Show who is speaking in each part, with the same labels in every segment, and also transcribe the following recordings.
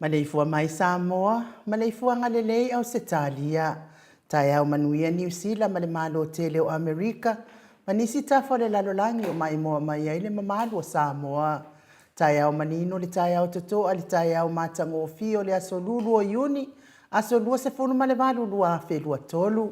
Speaker 1: Maleifua mai Samoa, maleifuaga lelei Ausetalia, taeao manuia Niu Sila ma le Malo tele o Amerika ma nisi tafa o le lalolagi o maimoa mai ai le mamalu o Samoa. Taeao manino le taeao totoa le taeao matagofie o le aso Lulu o Iuni, aso 28 2023.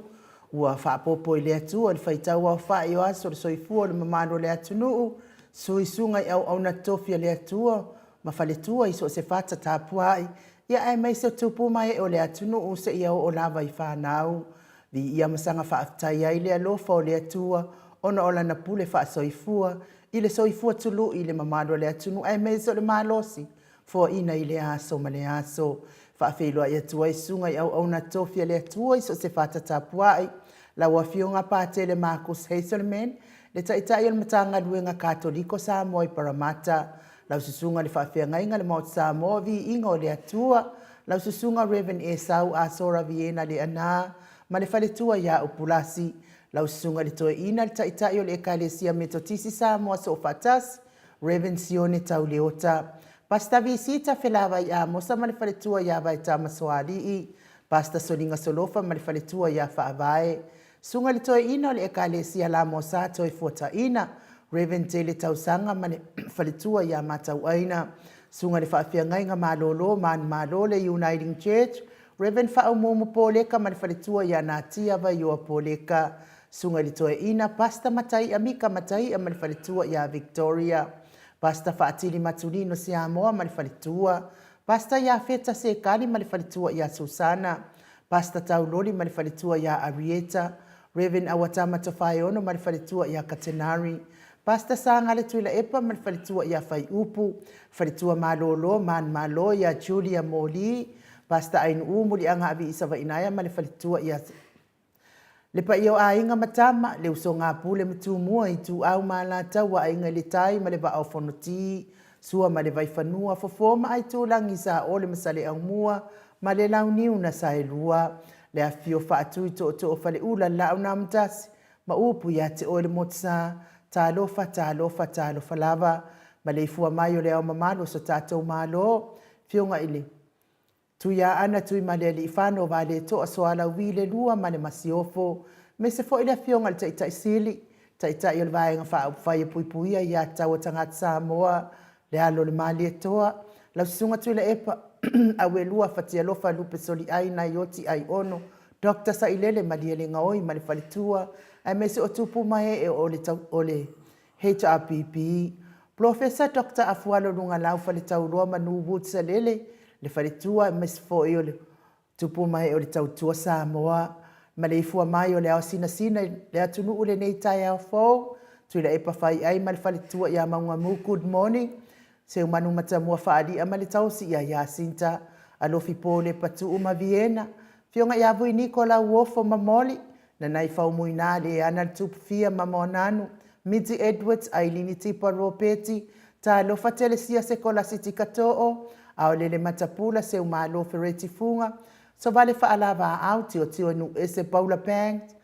Speaker 1: Ua faapopo i le Atua le faitau aofai o aso o le soifua o le mamalu o le atunuu, suisuga i auauna totofi a le Atua ma faletua i so o se fata tapuai, ia aemaise o tupu ma ee o le atunuu seia oo lava i fanau. Viia ma saga faafetai ai le alofa o le Atua ona o Lana pule faasoifua i le soifua tului i le mamalu o le atunuu aemaise o le malosi foaina i lea aso ma lea aso. Faafeiloai atu ai susuga i auauna tofi a le Atua i so o se fata tapuai, lau Afioga Patele Marcus Hazelman, le Taitai o le Matagaluega Katoliko Samoa i Paramata, lau Susuga i le Faafeagaiga le Maota Samoa Viiga o le Atua, lau Susuga Rev. Esau Asora Viena Leaana ma le faletua ia Upulasi, lau Susuga i le Toeaina le Taitai o le Ekalesia Metotisi Samoa Soofaatasi, Rev. Sione Tauleota, Pastor Visita Felavai Amosa ma le faletua ia Vaetama Soalii, Pastor Soliga Solofa ma le faletua ia Faavae, Susuga i le Toeaina o le Ekalesia Lamosa Toefuataina, Rev. Tele Tausaga ma le faletua ia Matauaina, Susuga i le Faafeagaiga Malolo Manumalo le Uniting Church, Rev. Faaumuumu Poleka ma le faletua ia Natia Vaioa Poleka, Susuga i le Toeaina, Pastor Mataia Mika Mataia ma le faletua ia Victoria, Pastor Faatili Matulino Siamoa ma le faletua, Pastor Iafeta Sekali ma le faletua ia Susana, Pastor Tauloli ma le faletua ia Arieta, Rev. Awatama Tofaeono ma le faletua ia Katenari, Pastor Sagale Tuilaepa ma le faletua ia Faiupu, Faletua Malolo Manumalo ia Julia Moli, Pastor Ainuu Muliagaavi Isavainaea ma le faletua ia Le paia o aiga ma tama, le usoga a Pule ma Tumua, Ituau ma Alataua, Aiga i le Tai ma le Vaa o Fonoti, Sua ma le Vaifanua, Fofo ma Aitulagi, Saole ma Saleaaumua ma le Launiu na Saelua, le afifio Faatui Tootoo o Faleula, le Laau na Amotasi, ma upu ia te oe le Motusa. Talofa, talofa, talofa lava. Maleifua mai o le Ao Mamalu o so tatou Malo, Afioga i le Tuiaana Tuimalealiifano Vaaletoa Sualauvi le Lua ma le Masiofo, aemaise foi le Afioga i le Taitai Sili, Taitai o le Vaega Faaupufai e Puipuia Aia Tatau a Tagata Samoa, le alo o le Malietoa, lau Susuga Tuilaepa Auelua Fatialofa Lupe Soliai Naioti Aiono Dr. Sailele Malielegaoi ma le faletua, aemaise o tupu ma ee o le, o le HRPP, Polofesa Dr. Afualo Lugalau Faletauloa Manu Woods Salele, le faletua aemaise foi o le tupu ma ee o le tautua Samoa. Maleifua mai o le ao sinasina i le atunuu i lenei taeao fou, Tuilaepa Faiai ma le faletua ia Maugamu, good morning. Seumanu Matamua Faalia ma le tausi ia Jacinta, Alofi Paul Lepatuu ma Viena, Afioga ia Vui Niko Lauofo ma Molly, Nanai Faumuina Leana le Tupufia ma Moananu, Miti Edwards, Ailini Tipa Ropeti, Talofa Telesia Sekolasi Tikato'o, Aolele Matapula Seumalo Fereti Fuga, Sovale Faalavaau Tiotio Nu'uese Paula Banks,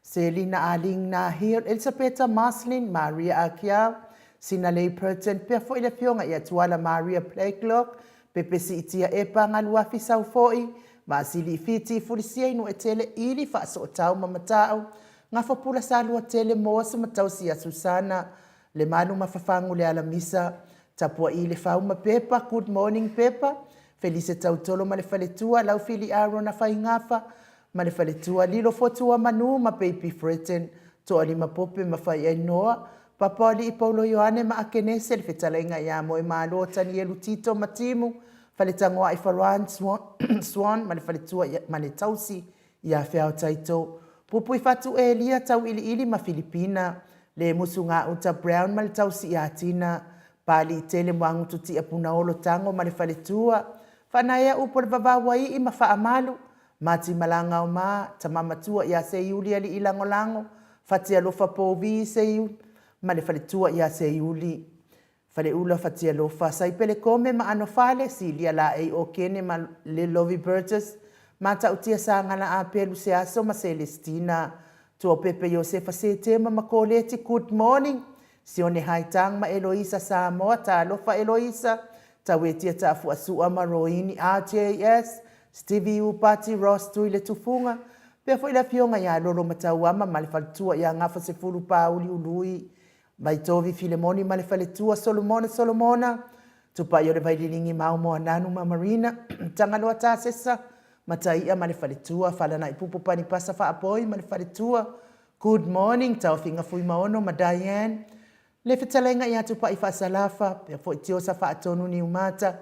Speaker 1: Selina Aling Nahil, Elisapeta Marslin, Maria Akiau, Sinalei Purton, pea foi le afioga ia Tuala Maria Blakelock, Pepe Siitia Epa Galuafi Saufo'i, Vaasili Fiti Fulisia i Nu'etele Ili Faasootau ma Mata'u, Gafapula Saluatele Moa Samatausi ia Susana, Lemalu ma Fafagu le Alamisa, Tapua'i le Fau ma Pepa, Good morning Pepa, Felise Tautolo ma le faletua, Laufili Arona Faigafa ma le faletua, Lilo Fotua Manu ma Baby Fretton, Toalima Pope ma Faiainoa, Papaoalii Paulo Ioane ma Akenese, le fetalaiga ia Moemalo Tanielu Tito ma Timu, Faletagoai Farran Swan ma le faletua ma le tausi ia Feao Taito, Pupui Fatu Elia Tauiliili ma Filipina, Le Musu Gauta Brown ma le tausi ia Tina, Paliitele Muagututia Punaolo Tago ma le faletua, Faanaea Upu o le Vavauaii ma Faamalu, Mati Malagaoma, Tama Matua ia Seiuli Alii Lagolago, Fatialofa Povi Seiuli ma le faletua ia Seiuli. Faleula Fatialofa, Saipele Kome ma Anofale, Silia Laei Okene ma le Lovi Burgess, Matautia Sagala Apelu Seaso ma Celestina, Tuaopepe Iosefa Setema ma Koleti, Good morning, Sione Haitang ma Eloisa Samoa, Talofa Eloisa, Tauetia Taafuasua ma Roini, RJS, Stevie Upati, Ross Tui le Tufuga, pea foi le afioga ia Lolo Matauama ma le faletua ia Gafa Sefulu Pauli Ului, Vaitovi Filemoni ma le faletua Solomona Solomona, Tupai o le Vaililigi Mao Moananu ma Marina, Tagaloa Tasesa, Mataia ma le faletua, Falanaipupu Panipasa Faapoi ma le faletua, Good morning, Taofiga Fuimaono ma Diane, Le fetalaiga ia Tupai Faasalafa, pea foi Tiosa Faatonu Niumata,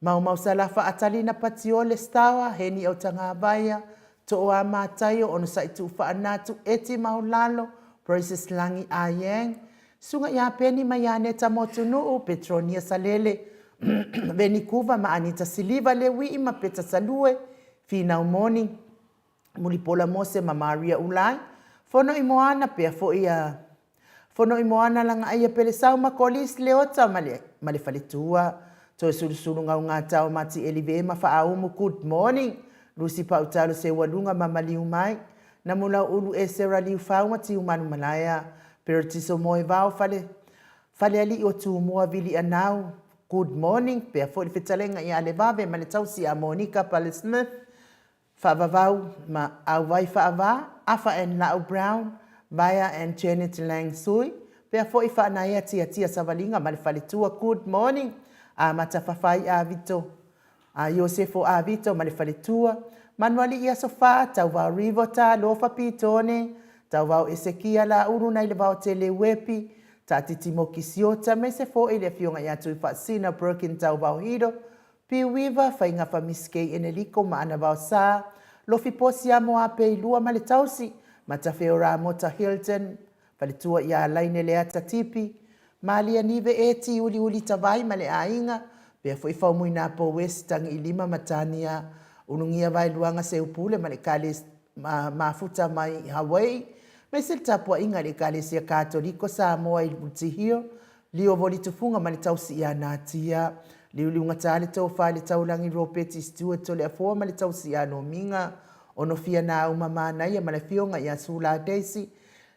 Speaker 1: Maumau Salafa Atalina Patiole Stawa, Heni Autagavaia, Tooa Mataio, Onosai Tuufaanatu, Eti Maulalo, Precious Lagi Ayeng, Susuga ia Peni ma ia Neta Motunuu, Petronia Salele, Venikuva ma Anita Siliva Leuii ma Peta Salue, Finau Moni, Mulipola Mose ma Maria Ulai, Fono i Moana, pea foi a Fono i Moana Lagaaia Pelesau ma Kolis Leota ma le, ma le faletua, Toesulusulu Gaugata o Mati Elive ma Faaumu Good morning, Lucy Pautalo Seualuga ma Maliumai, Namulauulu Esera Liufau ma Tiumalu Malaea, Peretiso Moevao Fale, Falealii o Tumua Vili Anau, Good morning, pea foi le fetalaiga ia Alevave ma le tausi ia Monica Pale Smith, Faavavau ma Auwai Faava, Afa and La'u Brown, Vaea and Janet Lang Sui, pea foi Faanaea Tiatia Savaliga ma le faletua Good morning, Amata Fafai Avito, a Iosefo Avito ma le faletua, Manualii Aso Fa, Tauvao Rivota, Lofa Pitone, Tauvao Esekia Laulu nai le Vaotele Uepi, Taatiti Moki Siota, aemaise foi le Afioga ia Tuifaasina Birkin Tauvao Hiro, Piuiva, Faigafa Miss Kay Eneliko ma Ana Vaosa, Lofi Posi Amo Ape i lua ma le tausi, Matafeo Ramota Hilton, Faletua ia Laine Leata Tipi, Malia Nive Eti Uliuli Tavai ma le aiga, pea foi Faumuina Powes Tagiilima ma Tania Ulugia Vaeluaga Seupule ma le Ekalesia Mafuta mai Hawaii, aemaise le tapuaiga i le Ekalesia Katoliko Samoa i Mutihio, Lio Volitufunga ma le tausi ia Natia, Liuliugata le tofa i le Taulangi Ropeti Stewart Toleafoa ma le tausi ia Lomiga, Onofia Naauma Manaia ma le afioga ia Sula Daisy,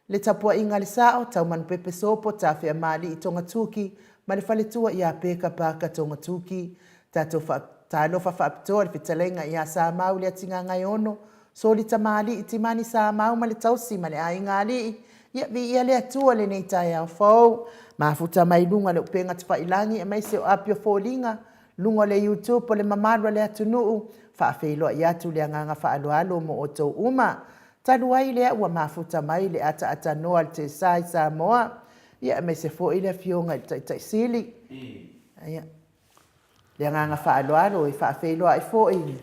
Speaker 1: Le tapuaiga a le Sao, Taumanupepe Sopo, Tafeamaalii Togatuki ma le faletua ia Peka Parker Togatuki. Tatou Talofa faapitoa le fetalaiga ia Samau Leatigagaeono, Soli Tamalii, Timani Samau ma le tausi ma le aiga alii, ia viia le Atua lenei taeao fou. Mafuta mai luga le upega tafailagi aemaise o api o foliga, luga o le YouTube o le mamalu a le atunuu, faafeiloai atu le agaga faaaloalo mo outou uma. Talu ai lea ua mafuta mai le ataatanoa a le Tesa i Samoa, ia aemaise foi le Afioga i le Taitai Sili. Ia, le agaga faaaloalo e faafeiloai foi i le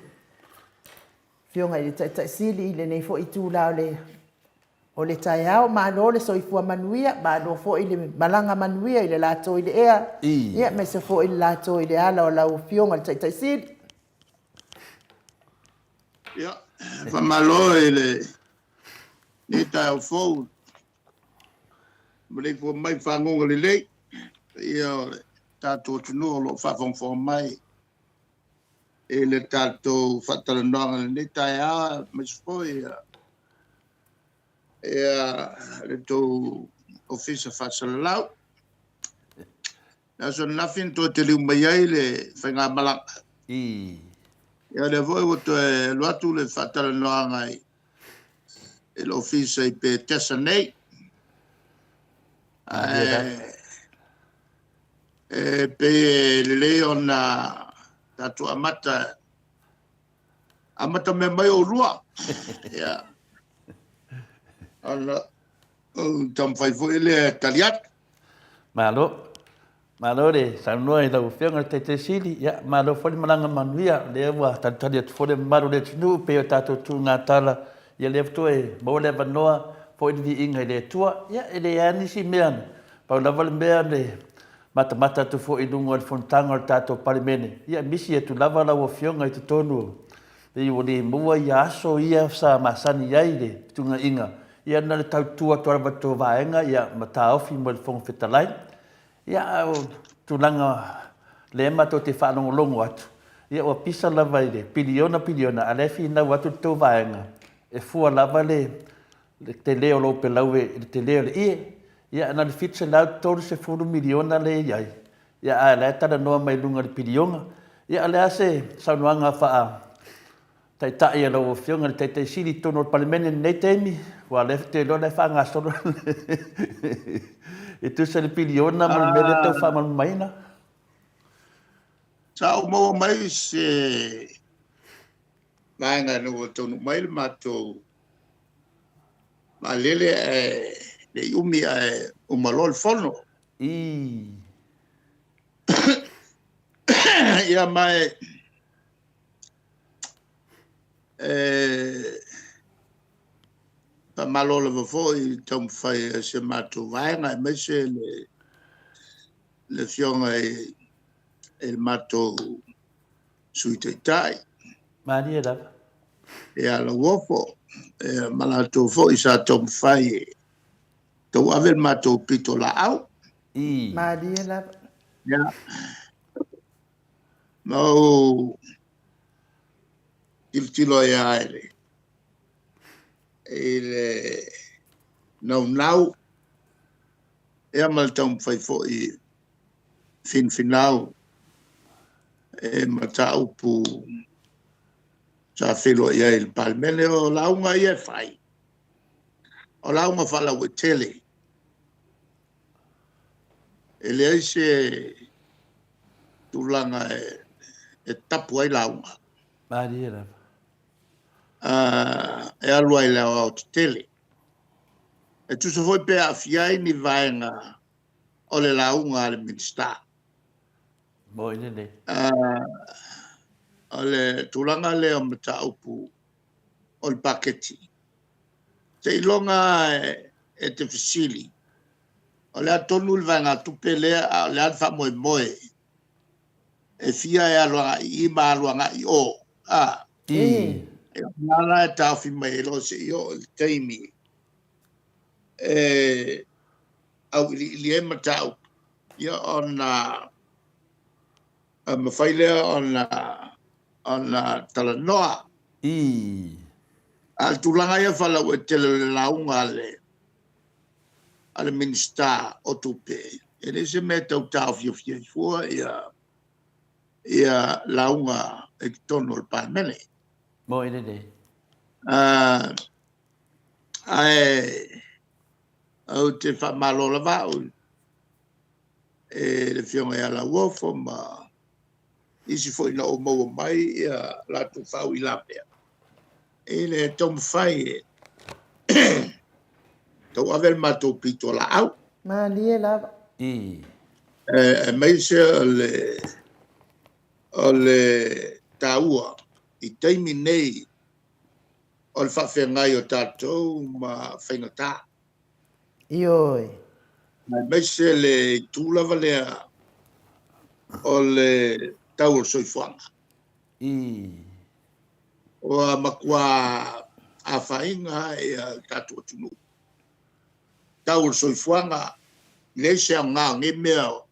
Speaker 1: Afioga i le Taitai Sili i lenei foi itula o le o le taeao. Malo le soifua manuia, malo foi le malaga manuia i le lato i le ea, ia aemaise foi le lato i le ala o lau Afioga i le Taitai Sili.
Speaker 2: Ia, faamalo i lenei taeao fou, maleifua mai i faguga lelei, paia o le tatou atunuu o lo o faafogafoga mai i le tatou faatalanoaga i lenei taeao, aemaise foi le tou Ofisa Faasalalau. Le aso ananafi na toe taliu mai ai le faigamalaga. Ia lea foi ua toe alu atu le faatalanoaga i le Ofisa i Petesa nei. Ae e pei e lelei ona tatou amata amata mea mai oulua. Ia ona ou taumafai foi lea e tali atu.
Speaker 3: Malo. Malo le saunoa i lau Afioga i le Taitai Sili. Ia, malo foi le malaga manuia. O lea ua talitali atu foi le mamalu o le atunuu pei o tatou tuugatala. Ia lea ua toe maua le avanoa foi le viiga i le Atua. Ia, e leai lava nisi mea, pau lava le mea le matamata atu foi i luga o le fonotaga o le tatou Palemene, ia misi atu lava lau Afioga i totonu o pei ua le maua ia aso ia sa masani ai le fetuunaiga, ia na o le tau tu atu lava i le tou vaega ia ma taofi mo le Fofoga Fetalai. Ia a o tulaga lea matou te faalogologo atu, ia ua pisa lava i le piliona piliona, a o lea e finau atu le tou vaega, e fua lava le tele o lou pelaue i le tele o le ie. Ia na o le $730 miliona lea e i ai, ia a o la e talanoa mai i luga o le piliona. Ia o le a se saunoaga faa Taitai a lau Afioga i le Taitai Sili i totonu o le Palemene i lenei taimi, aua o lea ou te iloa o la e faagasolo e tusa le piliona ma le mea lea e tau faamalamalamaina.
Speaker 2: Sa ou maua mai se vaega ina ua taunuu mai le matou vaalele ae le i umi ae uma loa le fono. Ia ma e faamalo lava foi i le taumafai a si a matou vaega aemaise le Afioga i le matou Sui Taitai.
Speaker 3: Malie lava.
Speaker 2: Ia Lauofo ma latou foi sa taumafai e tauave le matou pitolaau.
Speaker 1: Malie lava.
Speaker 2: Ia. Ma ou tilotilo ai lava i le naunau ia ma le taumafai foi e finfinau e mataupu sa feiloai ai i le Palemene. O lauga ia e fai, o lauga faalauaitele. E leai se tulaga e tapu ai lauga.
Speaker 3: Malie lava.
Speaker 2: E alu ai i le aoaotetele. E tusa foi pe aafia ai ni vaega o le lauga a le Minisita.
Speaker 3: Moi lelei.
Speaker 2: O le tulaga lea o mataupu o le paketi, seiloga lava e te fesili, o le a tonu le vaegatupe lea, a o le a le faamoemoe e fia e alu agai i i ma alu agai i o. A? Ia, o lena la e taofi mai ai loa seia oo i le taimi e auiliili ai mataupu, ia ona mafai lea ona talanoa. A o le tulaga ia faalauaitele o le lauga a le a le Minisita o Tupe, e leai se mea e tau taofiofi ai fua ia ia lauga i totonu o le Palemene.
Speaker 3: Mo i lelei.
Speaker 2: Ae ou te faamalo lava au e le Afioga ia Lauofo ma isi foi na ou maua mai ia latou faauilavea i le taumafai e tauave le matou pitolaau.
Speaker 1: Malie lava.
Speaker 3: I.
Speaker 2: Aemaise o le o le taua i taimi nei o le faafeagai o tatou ma faigata.
Speaker 1: Ioe.
Speaker 2: Aemaise le itu lava lea o le tau o le soifuaga.
Speaker 3: I.
Speaker 2: Ua matua afaina ia le tatou atunuu. Tau o le soifuaga, leai se aoga o nei mea o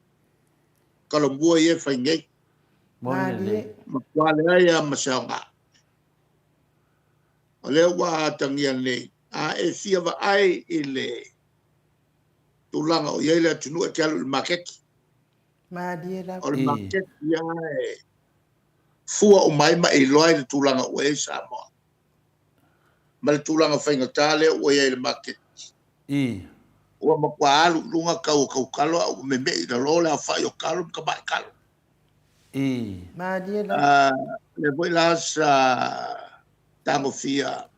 Speaker 2: Talomua ia e fai nei.
Speaker 3: Malie.
Speaker 2: Matua leai lava ma se aoga. O lea ua atagia nei, a e fia vaai i le tulaga o i ai le atunuu e te alu i le maketi.
Speaker 1: Malie lava.
Speaker 2: O le maketi lava e fua uma ai ma e iloa ai le tulaga ua i ai Samoa. Ma le tulaga faigata lea ua i ai i le maketi. Ua matua alu i luga tau o tautalo a ua meme'i i lalo le aofai o talo ma tamai talo.
Speaker 1: Malie lava.
Speaker 2: Lea foi la sa tagofia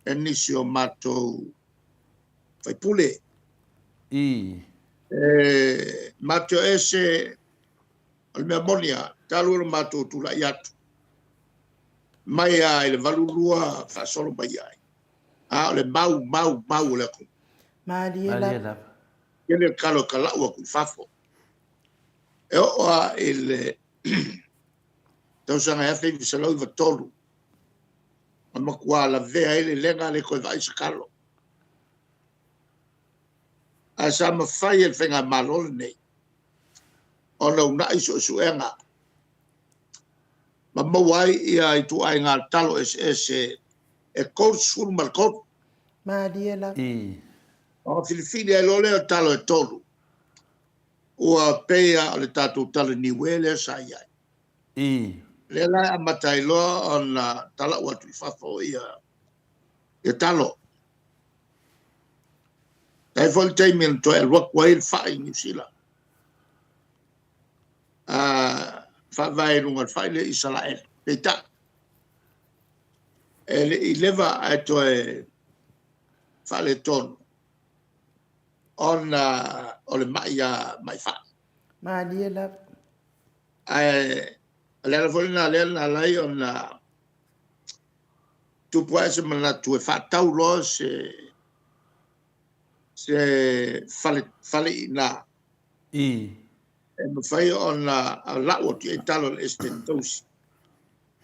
Speaker 2: e nisi o matou faipule. E matou ese o le mea moni lava, talu ona matou tulai atu mai lava i le 82 faasolo mai ai, a o le mau, mau, mau o le atunuu.
Speaker 1: Malie lava.
Speaker 2: Tele le talo e talau atu i fafo. E oo lava i le tausaga e 1993, na matua lavea ai le lega le toe vaai se talo. Ae sa mafai e le Faigamalo lenei ona uunai suesuega ma maua ai ia ituaiga talo eseese e 33.
Speaker 1: Malie lava.
Speaker 2: Ona filifili ai loa lea o talo e tolu, ua pei lava o le tatou talo niue lea sa i ai. Lea la e amata ai loa ona talau atu i fafo ia ia talo. E i ai foi le taimi na toe alu atu ai le fai i Niu Sila, faavae i luga o le fai lea i Isaraelu. Peitai, e le i leva ae toe faaletonu ona o le mai a mai fai.
Speaker 1: Malie lava.
Speaker 2: Ae o le ala foi lena lea na ala ai ona tupu ae se manatu e faatau loa se se fale fale i ina e mafai ona lau atu i ai talo a le Esetete Tausi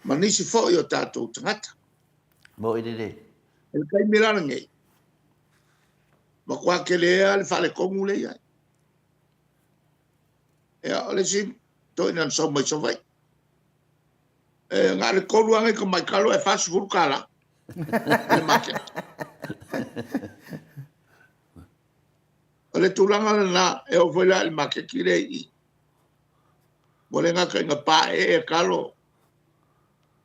Speaker 2: ma nisi foi o tatou tagata.
Speaker 3: Mo i lelei.
Speaker 2: I le taimi la lenei, matua tele lava le faaletonu lea e i ai. Ia, o le isi toeaina na sau mai Savaii, e na o le tolu lava nai tamai talo ae $40 i le maketi. O le tulaga lena, e oo foi la i le maketi lea i i, ua le gata ina paeee talo,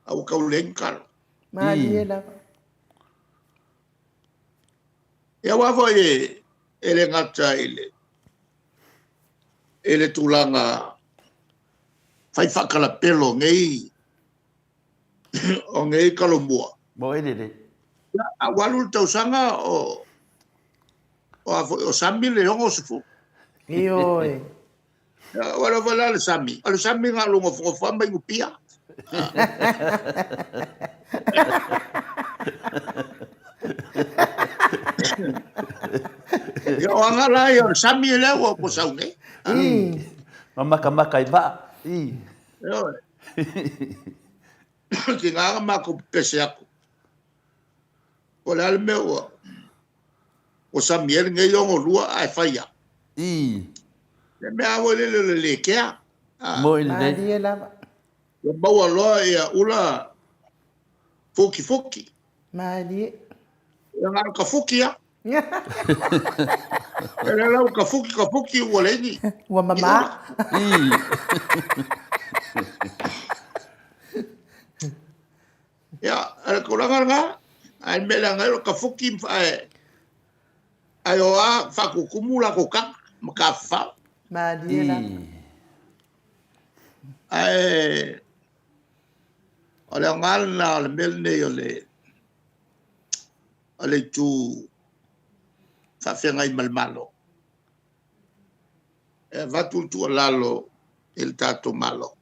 Speaker 2: a ua tau leai ni talo.
Speaker 1: Malie lava.
Speaker 2: Ia aua foi e le gata i le i le tulaga fai faakalapelo o nei o nei talomua.
Speaker 3: Mo e lelei.
Speaker 2: Ia, a ua alu le tausaga o o a foi o sami le 60.
Speaker 1: Ioe.
Speaker 2: Ia, ua lava la le sami. O le sami na o lou nofonofo lava ma inu pia. Ia, o aga la ia o le sami lea ua ua sau nei.
Speaker 3: Ma makamaka i vaa.
Speaker 2: Ioe. Tiga na matou pepese atu. Po o le a le mea ua ua sami ai lenei 62 ae fai lava. Le mea lava foi lele o le le kea.
Speaker 3: Moi lelei.
Speaker 1: Malie lava.
Speaker 2: Ua maua loa ia ula fukifuki.
Speaker 1: Malie.
Speaker 2: Ia na o ka fuki lava. E le lau ka fuki ka fuki ua leai ni.
Speaker 1: Ua mama.
Speaker 2: Ia, o le tulaga lena, ae le mea leaga ai o le kafuki ae ae o a faatutumu latou taga ma tafafao.
Speaker 1: Malie lava.
Speaker 2: Ae o le aoga lena o le mea lenei o le o le itu faafeagai ma le Malo. E avatu le tuualalo i le tatou Malo.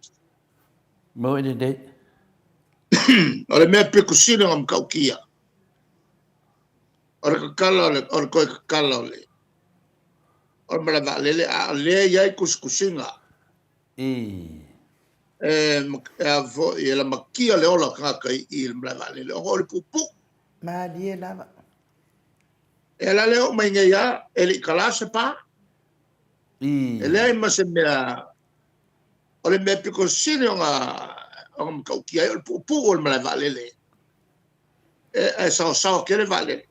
Speaker 3: Maua i lenei.
Speaker 2: O le mea pito sili ona matautia, o le tatala o le, o le toe tatala o le, o le malae vaalele, a o lea e i ai tusitusiga.
Speaker 3: I.
Speaker 2: E, e a foi, e lamatia le ola o tagata i, i le malae vaalele, ona o le puupuu.
Speaker 1: Malie lava.
Speaker 2: E la lea oo mai nei lava, e le i talā se pa.
Speaker 3: I.
Speaker 2: E leai ma se mea O le mea pito sili ona ona matautia ai o le puupuu o le malae vaalele e saosaoa tele vaalele.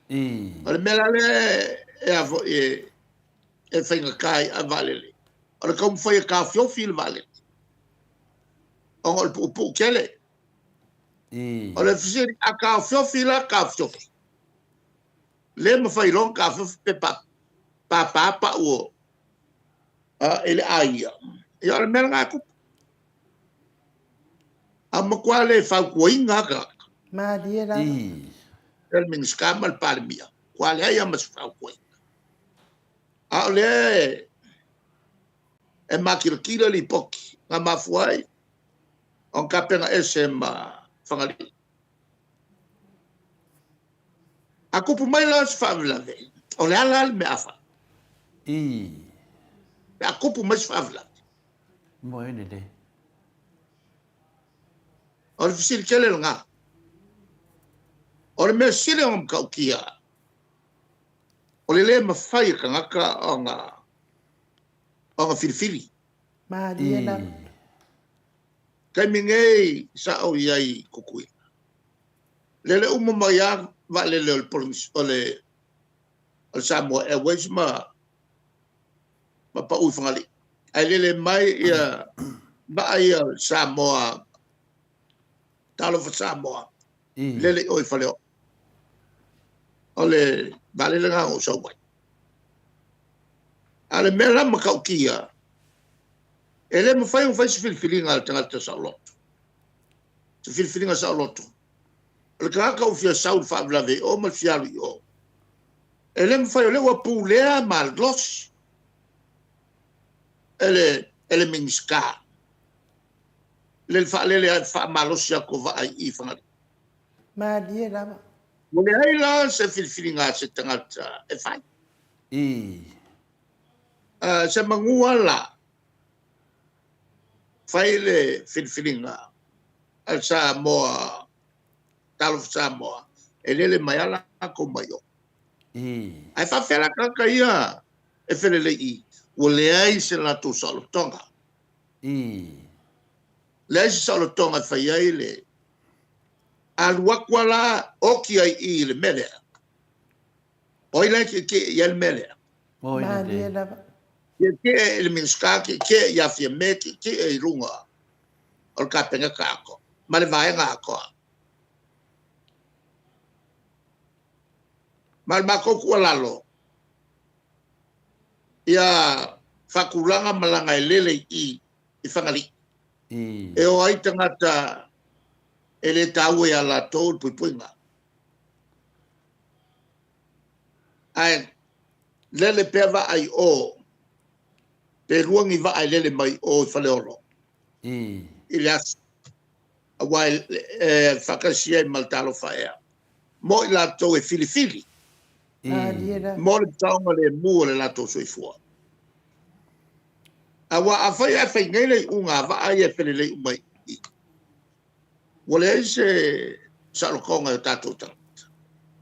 Speaker 3: I.
Speaker 2: O le mea la lea e a foi e faigata ai a vaalele, o le taumafai e taofiofi le vaalele ona o le puupuu tele.
Speaker 3: I.
Speaker 2: O le fesili, a taofiofi la taofiofi, le mafai loa ona taofiofi pe pāpā pau o i le aiga, ia o le mea lena e tupu. A matua le fautuaina lava tagata.
Speaker 1: Malie lava.
Speaker 3: I.
Speaker 2: E le Minisita ma le Palemia, matua leai lava ma se fautuaina. A o lea e makilatila lipoti na mafua ai ona tapena ese ma Fagalii. A tupu mai la se faalavelave, o le a la le mea a fai?
Speaker 3: I.
Speaker 2: Pe a tupu mai se faalavelave.
Speaker 3: Moe lelei.
Speaker 2: O le fesili tele lena. O le mea sili ona matautia, o le le mafai e tagata ona ona filifili.
Speaker 1: Malie lava.
Speaker 2: Taimi nei sa ou i ai i Tutuila. Lele uma mai lava vaalele o le o le o le Samoa Airways ma ma pau i Fagalii. Ae lele mai ia vaa ia o le Samoa Talofa Samoa lele i o i Faleoo. O le vaalele lena na ou sau ai. A o le mea la matautia, e le mafai ona fai se filifiliga a le tagata saoloto. Se filifiliga saoloto. O le tagata ua fia sau i le faalavelave i o ma le fia alu i o. E le mafai o lea ua pulea malosi e le, e le Minisita le faalele faamalosi atu o vaa i i Fagalii.
Speaker 1: Malie lava.
Speaker 2: Ua leai la se filifiliga a se tagata e fai.
Speaker 3: I.
Speaker 2: Se manua la fai le filifiliga a le Samoa, Talofa Samoa, e lele mai lava latou mai o.
Speaker 3: I.
Speaker 2: Ae faapefea la tagata ia e felelei i i? Ua leai se latou saolotoga.
Speaker 3: I.
Speaker 2: Leai se saolotoga e fai ai le alu atu lava la oti ai i i le mea lea. O ai la e tietie i ai le mea lea?
Speaker 1: Malie lava.
Speaker 2: Tietie i le Minisita, tietie ia Fiame, tietie i luga o le Kapeneta atoa ma le vaega atoa. Ma o le matou tuualalo, ia faatulaga malaga e lele i i i Fagalii. E o ai tagata e le taua ia latou le puipuiga. Ae lele pea vaa i o, pe lua ni vaa e lele mai o i Faleolo i le aso, aua e faatasi ai ma le Talofa Air mo i latou e filifili mo le saogalemu o le latou soifua. Aua afai ae fai nei le iuga a vaa ia e felelei uma i i, ua leai se saolotoga i o tatou tagata.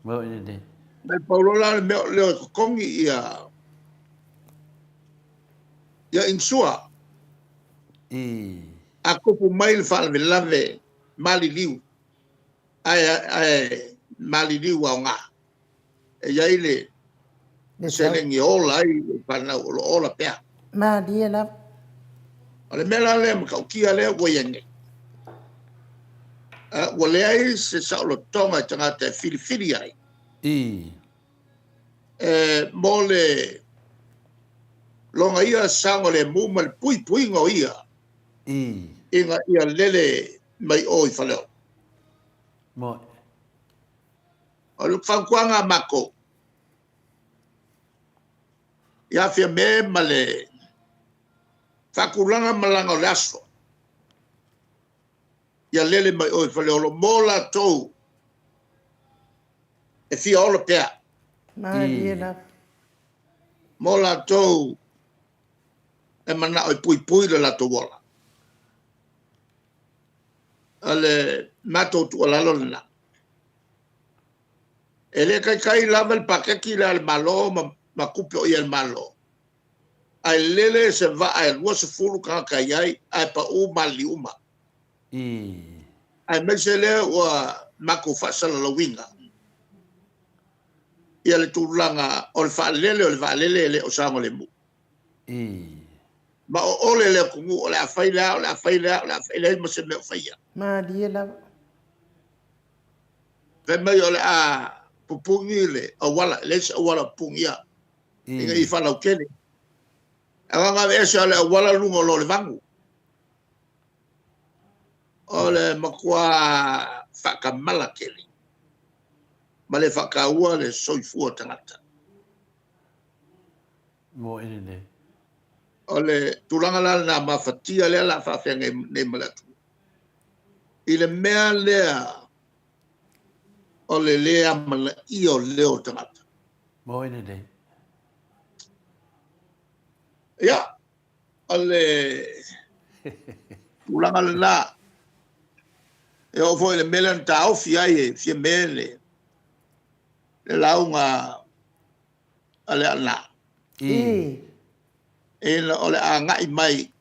Speaker 2: Nai pau loa la le mea o lea e totogi ia ia insure. A tupu mai le faalavelave maliliu, ae, ae maliliu aoga, e i ai le Seleni e ola ai le fanau o lo o ola pea.
Speaker 1: Malie lava.
Speaker 2: O le mea la lea matautia lea ua i ai nei. Ua leai se saolotoga i tagata e filifili ai.
Speaker 3: I.
Speaker 2: E, mo le lona ia saogalemu ma le puipuiga o ia.
Speaker 3: I.
Speaker 2: Ina ia lele mai o i Faleolo.
Speaker 3: Moe.
Speaker 2: O le fautuaga a matou, ia Fiame ma le faatulaga malaga o le aso, ia lele mai o i Faleolo mo latou e fia ola pea.
Speaker 1: Malie lava.
Speaker 2: Mo latou e manao e puipui le latou ola. O le matou tuualalo lena. E le taitai lava le paketi lea a le Malo ma tupe o i ai a le Malo, ae lele se vaa e 20 tagata e i ai ae pau maliliu uma. Aemaise lea ua matou faasalalauina ia le tulaga o le faalele o le vaalele e le o saogalemu. Ma o ole le atunuu o le a fai le a, o le a fai le a, o le a fai leai ma se mea o faia.
Speaker 1: Malie lava.
Speaker 2: Fai mai o le a pupuni le auala, e leai se auala o pupunia ina ia faalautele. Ae na ona aveese lava o le auala luga o lo o le vanu. O le matua faatamala tele ma le faataua le soifua o tagata.
Speaker 3: Mo e.
Speaker 2: O le tulaga la lena mafatia lea la faafeagai nei ma le atunuu. I le mea lea o le lē amanaia o leo o tagata.
Speaker 3: Mo e lelei.
Speaker 2: Ia, o le tulaga lena. E oo foi i le mea lea na taofi ai e Fiame le, le lauga a Leaana.
Speaker 1: I.
Speaker 2: Ina o le agai mai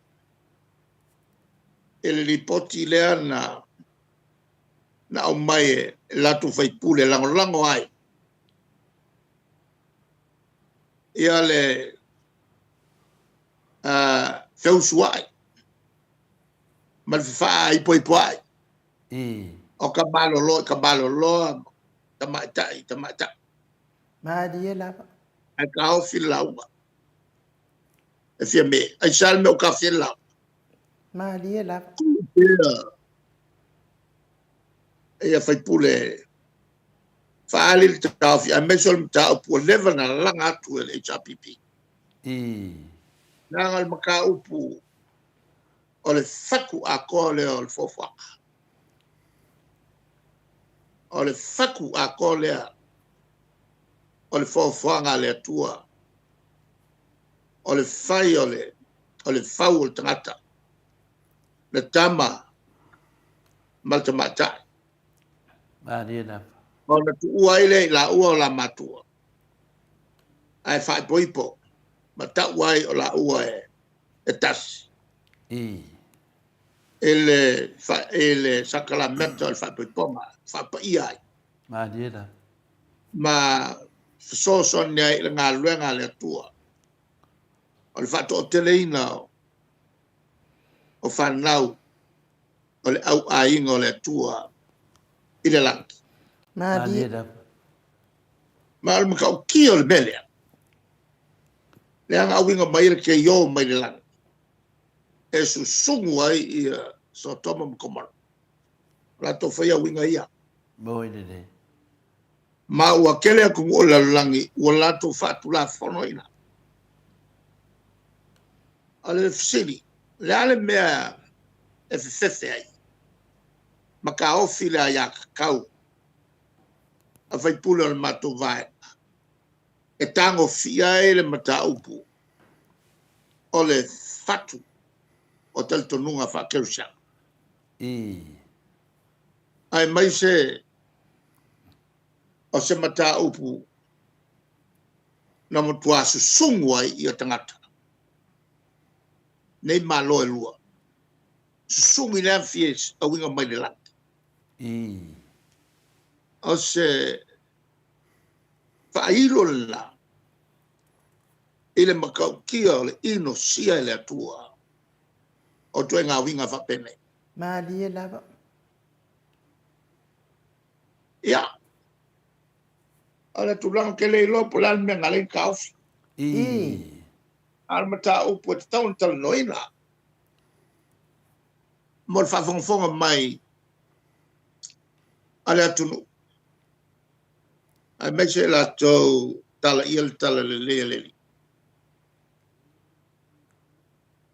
Speaker 2: i le lipoti lea na na aumai e latou faipule e lagolago ai ia le feusuai ma le fefaaipoipoai o ka malolo i ka malolo, tamaitai i tamaitai.
Speaker 1: Malie lava.
Speaker 2: Ae taofi le lauga e Fiame. Aisea le mea ua taofi ai le lauga?
Speaker 1: Malie lava.
Speaker 2: Ia faipule faaali le taofi aemaise o le mataupu ua leva na lalaga atu e le HRPP. Leaga o le mataupu o le fatu atoa lea o le fuafuaga. O le fatu atoa lea o le fuafuaga a le Atua. O le fai o le, o le fau o le tagata, le tama ma le tamaitai.
Speaker 3: Malie lava.
Speaker 2: Ona tuua ai lea i laua o la matua, ae faaipoipo ma tau ai o laua e tasi. I le, i le sakalameta o le faaipoipoga, faapaia ai.
Speaker 3: Malie lava.
Speaker 2: Ma fesoasoani ai i le galuega a le Atua o le faatoateleina o fanau o le au aiga o le Atua i le lagi.
Speaker 1: Malie lava.
Speaker 2: Ma o le matautia o le mea lea, leaga auiga mai le keio mai le lagi e susugu ai ia Sotoma ma Komora. O latou faia uiga ia.
Speaker 3: Moi lelei.
Speaker 2: Ma ua tele atunuu o le lalolagi ua latou faatulafonoina. O le fesili, o le a le mea e fefefe ai ma taofi le aiatatau a faipule o le matou vaega e tagofia ai le mataupu o le fatu o talitonuga faakerisiano? Aemaise o se mataupu na matua susugu ai ia tagata nei Malo e lua, susugu i le afi e auiga mai le lagi. O se faailo lena. I le matautia o le inosia e le Atua o ituaiga uiga faapenei.
Speaker 1: Malie lava.
Speaker 2: Ia, o le tulaga ou te le iloa po o le a le mea na ala ai ona taofi.
Speaker 3: I.
Speaker 2: A o le mataupu e tatau ona talanoaina mo le faafogafoga mai a le atunuu, aemaise i latou talaia le talalelei a le Alii.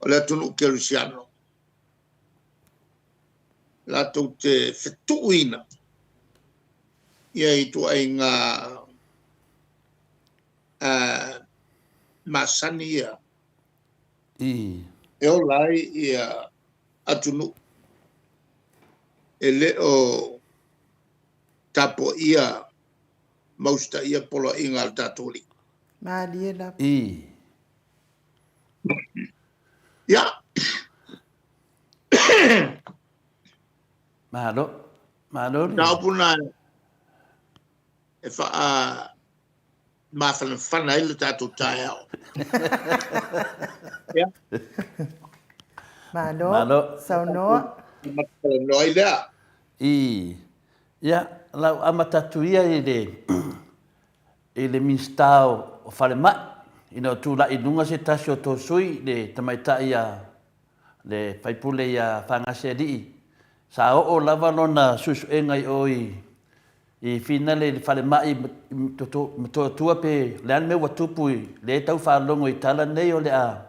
Speaker 2: O le atunuu kerisiano, latou te fetuuina ia ituaiga masani ia e ola ai ia atunuu e le o tapuaia ma usitaia poloaiga a le tatou Alii.
Speaker 1: Malie lava.
Speaker 3: I.
Speaker 2: Ia.
Speaker 3: Malo. Malo.
Speaker 2: Mataupu na e faa mafanafana ai le tatou taeao. Ia.
Speaker 1: Malo.
Speaker 3: Malo.
Speaker 1: Saunoa.
Speaker 2: Talanoa ai lea.
Speaker 3: I. Ia, lau amata atu ia i le i le Minisita o Falemai, ina ua tulai i luga se tasi o tou sui, le tamaitai a le faipule ia Fagasealii, sa oo lava lona suesuega i o i i Finale i le falemai i Motootua pe o le a le mea ua tupu i lea e tau faalogo i tala nei o le a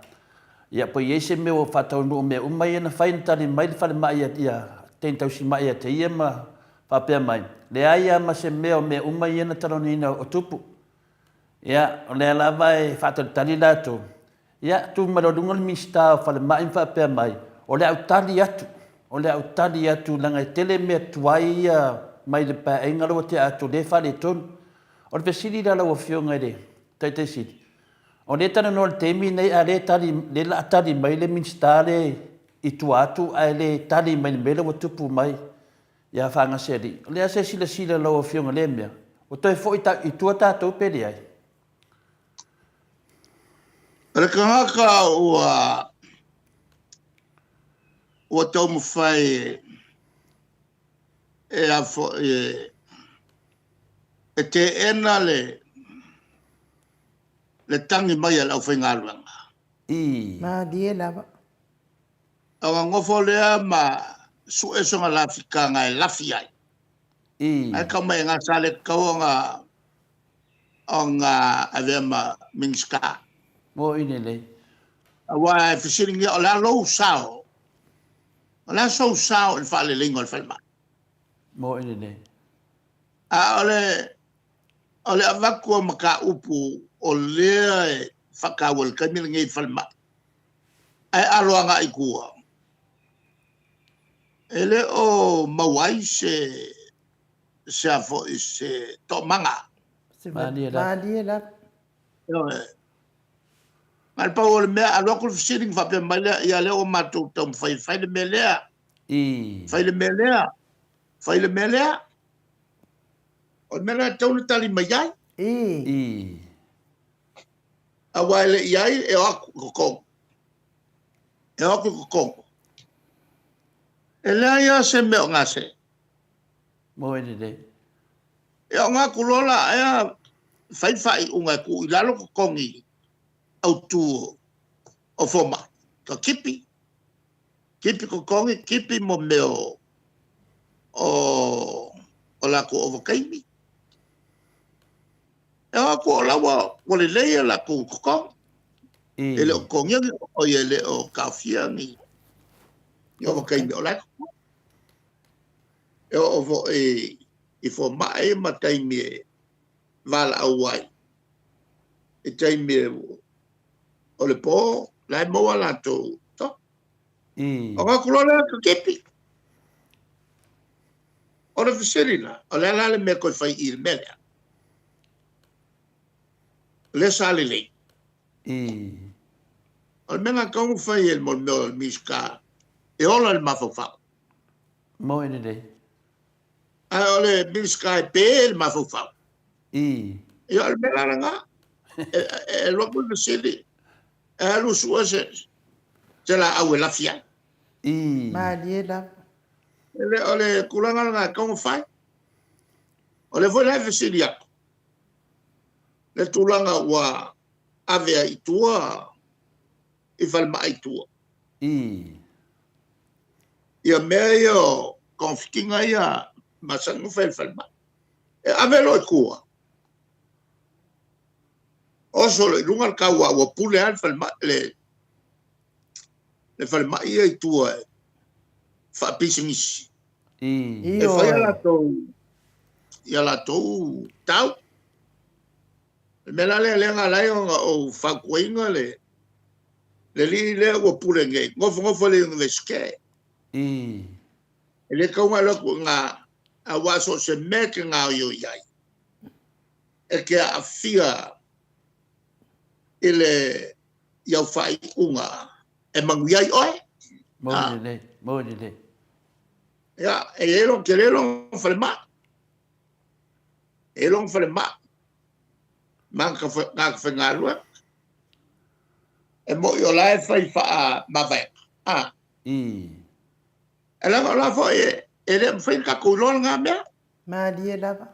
Speaker 3: ia po i ai se mea ua faataunuu mea uma ia na fai na tali mai le falemai ia teine tausimai ia te ia ma faapea mai, leai a ma se mea o mea uma ia na talanoaina o tupu. Ia o lea lava e faatalitali latou. Ia, tu mai loa i luga le Minisita o Falemai ma faapea mai, o le a ou tali atu, o le a ou tali atu leaga e tele mea tuai ia mai le paeaiga lea ua tea atu o lea e faaletonu. O le fesili la lau Afioga i le Taitai Sili, o lea e talanoa i le taimi lenei a o lea e tali, lea o le a tali mai le Minisita lea i tua atu ae le tali mai i le mea lea ua tupu mai ia Fagasealii. O le a se silasila a lau Afioga i lea mea? Ua toe foi i tua tatou pe leai?
Speaker 2: O le tagata ua ua taumafai e a foi e teena le le tagi mai a le aufaigaluega.
Speaker 3: I.
Speaker 1: Malie lava.
Speaker 2: Ona nofo lea ma sue sona lafikaga e lafi ai.
Speaker 3: I.
Speaker 2: Ae tau mai e gasa le tatau ona ona avea ma Minisita.
Speaker 3: Mo i lelei.
Speaker 2: Aua e fesiligia o le a lou sao, o le a sou sao i le faaleleiga o le falemai.
Speaker 3: Mo i lelei.
Speaker 2: A o le, o le avatu o mataupu o lea e faataua i le taimi lenei i le falemai, ae alo agai i tua, e le o maua ai se se a foi se toomaga.
Speaker 3: Malie lava.
Speaker 1: Malie lava.
Speaker 2: Ioe. Na o le pau o le mea, alu atu le fesili ona faapea mai lea, ia lea ua matou taumafai e fai le mea lea.
Speaker 3: I.
Speaker 2: Fai le mea lea. Fai le mea lea. O le mea lea e tatau ona tali mai ai.
Speaker 1: I.
Speaker 3: I.
Speaker 2: Aua e le i ai e o atu i totonu. E o atu i totonu. E leai lava se mea o gase.
Speaker 3: Moe lelei.
Speaker 2: E oga atu loa la ea fai le faaiuga e tuu i lalo totogi autu o fomai. Ka kipi, kipi totogi, kipi mo mea o, o, o latou ovataimi. E o atu o la ua, ua lelei a latou totogi. E le o totogia ni, oi e le o taofia ni, ni ovataimi o la e totogi. E oo foi i fomai ma taimi e valaau ai, i taimi o le po, la e maua latou totogi. Ona atu loa lea katipi. O le fesili la, o le a la le mea toe fai i le mea lea? O lea sa lelei. O le mea na tatau ona fai e le mea o le Minisita e ola le mafaufau.
Speaker 3: Moe lelei.
Speaker 2: Ae o le Minisita e pe le mafaufau.
Speaker 3: I.
Speaker 2: Ia o le mea la lena. E, e alu atu le fesili. E alu sue se, se laau e lafi ai.
Speaker 3: I.
Speaker 1: Malie lava.
Speaker 2: E le o le tulaga lena e tatau ona fai. O lea foi la e fesili atu, le tulaga ua ave ai i tua i falemai i tua.
Speaker 3: I.
Speaker 2: Ia mea ia o togafitiga ia masani ona fai e le falemai. E ave loa i tua, oso loa i luga le tau a ua pule lava le falemai, le, le falemai ia i tua e faapisinisi.
Speaker 3: I.
Speaker 2: E fai a latou, ia latou tau. Le mea la lea lea na ala ai ona ou fautuaina le, le alii lea ua pule nei, nofonofo i le Iunivesite.
Speaker 3: I.
Speaker 2: E le tatau ona alu atu i ina, aua so o se mea e te gaoioi ai, e te aafia i le i au faaiuga e manuia ai oe.
Speaker 3: Moni lelei, moni lelei.
Speaker 2: Ia, e i ai lona tele lona falemai. E i ai lona falemai ma tagata faigaluega. E moni o la e fai faamavaega. A.
Speaker 3: I.
Speaker 2: E leaga o la foi e le mafai ona tatou iloa lena mea.
Speaker 1: Malie lava.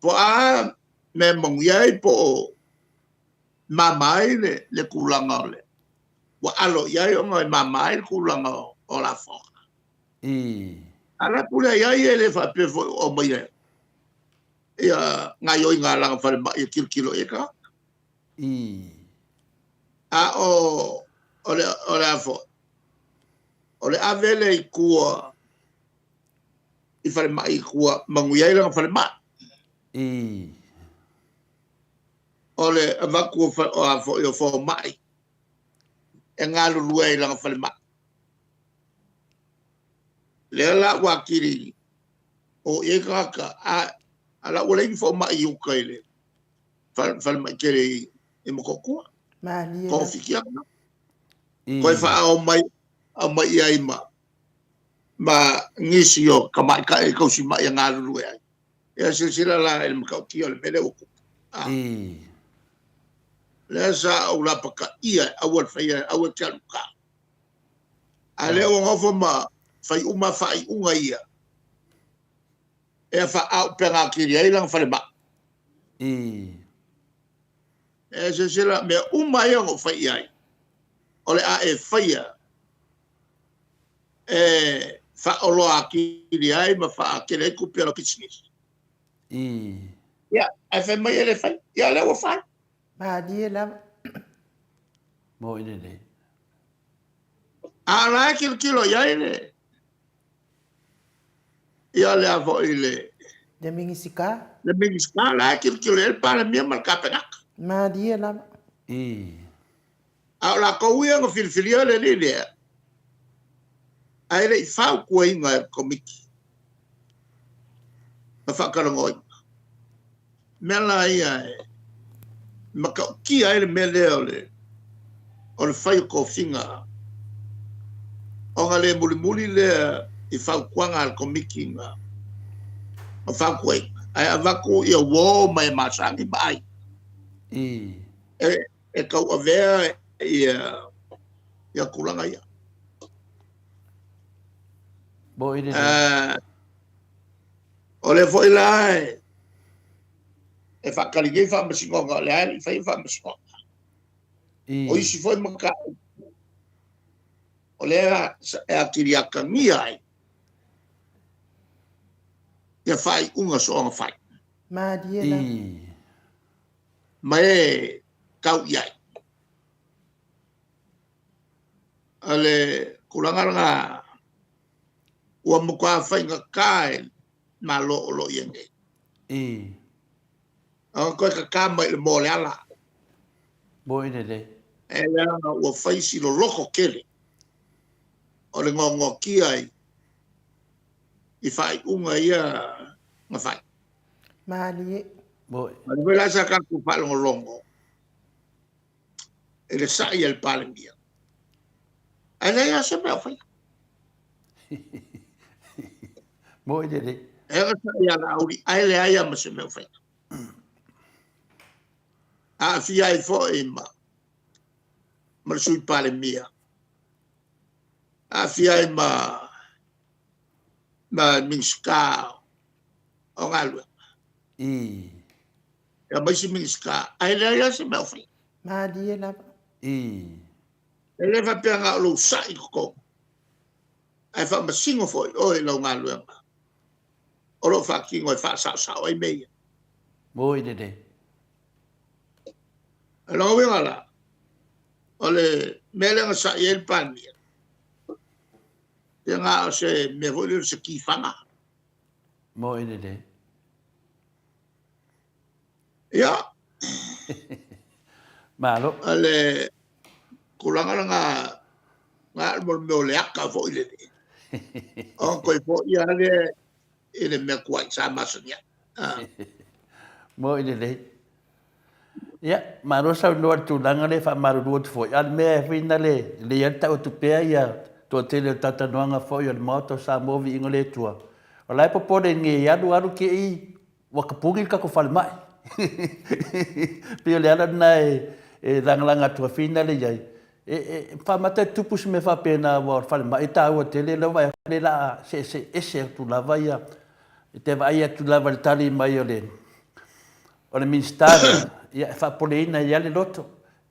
Speaker 2: Po o a mea e manuia ai po o mama ai le, le tulaga o le ua alo i ai ona e mama ai le tulaga o, o lafoga.
Speaker 3: I.
Speaker 2: A la pule ai ai e le faapea foi ua aumaia ia gaoioiga a lana falemai e tilotilo i ai tagata.
Speaker 3: I.
Speaker 2: A o, o le, o le a foi, o le ave lea i tua i falemai i tua, manuia ai lana falemai.
Speaker 3: I.
Speaker 2: O le avatu o, o a foi o fomai e galulue ai i lana falemai. Lea la ua atili o i ai tagata, a, a la ua leai ni fomai i uta i le falemai tele i, i Motootua.
Speaker 1: Malie.
Speaker 2: Togafitia. Toe faaao mai, aumai i ai ma, ma nisi o tamaitai tausimai e galulue ai. Ia silasila la i le matautia o le mea lea ua tupu. Ah. Lea sa ou lapataia e aua le faia, aua e te alu uta. A lea ua nofo ma fai uma faaiuga ia e faaauupega atili ai lana falemai. E silasila, mea uma ia na ou fai i ai, o le a e faia e faaoloa atili ai ma faatele ai tupe a lau pisinisi. Ia, ae fai mai e le fai. Ia, lea ua fai.
Speaker 1: Malie lava.
Speaker 3: Moni lelei.
Speaker 2: A o la e tilotilo i ai le ia le a foi le
Speaker 1: Le Minisita.
Speaker 2: Le Minisita la e tilotilo i ai le Palemia ma le Kapenata.
Speaker 1: Malie lava.
Speaker 2: A o latou ia na filifilia le alii lea, ae le i fautuaina e le Komiti na faatalanoaina. Mea la ia e matautia ai le mea lea o le o le fai o tofiga ona le mulimuli lea i fautuaga a le Komiti na fautuaina, ae avatu ia uo ma e masani ma ai. E e tauavea ia ia tulaga ia.
Speaker 3: Moni lelei.
Speaker 2: O lea foi la e e faatali nei faamasinoga, o lea e le i faia faamasinoga. O isi foi mataupu o lea e atili atagia ai ia faaiuga soona fai.
Speaker 1: Malie lava.
Speaker 2: Ma e tau i ai. O le tulaga lena ua matua faigata i le Malo o lo o i ai nei. Ona toe tata mai i le moa o le ala.
Speaker 3: Moni lelei.
Speaker 2: E leaga ua fai si loloto tele o le noanoatia i faaiuga ia na fai.
Speaker 1: Malie.
Speaker 3: Moni.
Speaker 2: Malie foi la sa tatou faalogologo i le sa'i a le Palemia. Ae leai lava se mea o faia.
Speaker 3: Moni lelei.
Speaker 2: E ona sa'i ia Laauli, ae leai lava ma se mea o faia. Aafia ai foi ma ma le Sui Palemia, aafia ai ma ma le Minisita o Galuega.
Speaker 3: Ii.
Speaker 2: Ia ma isi Minisita, ae leai lava se mea o faia.
Speaker 1: Malie lava.
Speaker 3: Ii.
Speaker 2: E le faapea na o lou sa'i i totonu, ae faamasino foi oe i lau galuega o lo o faatino e faasaosao ai mea ia.
Speaker 3: Moi lelei.
Speaker 2: O lona uiga la, o le mea lea na sa'i ai le Palemia, pe na o se mea foi lea o se tifaga.
Speaker 3: Moi lelei.
Speaker 2: Ia.
Speaker 3: Malo.
Speaker 2: O le tulaga lena, na o le mea o le aka foi lele. Ona toe foi lava lea i le mea tuai sa masani ai. Ah.
Speaker 3: Moi lelei. Ia, malo saunoa i le tulaga lea e faamalulu atu foi, a o le mea foi na le lelei ai le tau atu pea ia toatele o le talatalanoaga foi o le Maota o Samoa Viiga o le Atua. O la e popole nei alu alu te i ua tapuni le tatou falemai. Pei o le ala lena e lagalaga atu ai finale i ai. E, e faamata e tupu se mea faapena aua o le falemai e taua tele lea ua vaai atu lea o le a seese ese atu lava ia e te vaai atu lava i le tali mai o le o le Minisita lea, ia e faapoleina ai lava le loto.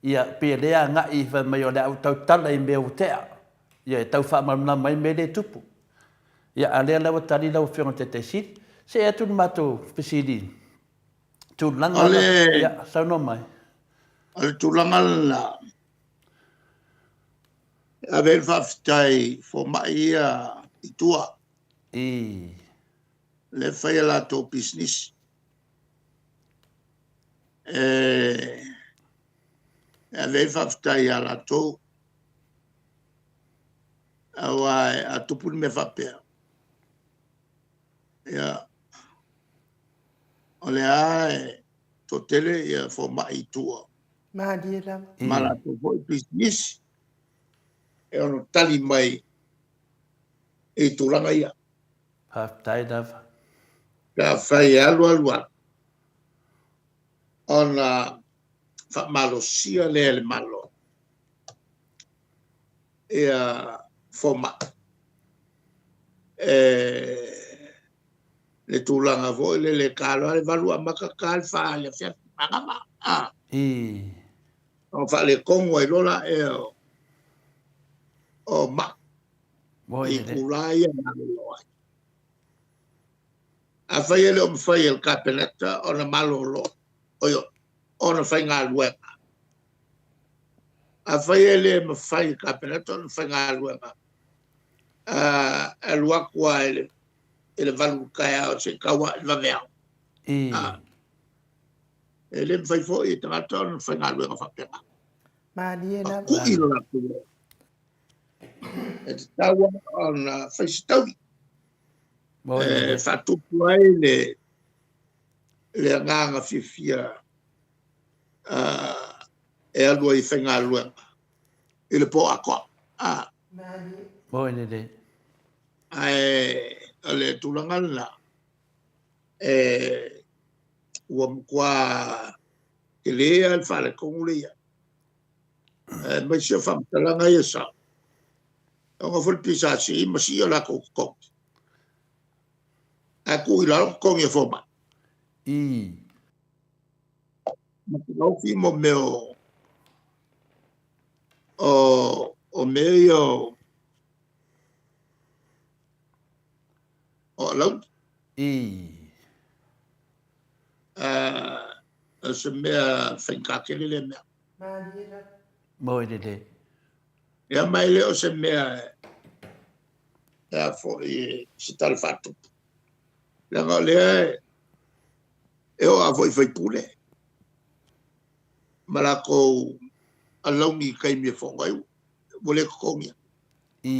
Speaker 3: Ia pei o lea e agai fai mai o le a ou tautala i mea ua tea. Ia e tau faamalamalama ai mea lea e tupu. Ia, a o lea la ua tali lau Afioga i le Taitai Sili. See atu le matou fesili i tulaga
Speaker 2: O le,
Speaker 3: ia, saunoa mai.
Speaker 2: O le tulaga lena, e ave ai le faafetai i fomai ia i tua.
Speaker 3: I.
Speaker 2: Lea e fai a latou pisinisi. E, e ave ai le faafetai ia latou. Aua a tupu le mea faapea, ia, o lea e toatele ia fomai i tua.
Speaker 1: Malie lava.
Speaker 2: Ma latou foi pisinisi e ono tali mai i tulaga ia.
Speaker 3: Faafetai lava.
Speaker 2: Pe afai e alu alu alu, ona faamalosia lea e le Malo ia fomai e le tulaga foi lele e ta loa le 8 amata ta le 4 i le afiafi manava a
Speaker 3: I.
Speaker 2: Ona faaletonu ai loa la ea o mai
Speaker 3: Moi
Speaker 2: i
Speaker 3: lelei.
Speaker 2: itulā ia e malolo ai. Afai e le o mafai e le Kapeneta ona malolo, oi, ona faigaluega. Afai e le mafai e le Kapeneta ona faigaluega, e alu atu lava i le i le 8 i le taeao se i tau ae i le vaveao.
Speaker 3: I.
Speaker 2: E le mafai foi e tagata ona faigaluega faapena.
Speaker 1: Malie lava.
Speaker 2: Kui lo latou leo. E tatau lava ona fai se taui. E faatupu ai le le agaga fiafia e alu ai i faigaluega i le po atoa.
Speaker 3: Moi lelei.
Speaker 2: Ae o le tulaga lena, e ua matua tele lava le faaletonu lea i ai. Aemaise o faamatalaga ia sao, e ono foi le PSC ma sii o latou totogi, ae tuu i lalo totogi o fomai.
Speaker 3: I.
Speaker 2: Matagaofi mo mea o o o mea ia o o alauni.
Speaker 3: I.
Speaker 2: O se mea faigata tele lea mea.
Speaker 3: Moi lelei.
Speaker 2: Ia ma e le o se mea e a foi se tala faatupu. Leaga o lea e oo lava foi i faipule ma latou alauni i taimi e fono ai ua le totogia.
Speaker 3: I.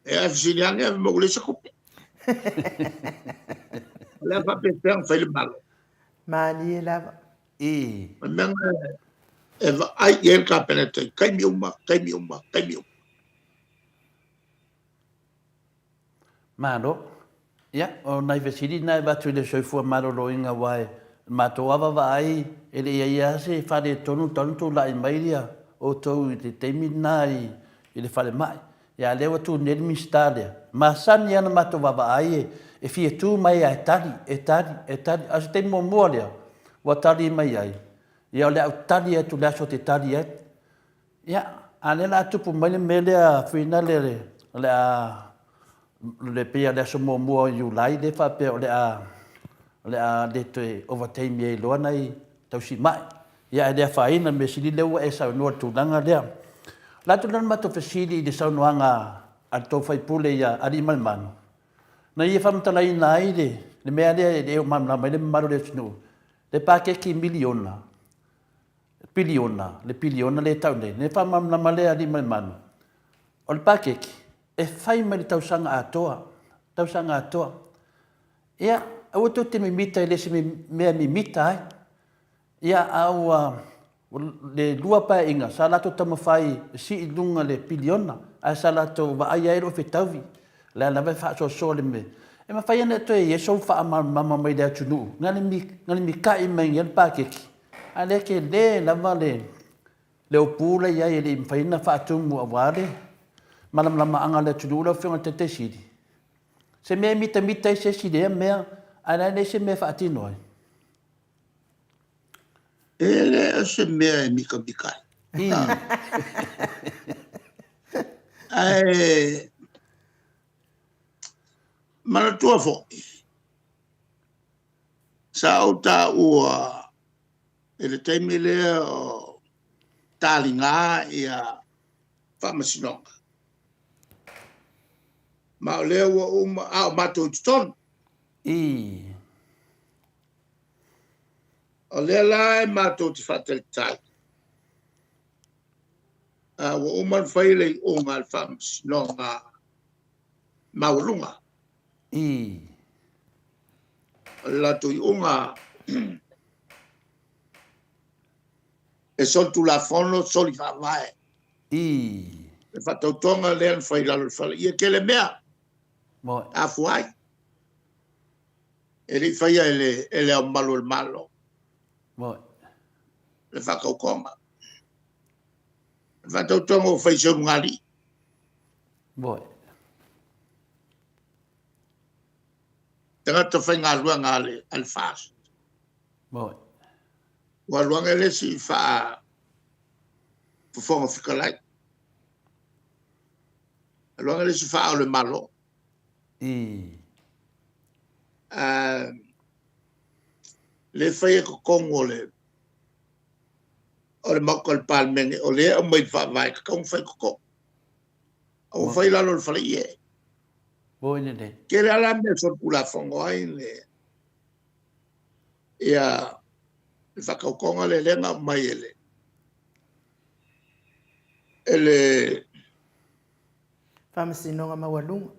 Speaker 2: E ae fesili ane ave ma ua leai se tupe. O le a faapefea ona fai le Malo?
Speaker 1: Malie lava.
Speaker 3: I.
Speaker 2: O le mea lena e vaai i ai le Kapeneta i taimi uma, taimi uma, taimi uma.
Speaker 3: Malo. Ia, o nai fesili na e avatu i le soifua maloloina aua e Matou lava vaai e le i ai lava se faaletonu talu ona tulai mai ia outou i le taimi lena i le falemai. Ia a o lea ua tu nei le Minisita lea, masani lava ona matou vaavaai e fia tu mai lava e tali, e tali, e tali. A o se taimi muamua lea ua tali mai ai, ia o le a ou tali atu i le aso ou te tali ai. Ia, a o lea o le a tupu mai le mea lea fuinale o le a le pei o le aso muamua o Iulai lea faapea o le a o le a le toe ovataimi ai loa nai tausimai. Ia ae le afaina, mea sili lea ua e saunoa i le tulaga lea. O le a tulaga le matou fesili i le saunoaga a le tou sui usufono ia Aliimalemanu, na ia faamatalaina ai le le mea lea e le o malamalama ai le mamalu o le atunuu, le paketi miliona, piliona, le piliona lea e tau nei, le faamalamalama lea Aliimalemanu, o le paketi e fai mai le tausaga atoa, tausaga atoa. Ia, aua tou te mimita i le isi mea e mimita ai. Ia, a ua le lua paeaiga sa latou taumafai e sii i luga le piliona, ae sa latou vaai ai e le o fetaui. O lea lava e faasoasoa le mea. E mafai ona e toe i ai sou faamalamalama mai le atunuu, na le mita'i mai ai le paketi, a o lea e tele lava le Le upu la i ai e le i mafai ona faatumu aua le malamalamaaga o le atunuu lau Afioga i le Taitai Sili. Se mea e mitamita ai se isi i lea mea, ae la e leai se mea e faatino ai.
Speaker 2: E le o se mea e mitamita ai. Ae manatua foi, sa ou taua i le taimi lea o taliga ia faamasinoga, ma o lea ua uma, a o matou i totonu.
Speaker 3: I.
Speaker 2: O lea la e matou te faatalitali, a ua uma ona fai le iuga a le faamasinoga maualuga.
Speaker 3: I.
Speaker 2: O le latou iuga e solitulafono, soli faavae.
Speaker 3: Ii.
Speaker 2: Le faatautoga lea na fai i lalo o le fale. Ia tele mea afua ai. E le i faia e le, e le Ao Mamalu o le Malo.
Speaker 3: Moi.
Speaker 2: Le faatautoga. Le faatautoga ua fai i se ulugalii.
Speaker 3: Moi.
Speaker 2: Tagata faigaluega a le, a le FAST.
Speaker 3: Moi.
Speaker 2: Ua alu ane le isi faa Fofoga Fetalai. Alu ane le isi faa o le Malo.
Speaker 3: I.
Speaker 2: Le fai e totonu o le o le Maota o le Palemene, o lea e aumai i le Faavae, tatau ona fai i totonu. A ua fai i lalo o le faleie.
Speaker 3: Moi lelei.
Speaker 2: Tele lava la mea e solitulafono ai le ia le faatautoga lea lea na aumai e le e le
Speaker 1: Faamasinoga Maualuga.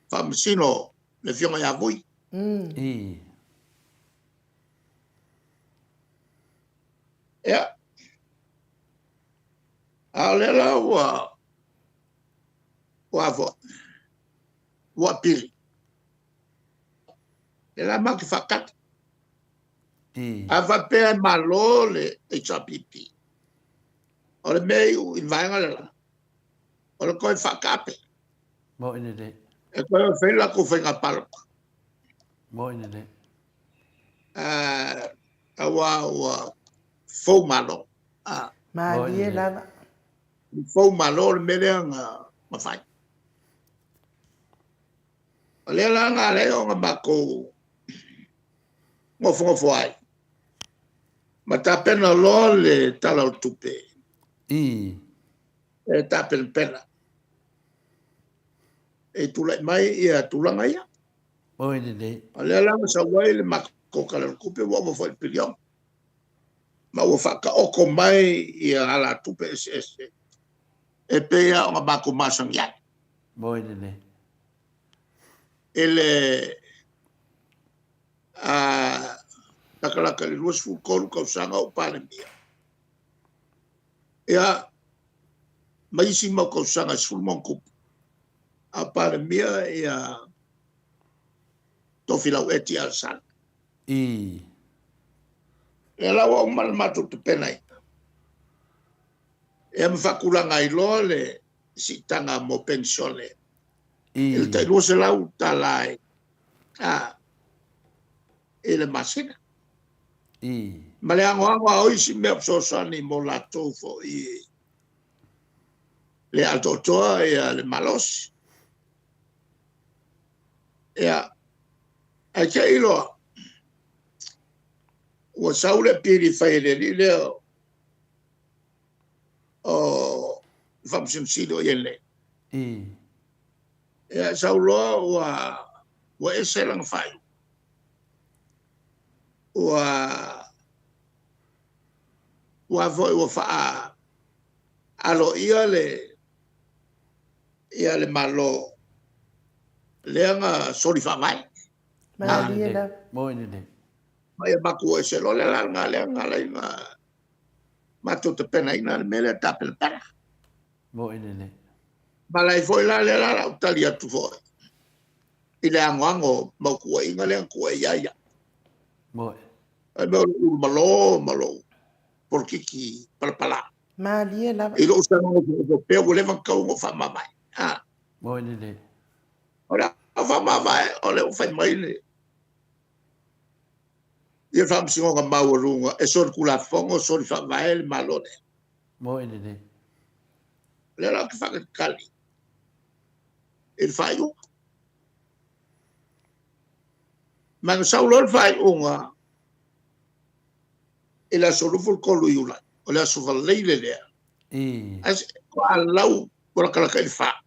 Speaker 2: Faamasino le Afioga ia Vui.
Speaker 1: Mm.
Speaker 3: I.
Speaker 2: Ia. A o lea la ua ua foi ua pili. Lea la matou te faatali. A faapea e malo le HRPP, o le mea e iu i le vaega le la, o le toe faataape.
Speaker 3: Moi lelei.
Speaker 2: E toe fai latou faiga palota.
Speaker 3: Moi lelei.
Speaker 2: Aua ua fou malo.
Speaker 1: Malie lava.
Speaker 2: Fou malo le mea lea na fai. O lea la na ala ai ona matou nofonofo ai ma tapena loa le Tala o le Tupe.
Speaker 3: I.
Speaker 2: E tapenapena. E tulai mai ia tulaga ia.
Speaker 3: Oi lelei.
Speaker 2: O lea la na sau ai le matou Tala o le Tupe ua ova foi i le piliona. Ma ua faataoto mai ia alatupe eseese e pei lava ona matou masani ai.
Speaker 3: Moi lelei.
Speaker 2: I le latalata i le 23 tausaga o Palemia, ia, ma isi mau tausaga e 10 ma ona tupu, a o Palemia ia Tofilau Eti Alesana.
Speaker 3: I.
Speaker 2: Lea la ua uma le matou tapenaina, ia ma faatulaga ai loa le siitaga mo penisione i le tai $200 i le masina. Ma le anoano lava o isi mea fesoasoani mo latou foi le atoatoa le malosi. Ia, ae te i loa ua sau le apili e fai e le alii lea o le Faamasino Sili o i ai nei. Ia, sau loa ua ese lana faaiuga. Ua foi ua faa-aloaia le Malo lea na soli faavae.
Speaker 1: Malie lava.
Speaker 3: Moi lelei.
Speaker 2: Ma ia matou o ese loa le ala lena lea na ala ai ona matou tapenaina le mea lea tapenapena.
Speaker 3: Moi lelei.
Speaker 2: Ma la foi la lea la lau tali atu foi i le anoano mau tuuaiga lea na tuuaia ai au.
Speaker 3: Moi.
Speaker 2: Ai mea o lou malo ma lou polokiki palapala.
Speaker 1: Malie lava.
Speaker 2: I lou saga pea ua leva ona tatau ona ou faamavae.
Speaker 3: Moi lelei.
Speaker 2: O le a faamavae o le ua fai mai le ia faamasinoga maualuga e soli Tulafono, soli faavae le Malo lea.
Speaker 3: Moi lelei.
Speaker 2: O lea la ou te faatalitali i le faaiuga. Ma na sau loa le faaiuga i le aso 23 Iulai, o le aso Faraile lea, ae toalau ua latalata i le 4.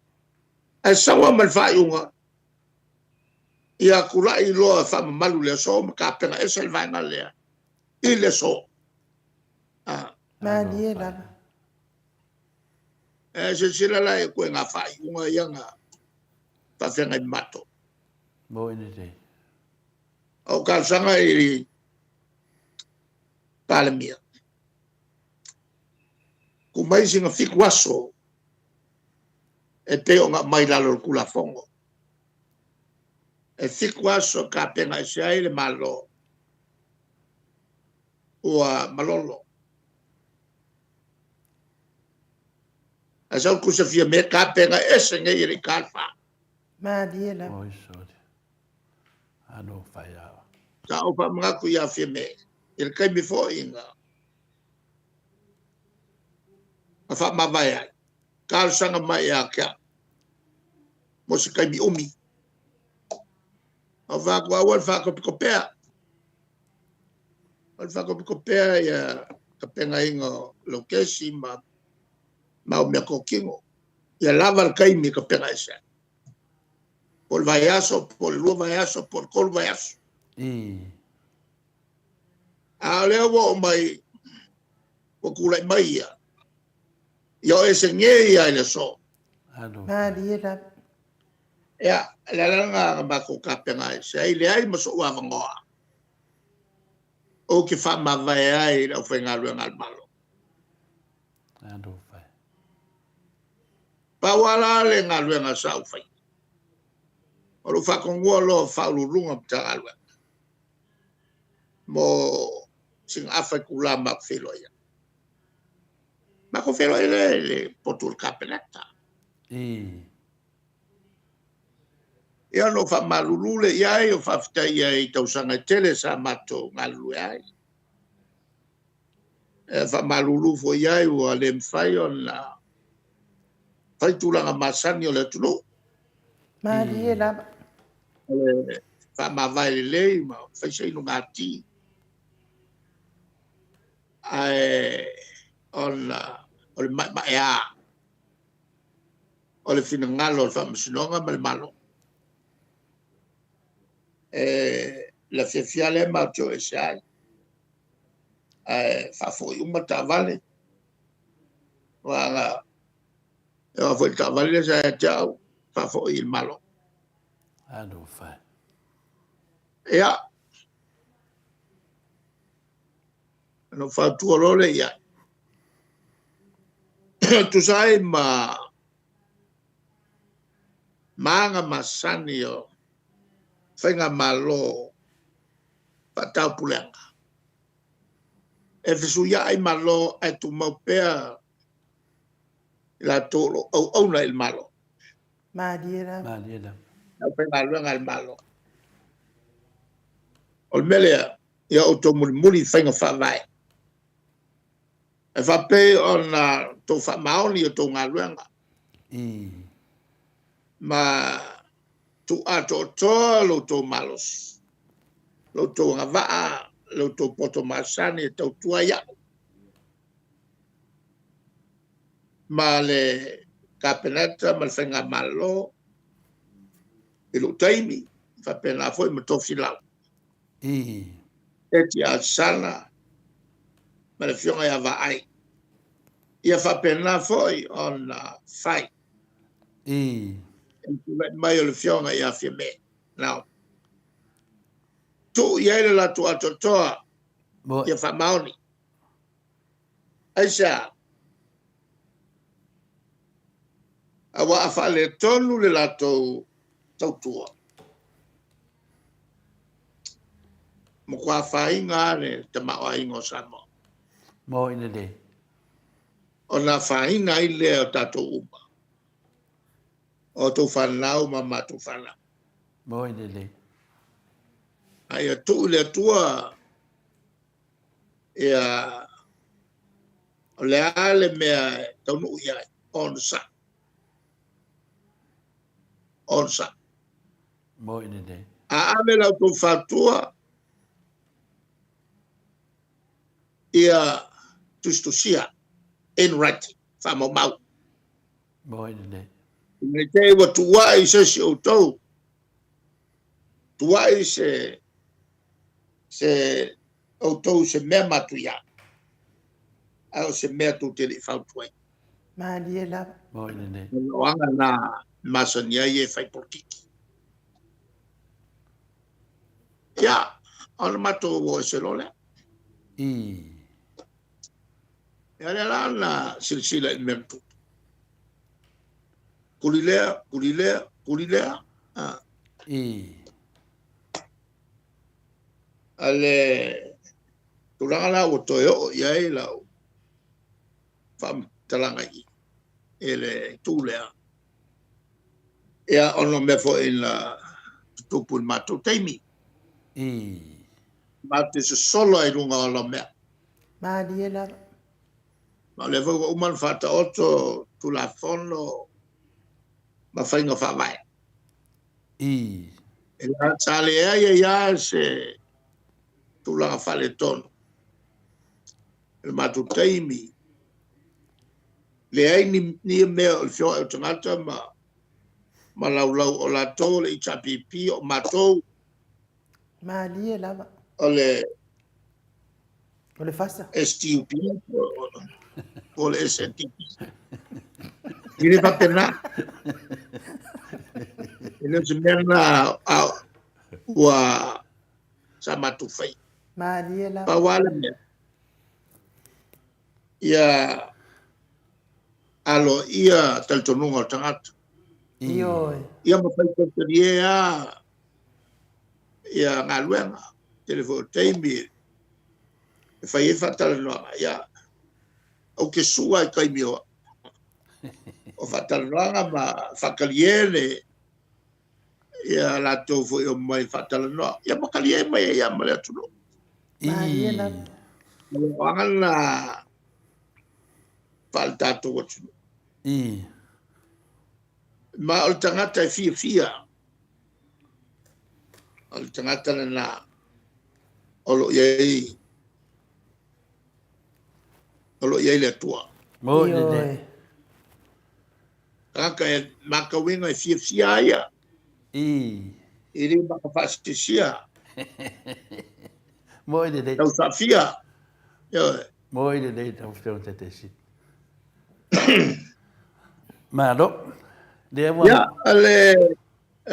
Speaker 2: Ae sau lava ma le faaiuga, ia tulai loa e faamamalu le aso ma tapena ese le vaega lea i le aso.
Speaker 1: Malie lava.
Speaker 2: E silasila la i ituaiga faaiuga ia na faafeagai ma matou.
Speaker 3: Moi lelei.
Speaker 2: O talosaga i le Palemia, tuu mai sina 7 aso e pei ona aumai i lalo o le Tulafono. E 7 aso e tapena ese ai le Malo ua malolo. Ae sau tusa fia mea tapena ese nei e le i ta le 4.
Speaker 1: Malie lava.
Speaker 3: Oi soli. Ano fai awa.
Speaker 2: Sa ou faamanatu ia Fiame i le taimi foi na faamavae ai, talosaga mai ia te au mo se taimi umi. Ou fai atu, aua le faatopetopea. O le faatopetopea ia tapenaina o lau kesi ma mau meatotino. Ia lava le taimi e tapena ese ai. Po o le vaiaso, po o le 2 vaiaso, po o le 3 vaiaso. A o lea ua oo mai, ua tulai mai ia, ia o ese nei ia i le aso.
Speaker 1: Malie lava.
Speaker 2: Ia, le ala lena na matou tapena ai, se ai leai ma sou avanoa ou te faamavae ai i le aufaigaluega a le Malo. Pau lava la le galuega sa ou faia, o lou faatonua loa o Faauluuluga o Matagaluega mo sina afa itula matou te feiloai ai. Matou feiloai lea i le potu o le Kapeneta. Ia ona ou faamalulu lea i ai, ou faafetai i ai i tausaga e tele sa matou galulue ai. E faamalulu foi i ai ua le mafai ona fai tulaga masani o le atunuu.
Speaker 1: Malie lava.
Speaker 2: O le faamavae lelei ma fai se inugati. Ae ona o le maemaea o le finagalo o le Faamasinoga ma le Malo. E lafiafia lea matou te o ese ai. Ae faafoi uma taavale. Aua e oo foi i le taavale lea sa ia te au, faafoi i le Malo. Ia, ona ou fautua loa lea i ai. Tusa ai ma aga masani o faigamalo faataupulega. E fesuiaʻi Malo ae tumau pea i latou o lo o auauna i le Malo.
Speaker 1: Malie lava.
Speaker 3: Malie lava.
Speaker 2: Le aufaigaluega a le Malo. O le mea lea, ia outou mulimuli i faiga faavae. E faapei ona outou faamaoni i a outou galuega.
Speaker 3: I.
Speaker 2: Ma tuu atoatoa lo outou malosi, lo outou agavaa, lo outou poto masani e tautua ai au ma le Kapeneta ma le Faigamalo i lou taimi, faapena foi ma Tofilau.
Speaker 3: I.
Speaker 2: Eti Alesana ma le Afioga ia Vaai. Ia faapena foi ona fai.
Speaker 3: I.
Speaker 2: I le tulai mai o le Afioga ia Fiame. Now, tuu i ai le latou atoatoa ia faamaoni. Aisea? Aua a faaletonu le latou tautua, matua afaina lava le tamaoaiga o Samoa.
Speaker 3: Moni lelei.
Speaker 2: Ona afaina ai lea o tatou uma, o a outou fanau ma a matou fanau.
Speaker 3: Moni lelei.
Speaker 2: A ia tuu i le Atua ia o le a le mea e taunuu i ai, onosai. Onosai.
Speaker 3: Moni lelei.
Speaker 2: A ave la outou fautua ia tusitusia in writing, faamaumau.
Speaker 3: Moni lelei.
Speaker 2: Ina ne i te i ua tuuai se isi o outou, tuuai se se outou se mea matuia, ae o se mea tou te le i fautuaina.
Speaker 1: Malie lava.
Speaker 3: Moni lelei.
Speaker 2: O aga na masani ai e fai polokiki. Ia, ona matou o ese loa lea.
Speaker 3: I.
Speaker 2: Ia lea la na silasila i le mea na tupu. Kuli lea, kuli lea, kuli lea. Ah.
Speaker 3: I.
Speaker 2: A le tulaga la ua toe oo i ai lau faamatalaga i i le itu lea, ia ona o mea foi na tutupu i le matou taimi.
Speaker 3: I.
Speaker 2: Matou te sosolo ai i luga o ala mea.
Speaker 1: Malie lava.
Speaker 2: Ma o lea foi ua uma ona faataoto Tulafono ma faiga faavae.
Speaker 3: I.
Speaker 2: E sa leai ai lava se tulaga faaletonu i le matou taimi. Leai ni, ni mea o le feoai o tagata ma, ma laulau o latou o le HRPP, o matou.
Speaker 1: Malie lava.
Speaker 2: O le
Speaker 1: O le fasa.
Speaker 2: STUP po o le SNDP. E le faapena. E le o se mea lena a ua sa matou faia.
Speaker 1: Malie lava.
Speaker 2: Pau lava le mea, ia aloaia talitonuga o le tagata.
Speaker 1: Ioe.
Speaker 2: Ia ma fai taitalie lava ia galuega, tele foi o taimi e fai ai faatalanoaga, ia, ou te sua i taimi o, o faatalanoaga ma faatalie le ia latou foi o mai faatalanoa, ia ma talie mai ai ma le atunuu.
Speaker 1: Malie lava.
Speaker 2: O aga lena faale tatou atunuu.
Speaker 3: I.
Speaker 2: Ma o le tagata e fiafia O le tagata lena o lo o i ai o lo o i ai le Atua.
Speaker 3: Moni lelei.
Speaker 2: Tagata e matauina e fiafia ai ia.
Speaker 3: I.
Speaker 2: E le maka faasisia.
Speaker 3: Moni lelei.
Speaker 2: Tau saafia. Ioe.
Speaker 3: Moni lelei lau Afioga Taitaisin. Malo. Lea ua...
Speaker 2: Ia, le,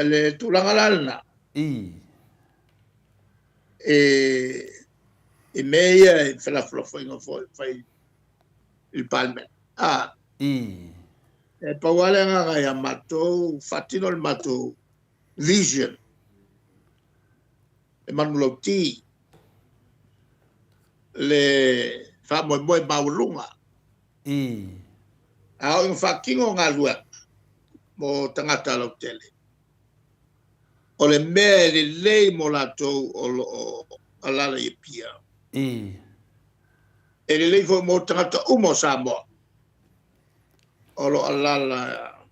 Speaker 2: le tulaga la lena.
Speaker 3: I.
Speaker 2: E, i mea ia i felafolafoaiga foi fai i le Palemene. A.
Speaker 3: I.
Speaker 2: E pau lava le agaga ia matou, faatino le matou vision, le manulauti. Le faamoemoe maualuga.
Speaker 3: I.
Speaker 2: A oo ina faatino galuega mo tagata lautele, o le mea e lelei mo latou o lo o alala i Apia.
Speaker 3: I.
Speaker 2: E lelei foi mo tagata uma o Samoa o lo o alala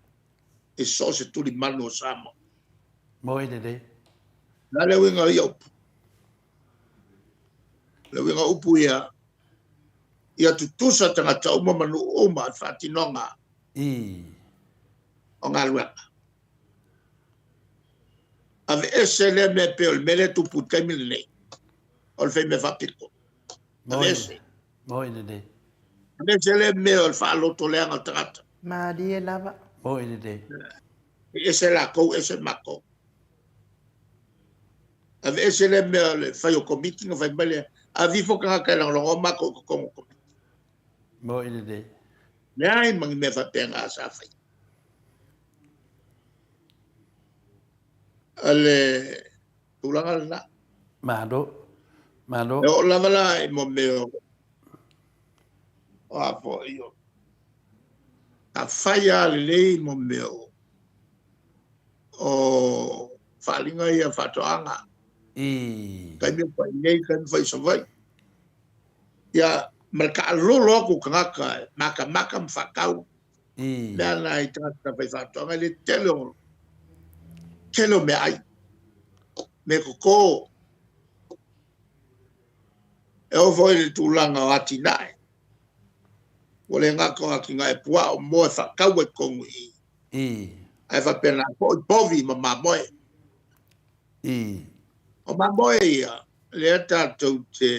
Speaker 2: i so o se tulimanu o Samoa.
Speaker 3: Mo e lelei.
Speaker 2: O le a le uiga o ia upu? Le uiga o upu ia, ia tutusa tagata uma ma nuu uma i le faatinoga
Speaker 3: I.
Speaker 2: o galuega. Aveese lea mea pei o le mea lea e tupu i le taimi lenei, o le faimea faapito. Aveese.
Speaker 3: Moi lelei.
Speaker 2: Aveese lea mea o le faalotoleaga o tagata.
Speaker 1: Malie lava.
Speaker 3: Moi lelei.
Speaker 2: E ese lakou, ese makou. Aveese lea mea o le fai o komiti na fai mai lea, ave ifo tagata e lagolago makou i totonu o komiti.
Speaker 3: Moi lelei.
Speaker 2: Leai ma ni mea faapena sa faia. O le tulaga lena.
Speaker 3: Malo. Malo.
Speaker 2: E oo lava la i mo mea o a foi o a fai lava lelei mo mea o faaaliga ia faatoaga.
Speaker 3: I.
Speaker 2: Taimi o fai nei, taimi fai i Savaii. Ia, ma le taalolo atu o tagata e matamata ma faatau.
Speaker 3: I.
Speaker 2: Mea na i tagata faifaatoaga, e le tele o tele o meaai, mea toto. E oo foi i le tulaga o atinae, ua le gata o atinae puaa o moa e faatau ai totonu i i.
Speaker 3: I.
Speaker 2: Ae faapena foi povi ma mamoe.
Speaker 3: I.
Speaker 2: O mamoe ia, lea tatou te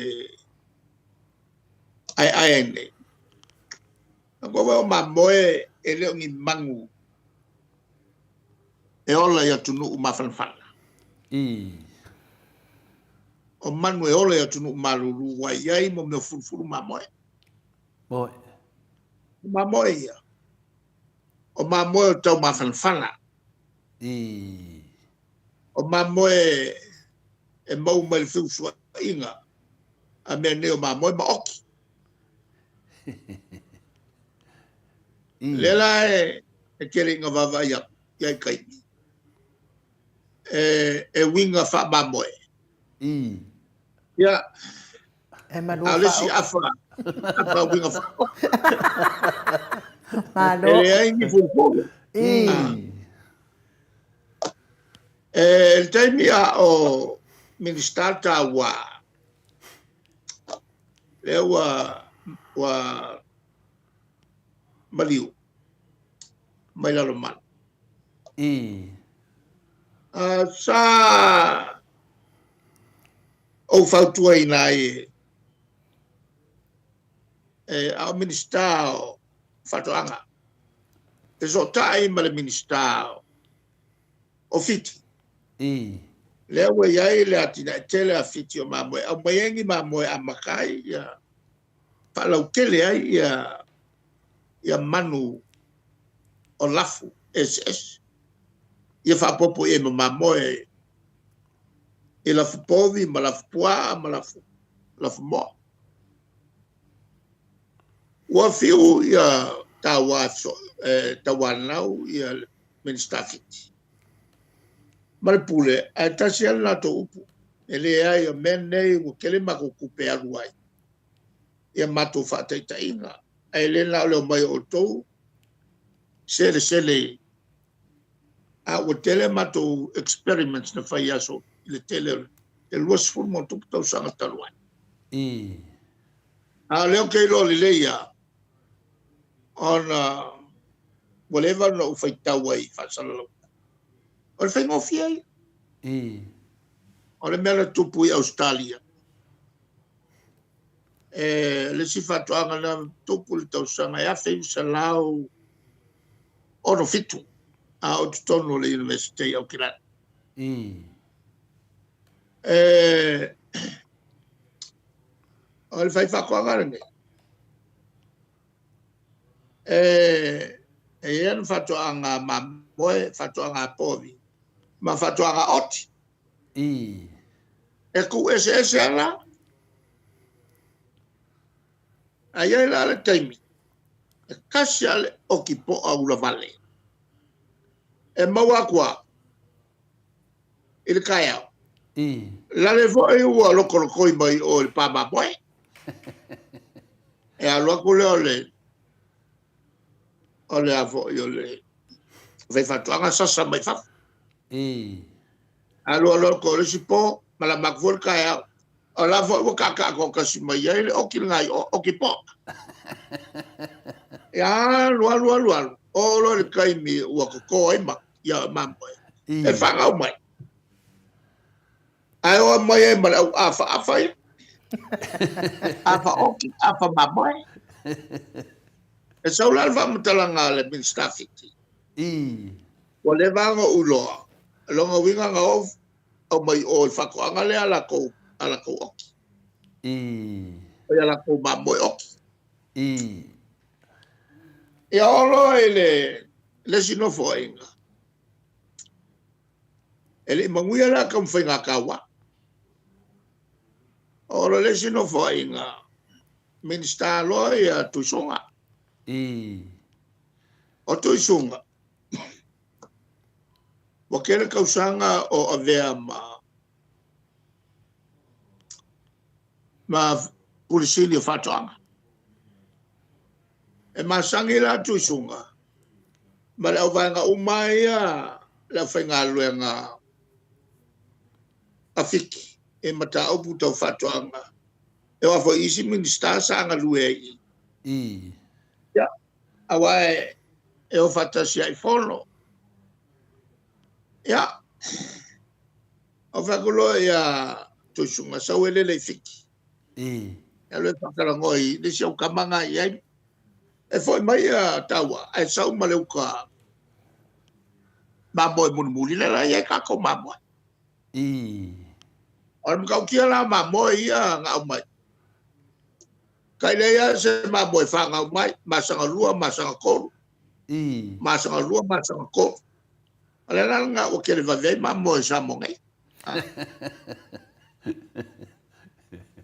Speaker 2: aeae ai nei. Manatua foi o mamoe e le o ni manu e ola i atunuu mafanafana.
Speaker 3: I.
Speaker 2: O manu e ola i atunuu malulu ua i ai mo mea fulufulu mamoe.
Speaker 3: Moe.
Speaker 2: O mamoe ia. O mamoe o tau mafanafana.
Speaker 3: I.
Speaker 2: O mamoe e mau mai le feusuaiga a mea nei o mamoe ma oki. Lea la e tele ina vaavaai atu i ai taimi e uiga faamamoe. Ia,
Speaker 1: E malua
Speaker 2: a o le isi
Speaker 1: faaoki.
Speaker 2: afa, afa uiga faaoki.
Speaker 1: Malo.
Speaker 2: E leai ni fulufulu. E le taimi a o Minista taua, lea ua ua maliu mai Lalomanu.
Speaker 3: I.
Speaker 2: Sa ou fautuaina ai e a o Minista o Faatoaga, fesootai ma le Minista o Fiti.
Speaker 3: I.
Speaker 2: Lea ua i ai le atinae tele a Fiti o mamoe, aumai ai ni mamoe amata ai ia faalautele ai ia ia manu o lafu eseese. Ia faaopoopo i ai ma mamoe i lafu povi ma lafu puaa ma lafu lafu moa. Ua fiu ia taua e tauanau ia le Minista Fiti ma le pule, ae tasi lava le latou upu, e leai, o mea nei ua tele matou tupe e alu ai ia matou faataitaiga, ae le na o le omai o outou selesele i a ua tele matou experiments na fai i aso i le tele o le 20 ma tupu tausaga talu ai. A o lea ou te iloa lelei lava, ona ua leva ona ou faitau ai i faasalalauga. O le faigofie ia. O le mea na tupu i Ausetalia, e le isi faatoaga na tupu i le tausaga e 1967, a o totonu o le Universite i Aukilani. E, o le faifaatoaga lenei, e, e i ai ana faatoaga mamoe, faatoaga povi, ma faatoaga oti. E tuueseese lava. A i ai la le taimi, e kasi a le oki po'a ulavale e maua atu a i le taeao.
Speaker 3: I.
Speaker 2: Lale foi ua lokolokoi mai o i le pa mamoe. E alu atu lea o le o le a foi o le faifaatoaga sasa mai fafo.
Speaker 3: I.
Speaker 2: Alu alu atu o le isi po, malama atu foi le taeao. O la foi ua taataa toatasi mai ai le oki lena i o, oki poa. Ia alu, alu, alu, alu, oo loa i le taimi ua toto ai ma, ia mamoe, e fanau mai. Ae oo mai ai ma le au afaafa ia. Afa oki, afa mamoe. E sau la le faamatalaga a le Minisita Fiti. Ua leva ona ou iloa, lona uiga na oo aumai o i faatoaga lea a latou, a latou oki.
Speaker 3: I.
Speaker 2: O ia latou mamoe oki.
Speaker 3: I.
Speaker 2: Ia oo loa i le, le isi nofoaiga, e le i manuia la taumafaiga a taua. Oo loa i le isi nofoaiga, Minisita loa ia Tuisuga.
Speaker 3: I.
Speaker 2: O Tuisuga, Ua tele tausaga o avea ma ma Pule Sili o Faatoaga. E masani la Tuisuga ma le auvaega uma ia le aufaigaluega a Fiti i mataupu tau faatoaga. E oo foi i isi Minisita sa galue ai i
Speaker 3: i.
Speaker 2: Ia, aua e o faatasi ai i fono. Ia, o fai atu loa ia Tuisuga, sau e lele i Fiti.
Speaker 3: I.
Speaker 2: Alu e faatalanoa i le isi au tama na i ai. E foi mai ia taua, ae sau ma le uta mamoe mulimuli lea la e i ai tatou mamoe.
Speaker 3: I.
Speaker 2: O le matautia la mamoe ia na aumai. Kai leai lava se mamoe fanau mai, masaga lua, masaga tolu.
Speaker 3: I.
Speaker 2: Masaga lua, masaga tolu. O le ala lena ua tele vave ai mamoe i Samoa nei.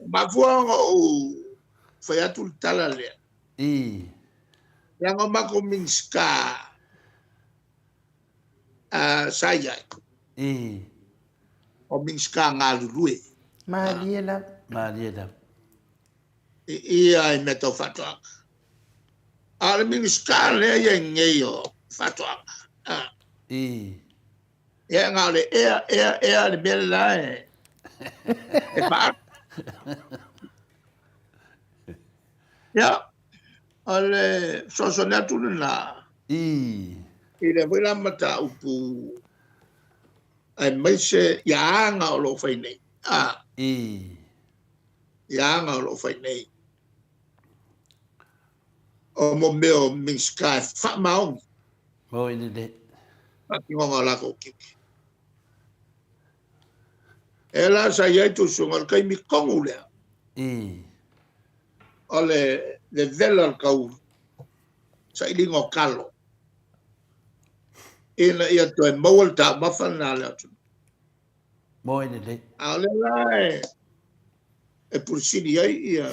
Speaker 2: Mafua ona ou fai atu le tala lea.
Speaker 3: I.
Speaker 2: Leaga o matou Minisita sa i ai.
Speaker 3: I.
Speaker 2: O Minisita galulue.
Speaker 1: Malie lava.
Speaker 3: Malie lava.
Speaker 2: I ia i mea tau faatoaga. A o le Minisita lea i ai nei o faatoaga. A.
Speaker 3: I.
Speaker 2: Ia na o le ea, ea, ea le mea le e, e faa. Ia, o le fesoasoani atu lena.
Speaker 3: I.
Speaker 2: I lea foi la mataupu aemaise ia aga o lo o fai nei. A.
Speaker 3: I.
Speaker 2: Ia aga o lo o fai nei. O mo mea o Minisita e faamaoni.
Speaker 3: Mo i lelei.
Speaker 2: Faatinoga o latou tiute. E la sa i ai tusuga o le taimi tonu lea.
Speaker 3: I.
Speaker 2: O le vevela o le tau sailiga o talo ina ia toe maua le taumafa lena a le atunuu.
Speaker 3: Moe lelei.
Speaker 2: A o lea la e, e Pule Sili ai ia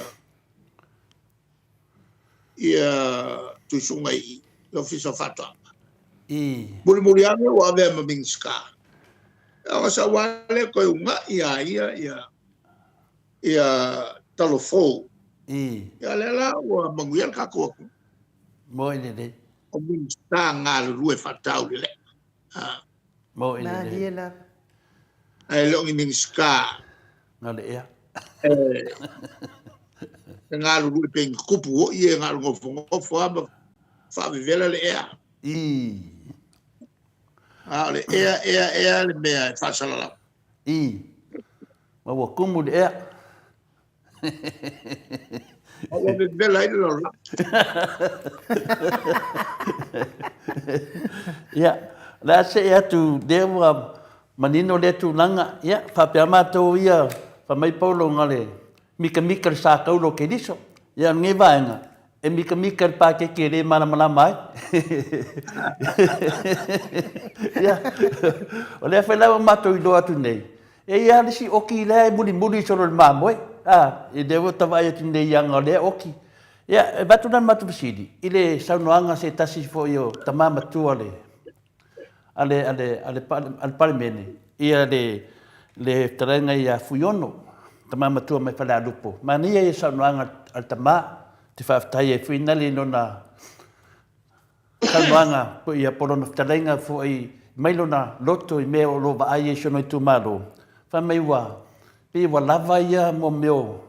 Speaker 2: ia Tuisuga i le Ofisa o Faatoaga.
Speaker 3: I.
Speaker 2: Mulimuli ane ua avea ma Minisita. Ona sau lava lea toe una'i ia ia ia ia talo fou.
Speaker 3: I.
Speaker 2: Ia lea la ua manuia le tatou atunuu.
Speaker 3: Moe lelei.
Speaker 2: O Minisita galulue faataulelei.
Speaker 3: Moe lelei.
Speaker 1: Malie lava.
Speaker 2: Ae le o ni Minisita.
Speaker 3: Na le ea.
Speaker 2: E galulue pei ni tupu foi e na o le nofonofo lava ma faavevela le ea.
Speaker 3: I.
Speaker 2: A o le ea, ea, ea le mea e faasalalau.
Speaker 3: I. Ma ua kumu le ea.
Speaker 2: A ua vevela ai le lalolagi.
Speaker 3: Ia, o le a see atu lea ua manino lea tulaga, ia, faapea matou ia, fai mai Paulo na le mikamika le sa taula o Keriso. Ia, o lenei vaega, e mikamika le pakeke e le malamalama ai. Ia, o lea foi la ua matou iloa atu nei, e i ai lava le isi oki lea e mulimuli solo i le mamoe, a, lea ua ta vaai atu nei i aga o lea oki. Ia, e avatu la le matou fesili i le saunoaga a se tasi foi o tama matua a le, a le, a le, a le, a le Palemene, ia le, le fetalaiga ia Fuiono, tama matua mai Falealupo. Manaia ia saunoaga a le tama, te faafetai ai foi nale i lona saunoaga ia po o lona fetalaiga foi mai lona loto i mea o lo o vaai ai i si ona itumalo. Fai mai ua, pei ua lava ia mo mea o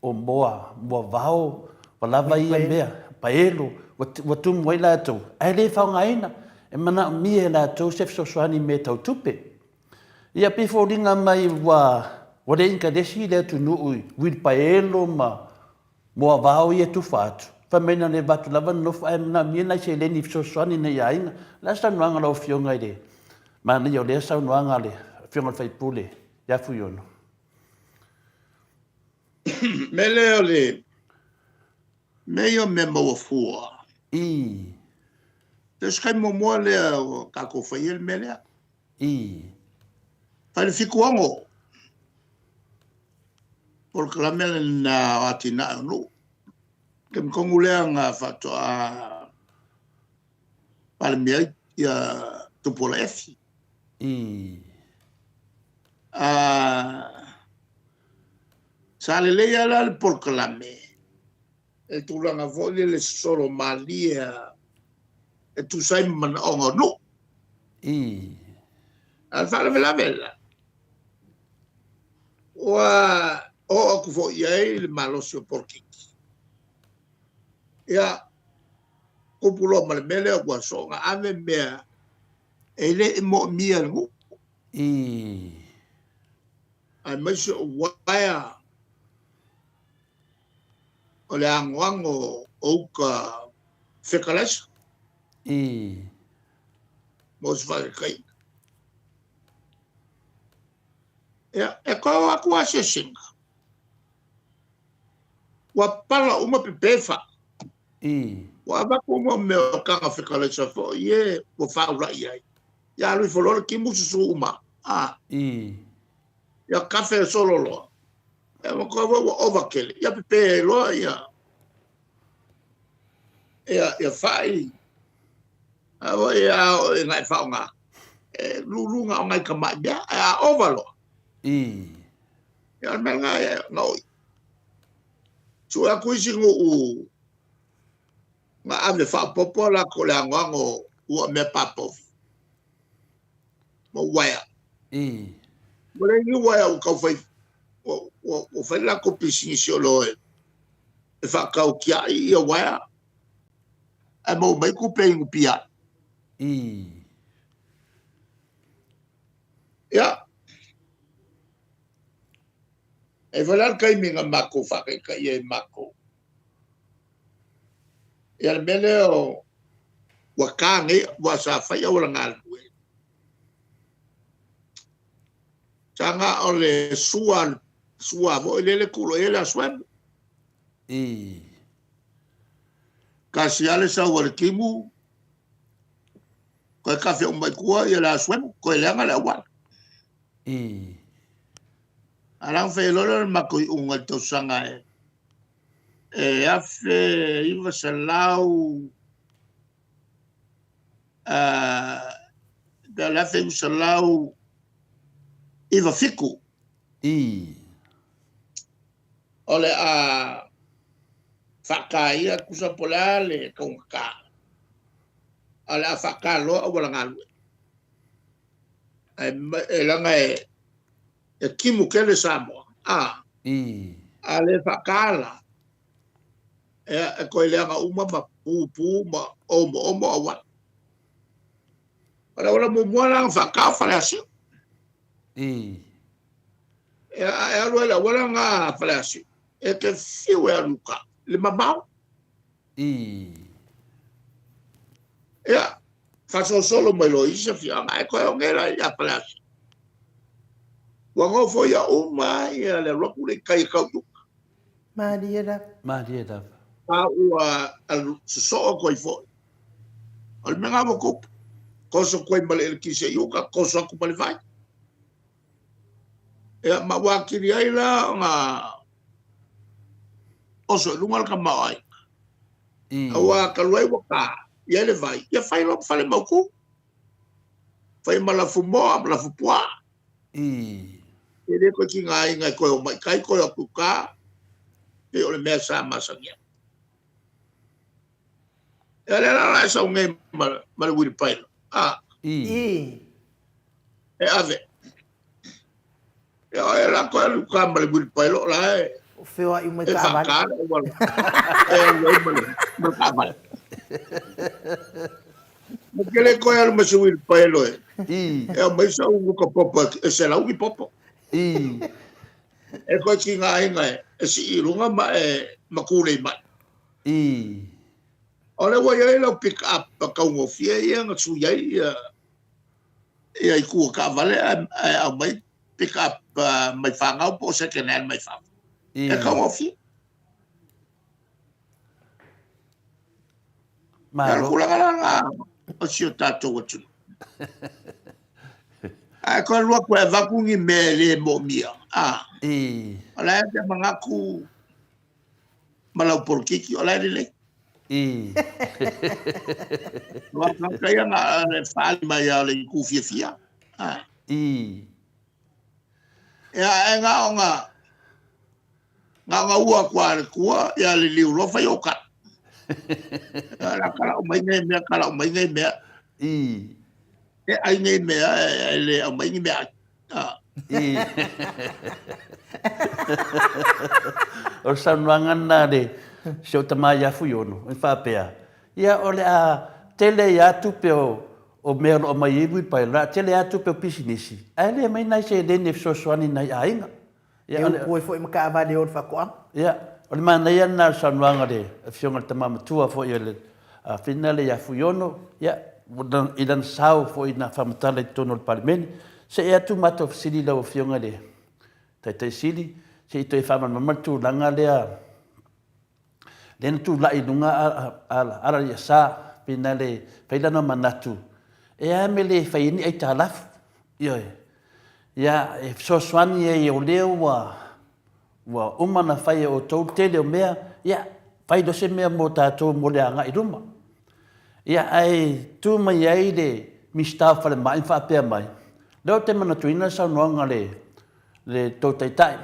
Speaker 3: o moa, moa vao, ua lava ia mea, paelo, ua tumu ai latou, ae le faaaogaina, e manaomia e latou se fesoasoani i mea tau tupe. Ia pei e foliga mai ua ua le inkalesi le atunuu i uilipaelo ma moa vao ia e tufa atu, fai mai na ona avatu lava nonofo ae manaomia nai seleni e fesoasoani i nai aiga. O le a se saunoaga a lau Afioga i le manaia o lea saunoaga a le Afioga i le sui usufono ia Fuiono?
Speaker 2: Mea lea o le mea ia o mea maua fua.
Speaker 3: I.
Speaker 2: Se taimi muamua lea ua tatou faia le mea lea.
Speaker 3: I.
Speaker 2: Fai le 76. Polokalame lena o atinae o nuu. Taimi tonu lea na faatoa Palemia ai ia Tupuola Efi.
Speaker 3: I.
Speaker 2: Sa lelei lava la le polokalame e tulaga foi lele sosolo malie e tusa ai ma manaoga o nuu.
Speaker 3: I.
Speaker 2: A o le faalavelave la, ua oo atu foi i ai le malosi o polokiki. Ia, tupu loa ma le mea lea ua soona ave mea e le i moomia e le nuu.
Speaker 3: I.
Speaker 2: Aemaise o uaea o le anoano o uka fekalaisa.
Speaker 3: I.
Speaker 2: Mo se faataitaiga. Ia, e toe o atu asiasiga, ua pala uma pepe faa.
Speaker 3: I.
Speaker 2: Ua avatu uma mea o taga fekalaisa foi e ua faaulai ai. Ia alu ifo loa le timu susu uma. A.
Speaker 3: I.
Speaker 2: Ia kafe solo loa. Ia matua foi ua ova tele. Ia pepe ai loa ia ia ia fai. A foi a o ina e faaaoga. E lulu na o nai tamai mea. Ae a ova loa.
Speaker 3: I.
Speaker 2: Ia o le mea lena e na oi. Sue atu isi nuu na ave faaopoopo latou i le anoano ua mea papovi ma uaea.
Speaker 3: I.
Speaker 2: Ua leai ni uaea ua tau fai, ua, ua, ua fai le latou pisinisi o lo e, e faatau tiai ia uaea, ae maua mai tupe inu pia.
Speaker 3: I.
Speaker 2: Ia, e fai la le taimi na matou faataitai ai matou. Ia le mea lea o ua ta nei, ua sa fai auala galulue. Sa na o le sua, sua foi lele tuu loa i ai le asuemu.
Speaker 3: I.
Speaker 2: Tasi lava le sau a le timu, toe kafe uma i tua ia le asuemu, toe leaga le auala.
Speaker 3: I.
Speaker 2: A la ona fai loa lea o le matou iuga i le tausaga e e 1900 pe o le 1997.
Speaker 3: I.
Speaker 2: O le a faataia tusa po o le a le taugata, a o le a faata loa auala galue. Ae leaga e e timu tele Samoa, a.
Speaker 3: I.
Speaker 2: A le faata la, e, e toe leaga uma ma pupu ma omoomo auala. O le auala muamua la na faata o Faleasiu.
Speaker 3: I.
Speaker 2: E, e alu ai le auala na Faleasiu, e te fiu e alu i uka, le mamao.
Speaker 3: I.
Speaker 2: Ia, faasolosolo mai loa i isi afioaga, ae toe oge la ia Faleasiu. Ua nofoia uma ai le alu atu lea i tai e tau i uka.
Speaker 1: Malie lava.
Speaker 3: Malie lava.
Speaker 2: A ua sosoo atu ai foi. O le mea lena ua tupu. Toso atu ai ma le eletise i uka, toso atu ma le vai. Ia, ma ua atili ai la ona oso i luga le tamaoaiga. Aua talu ai ua ta i ai le vai, ia fai loa ma fale mautu. Fai ma lafumoa ma lafupuaa. E le toe tigaina e toe omai i tai toe o atu i uta, pei o le mea sa masani ai. Ia lea la o le a e sau nei ma, ma le uilipaelo, a? E ave. Ia o e la toe alu i uta ma le uilipaelo o la e
Speaker 1: Feoai uma i
Speaker 2: e
Speaker 1: taavale.
Speaker 2: faata le auala e alu ai ma le, ma le taavale. Ma ke le toe alu ma se uilipaelo e, e aumai sau nuka popo e 100 ni popo. E toe tigaina e, e sii i luga ma e ma tulei mai. O lea ua i ai lau pick up taugofie ia na sui ai ia ia itu o taavale ae aumai pick up mai fanau po o second hand mai fafo. E taugofie.
Speaker 3: Malo.
Speaker 2: O le tulaga la lena o si o tatou atunuu. Ae toe alu atu e avatu ni mea e le moomia, a. O la e te manatu ma lau polokiki, o la e lelei. Aua o tagata ia na o le faaali mai lava o le itu fiafia. Ia, ae na ona, na ona ua atu lava e le tua, ia liliu loa fai ou tala. Ia, o le a tala'u mai nei mea, tala'u mai nei mea. E ai nei mea, e le aumai ni meaai.
Speaker 3: O le saunoaga lena a le si ou tama ia Fuiono, e faapea, ia o le a tele ai lava tupe o mea o lo o aumai ai uilipaelo, o le a tele ai lava tupe o pisinisi, ae le aumai nai seleni e fesoasoani i nai aiga.
Speaker 1: E upu ai foi ma taavale o le faatoaga.
Speaker 3: Ia, o le manaia lena o le saunoaga a le Afioga i le Tama Matua foi o le Afina lea ia Fuiono, ia, i lana sao foi na faamatala i totonu o le Palemene. See atu matou fesili i lau Afioga i le Taitai Sili, se i toe faamalamalama le tulaga lea, lea na tulai i luga Alaliasa, pei na le fai lana manatu, e a mea le fai ai ni aitalafu, ioe, ia, e fesoasoani ai o lea ua ua uma ona fai e outou le tele o mea, ia, fai loa se mea mo tatou mo le agai i luma. Ia, ae tu mai ai le Minisita o Falemai ma faapea mai, lea ou te manatuina le saunoaga a le le tou Taitai,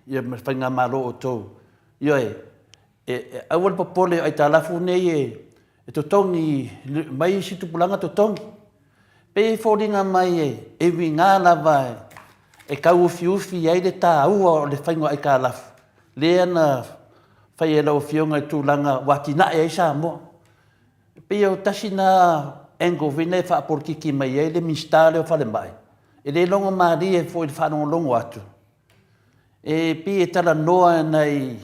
Speaker 3: ia ma le Faigamalo o outou, ioe, e aua le popole o aitalafu nei e totogi mai isi tupulaga totogi. Pei e foliga mai e uiga lava e tauufiufi ai le taua o le faiga o aitalafu lea na fai e lau Afioga i tulaga ua atinae ai Samoa. E pei o tasi na angle foi lea e faapolokiki mai ai le Minisita lea o Falemai, e le logomalie foi i le faalogologo atu, e pei e talanoa nai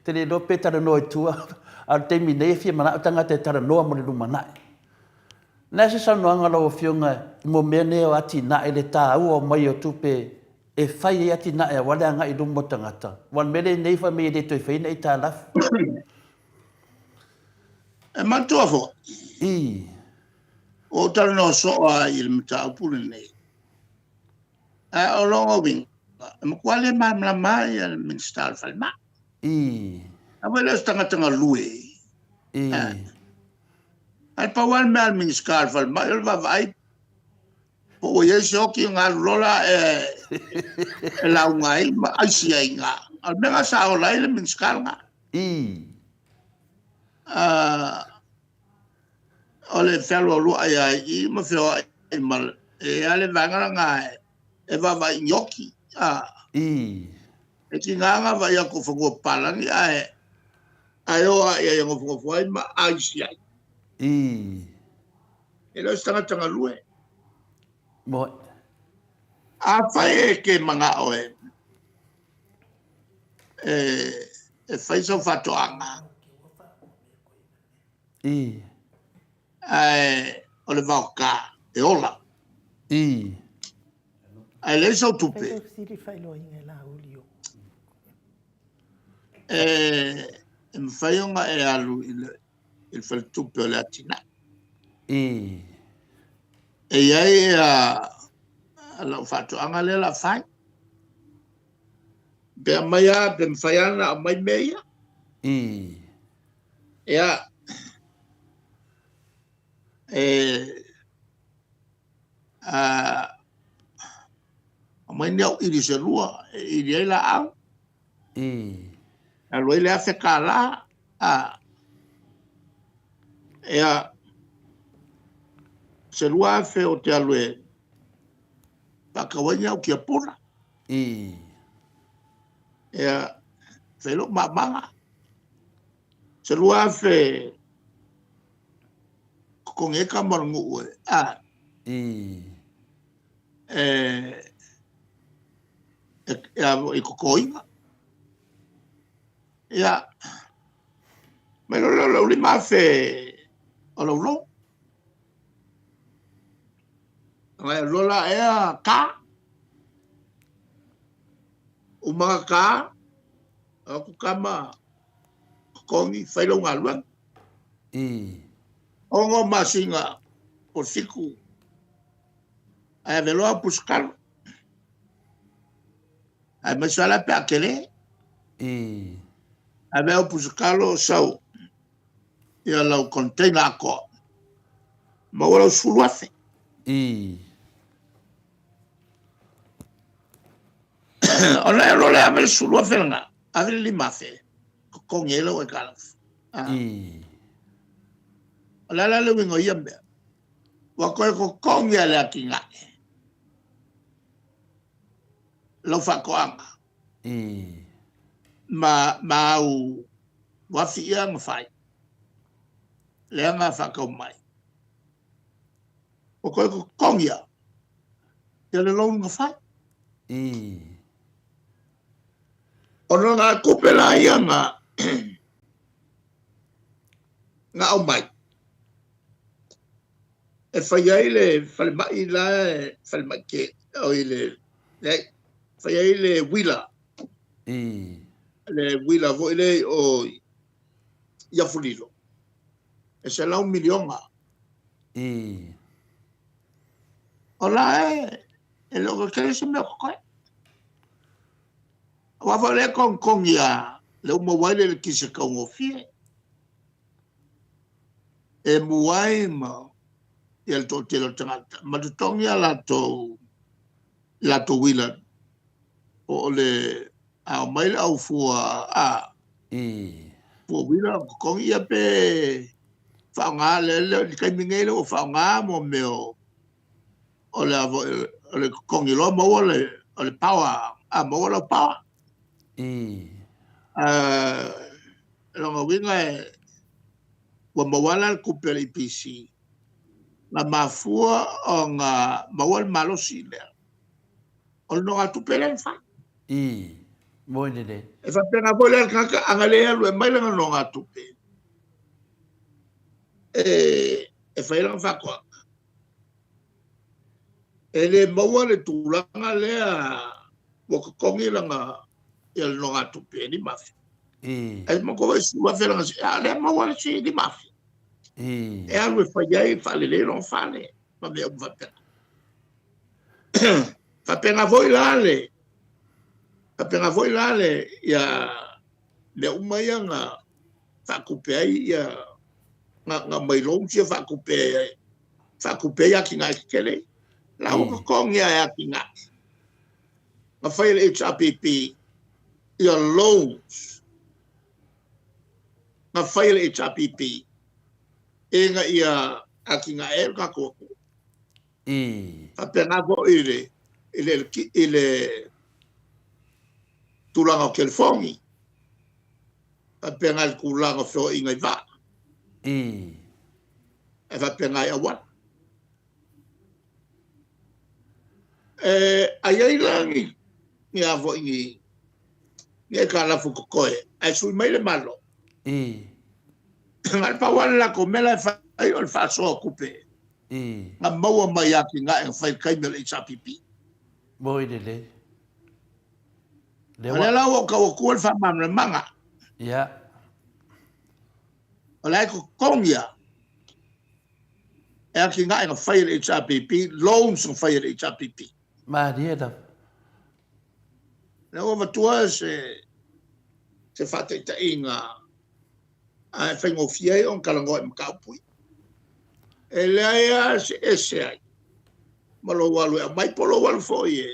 Speaker 3: te le iloa pe talanoa i tua, a o le taimi nei e fia manao tagata e talanoa mo le lumanai. O le a se saunoaga a lau Afioga i mo mea nei o atinae, le taua o mai o tupe e fai ai atinae aua le agai i luma o tagata? Aua o le mea lenei fai mai e le toe faia ni aitalafu.
Speaker 2: E manatua foi, ua ou talanoa soo lava i le mataupu lenei, Ae o lona uiga, e matua le malamalama ai le Minisita o le Falemai. Aua e le o se tagata galue. Ae pau lava le mea a le Minisita o le Falemai o le vaavaai po ua i ai se oti ona alu loa la e lauga ai ma aisi ai i ina. O le mea lena sa ola ai le Minisita lena. O le fealualuai lava i i ma feoai ma le, e i ai le vaega lena e vaavaai i gnocchi. A. E tiga ona vaai atu o fanua papalagi ae ae o lava i ai e nofonofo ai ma aisi ai. E le o se tagata galue. Afai e te manao e e fai sau faatoaga, Ae o le vaoka e ola. Ae leai sau tupe. E mafai ona e alu i le faletupe o le atinae. E i ai lau faatoaga lea o le a fai. Pe aumai lava, pe mafai lava ona aumai mea ia. Ia, e, a, aumai ni au ʻili se lua e ʻili ai laau. E alu ai le $1,000, a, ia, se 2,000 ou te alu e faatau ai ni au kiapula. Ia, fai lou mamaga. Se 2,000 totogi ai tama o le nuu e, a, e, e, e, i totoina. Ia, mai loa lea o lau 5,000 o lau loan. Ona e alu loa la ea ta. Uma na ta, o atu tama totogi, fai lau galuega. 6 masina po o le 7, ae ave loa au pusatalo. Aemaise lava la pe a tele. Ave au pusatalo sau ia lau container atoa. Maua lau 10,000. Ona e alu loa lea ave le 10,000 lena, ave le 5,000, totogi ai lau aitalafu. O le a la le uiga o ia mea? Ua toe totogi lava e le atinae lau faatoaga ma, ma au uafi ia na fai, lea na faatau mai. Ua toe totogi lava ia le loan na fai. Ona na tupe la ia na, na aumai e fai ai le falemai la e falemai ke o i le leai fai ai le uila le uila foi le o i Afulilo e $100 miliona. O la e e le o tele se mea o totoe. Aua foi o lea e togitogi lava lea ua maua ai le eletise taugofie e mu ai ma ia le toatele o tagata ma totogi a latou latou uila po o le a omai le au fua a fua uila totogi ia pe faaaoga le le taimi nei lea ua faaaoga mo mea o o le o le totogi loa maua le o le power a maua lau power. Lona uiga e ua maua la le tupe a le EPC na mafua ona maua le malosi lea o le nogatupe lea na fai.
Speaker 3: Moi lelei.
Speaker 2: E faapena foi la le tagata ana le alu e aumai lana nogatupe e e fai ai lana faatoaga. E le maua le tulaga lea ua totogi lana ia le nogatupe e 5,000. Ae manatua foi e 10,000 lana a o lea e maua le isi 5,000. E alu e fai ai faalelei lona fale ma mea uma faapena. Faapena foi la le faapena foi la le ia mea uma ia na faatupe ai ia na na aumai loans ia faatupe ai faatupe ai atinae tetele. La ua totogi lava e atinae na fai e le HRPP ia loans na fai e le HRPP ina ia atinae ai le tatou atunuu. Faapena foi i le i le i le tulaga o telefoni, faapena i le tulaga o feoaiga i vaa, e faapena i auala. E a i ai la ni ni a foi ni ni aitalafu totoe ae sui mai le Malo, na o le pau lava le latou mea la e fai o le faasoa o tupe na maua mai i atinae na fai i le taimi o le HRPP.
Speaker 3: Moi lelei.
Speaker 2: O lea la ua ou tau atua le faamalamalamaga. O la e totogi lava e atinae na fai e le HRPP, loans na fai e le HRPP.
Speaker 3: Malie lava.
Speaker 2: Lea ua avatua se se faataitaiga. Ae faigofie ai ona talanoa i mataupu ia. E leai lava se ese ai ma lou alu e aumai po o lou alu foi e,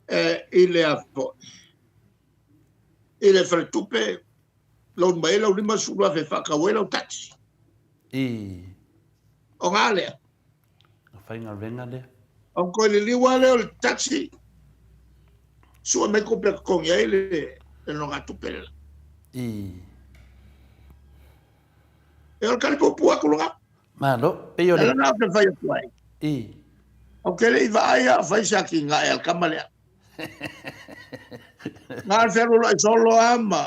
Speaker 2: e i le a foi i le faletupe loan mai ai lau 50,000 e faatau ai lau taxi.
Speaker 3: I.
Speaker 2: O ga lea.
Speaker 3: Na faigaluega lea.
Speaker 2: Ona toe liliu lava lea o le taxi, sue mai tupe e totogi ai le nonogatupe le la.
Speaker 3: I.
Speaker 2: E o le tali puupuu atu lena.
Speaker 3: Malo, pei o le...
Speaker 2: Le lena ou te fai atu ai.
Speaker 3: I.
Speaker 2: Ou te le i vaai a o fai se atinae a le tama lea. Na o le fealualuai solo lava ma,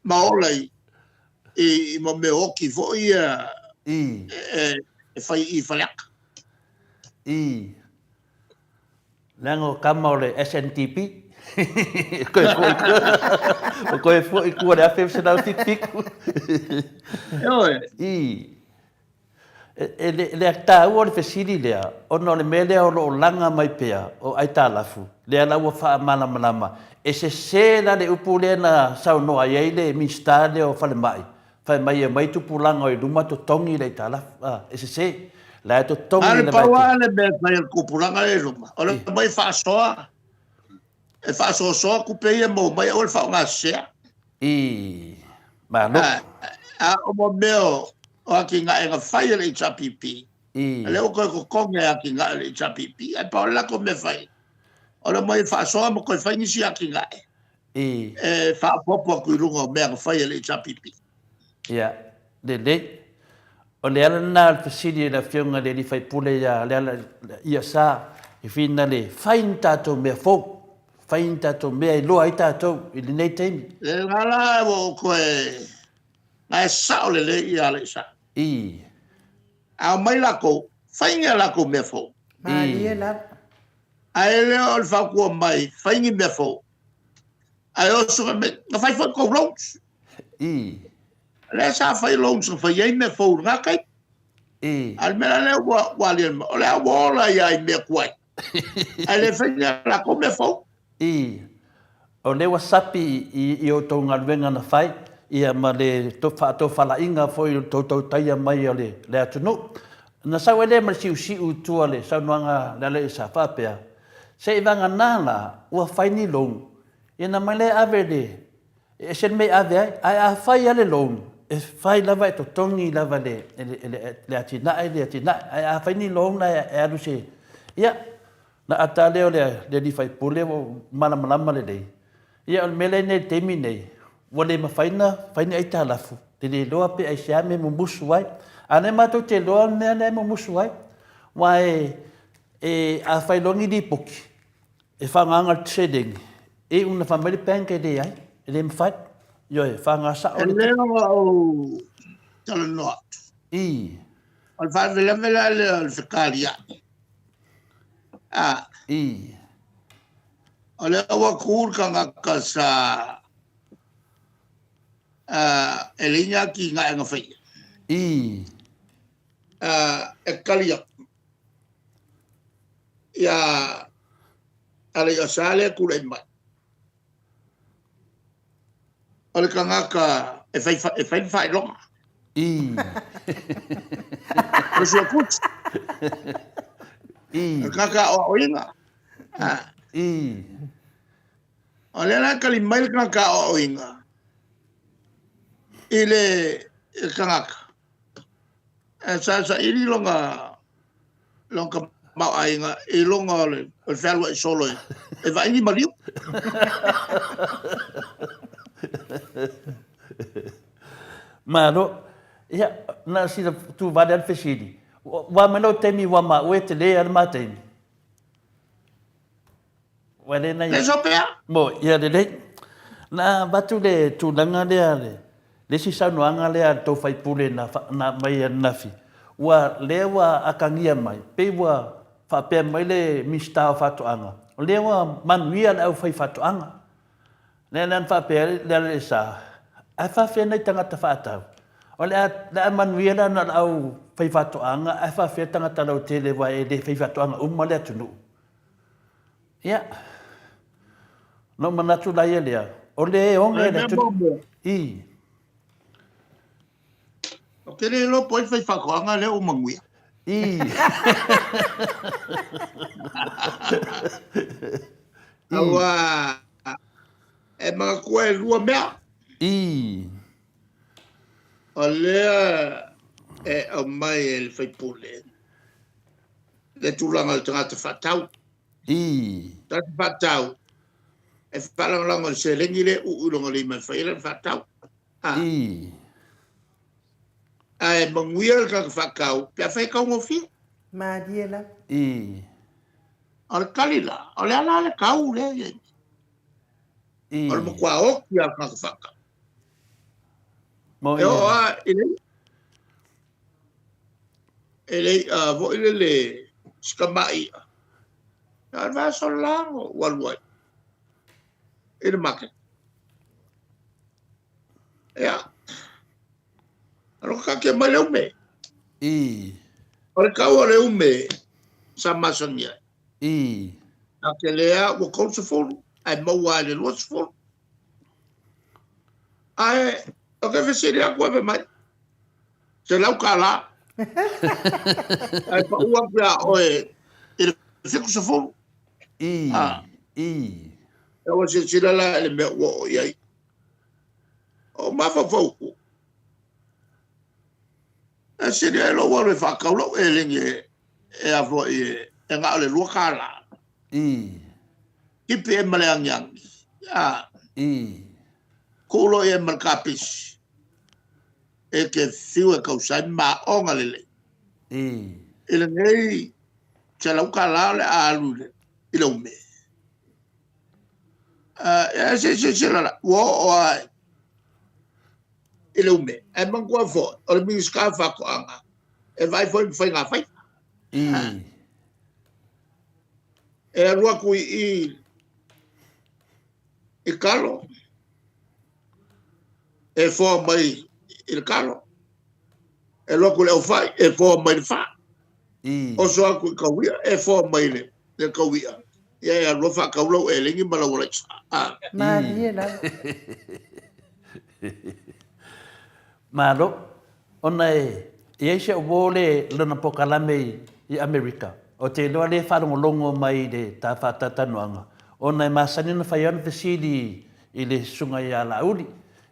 Speaker 2: ma ola i, i, i mea oti foi ia
Speaker 3: I.
Speaker 2: e, e fai i Faleata.
Speaker 3: I. Leaga o tama o le SNDP. Koe foi o koe foi kua le 1977.
Speaker 2: Ioe.
Speaker 3: I. E, e le, le taua o le fesili lea, ona o le mea lea o lo o laga mai pea o aitalafu, lea la ua faamalamalama, e sese la le upu lea na saunoa i ai le Minisita lea o Falemai, fai mai e omai tupulaga o i luma totogi le aitalafu, a, e sese. La e totogi
Speaker 2: A le
Speaker 3: lava e
Speaker 2: pau
Speaker 3: te.
Speaker 2: lava le mea e fai e le tupulaga lea i luma, o le omai faasoa, e faasoasoa tupe ia e maua mai, aua le faaaogasesea.
Speaker 3: I, malo.
Speaker 2: A, a o mo mea o, o atinae na fai e le HRPP,
Speaker 3: I.
Speaker 2: lea ua toe totogi e atinae e le HRPP, ae pau le latou mea e fai, o le omai e faasoa ma toe fai nisi atinae
Speaker 3: I.
Speaker 2: e faaopoopo atu i luga o mea na fai e le HRPP.
Speaker 3: Ia, lelei. O le ala lena o le fesili i le Afioga i le alii faipule ia Leala ia Sa, e finale, fai ni tatou mea fou, fai ni tatou mea e iloa ai tatou i lenei taimi.
Speaker 2: Le la la ua ou toe na e sao lelei ia Alexander.
Speaker 3: I.
Speaker 2: A omai lakou, fai ni a lakou mea fou.
Speaker 1: Malie lava.
Speaker 2: Ae le o le fautua mai, fai ni mea fou. Ae oso fai mai, na fai foi tou loans.
Speaker 3: I.
Speaker 2: Lea sa fai loans na fai ai mea fou i lena taimi.
Speaker 3: I.
Speaker 2: A o le mea la lea ua, ua aliali mai, o le a ua ola ia i mea tuai. Ae le fai ni a latou mea fou.
Speaker 3: I. O lea ua sapi i, i outou galuega na fai, ia ma le faatofalaiga foi o le tou tautaia mai o le, le atunuu. Na sau ai lea ma le siusiu i tua le saunoaga a Lealaisa faapea, Se i vagana la ua fai ni loan, ia na mai lea e ave i le, e ese le mea e ave ai, ae a fai lava le loan, e fai lava e totogi lava e le, e le, le atinae le atinae, ae a fai ni loan ae e alu se, ia, na ata lea o le, le alii faipule ua ou malamalama lelei, ia o le mea lea i nei i le taimi nei, ua le mafai ona fai ni aitalafu, te le iloa pe aisea mea e mumusu ai. A o lea matou te iloa le mea lea e mumusu ai, aua e, e, a fai loa ni lipoti, e faagaga le seleni, e iu ina fai mai le bank e leai, e le mafai. Ioe, e faagaga sao
Speaker 2: E
Speaker 3: le
Speaker 2: le ona ou talanoa atu.
Speaker 3: I.
Speaker 2: O le faalavelave la lea o le fekaliai. A.
Speaker 3: I.
Speaker 2: O lea ua tu le tagata sa a, e leai ni atinae na faia.
Speaker 3: I.
Speaker 2: A, e tali atu. Ia Alaiasa lea e tulai mai. O le tagata e fai, e fai le faailoga.
Speaker 3: I.
Speaker 2: O le suetusi.
Speaker 3: I.
Speaker 2: O le tagata aoaoina. Ah.
Speaker 3: I.
Speaker 2: O lea la e tali mai le tagata aoaoina i le tagata e sa saili lona lona tamaoaiga i luga o le fealuai solo e vaai ni maliu.
Speaker 3: Malo. Ia, na sina tuvale a le fesili. Ua mai lau taimi ua maua e tele lava le ma taimi. Ua le nai...
Speaker 2: Le sopea.
Speaker 3: Mo, ia lelei. Na avatu le tulaga lea, le, le isi saunoaga lea a le tou faipule na, na aumai ananafi, ua, lea ua atagia mai, pei ua faapea mai le Minisita o Faatoaga, o lea ua manuia le aufaifaatoaga. Lea la na faapea ai le Aleleisa, ae faafefea nai tagata faatau? O le a, le a manuia la na o le aufaifaatoaga, ae faafefea tagata lautele aua e le faifaatoaga uma le atunuu. Ia, na ou manatu la ia lea, o le oge le atunuu. I.
Speaker 2: Ou te le iloa po o ai le faifaatoaga lea ua manuia.
Speaker 3: I.
Speaker 2: Aua e manatua e lua mea.
Speaker 3: I.
Speaker 2: O lea e aumai e le faipule le tulaga o le tagata faatau.
Speaker 3: I.
Speaker 2: Tagata faatau e faalagolago i le seleni lea e uu i lona lima e fai ai lana faatau.
Speaker 3: Ah. I.
Speaker 2: Ae manuia le tagata faatau pe afai e taugofie.
Speaker 1: Malie lava.
Speaker 3: I.
Speaker 2: O le tali la, o le a la le tau lea e i ai nei?
Speaker 3: I.
Speaker 2: O le matua oti lava o le tagata faatau.
Speaker 3: Mo
Speaker 2: E oo
Speaker 3: ia.
Speaker 2: lava i le e le i'a foi lele si tamai i'a. Na o le vaiaso la na ou alu ai i le market. Ia, alofa taatia mai le ume.
Speaker 3: I.
Speaker 2: O le tau o le ume sa masani ai.
Speaker 3: I.
Speaker 2: A te lea ua 30 ae maua ai le 20. Ae o te fesili atu e fai mai, $100. Ae pau atu ia oe i le 70.
Speaker 3: I.
Speaker 2: Ah.
Speaker 3: I.
Speaker 2: E ua silasila la i le mea ua oo i ai. O mafaufau ku. E sili ai lou alu e faatau lau eleni e, e a foi e, e na o le $2.
Speaker 3: I.
Speaker 2: Tipi e ma le agiagi. A.
Speaker 3: I.
Speaker 2: Kuu loa i ai ma le kapisi. E te fiu e tausai ma aoga lelei.
Speaker 3: I.
Speaker 2: I lenei $100 o le a alu i le, i le ume. Uh, se se se la ua oo lava i le ume. Ae manatua foi, o le Minisita o Faatoaga, e vaai foi ma faigafaiva.
Speaker 3: I.
Speaker 2: E alu atu i i i kalo, e foa mai i le kalo. E alu atu i le aufai, e foa mai i le fa.
Speaker 3: I.
Speaker 2: Oso atu i kauia, e foa mai i le, le kauia. Ia e alu faatau lau eleni ma lau alaisa. Ah.
Speaker 1: Malie lava.
Speaker 3: Malo. Ona e i ai si au uo le lona pokalame i, i Amerika, o te iloa le faalogologo mai i le ta faatautanoaga, ona e masani ona fai ana fesili i le susuga ia Laauli,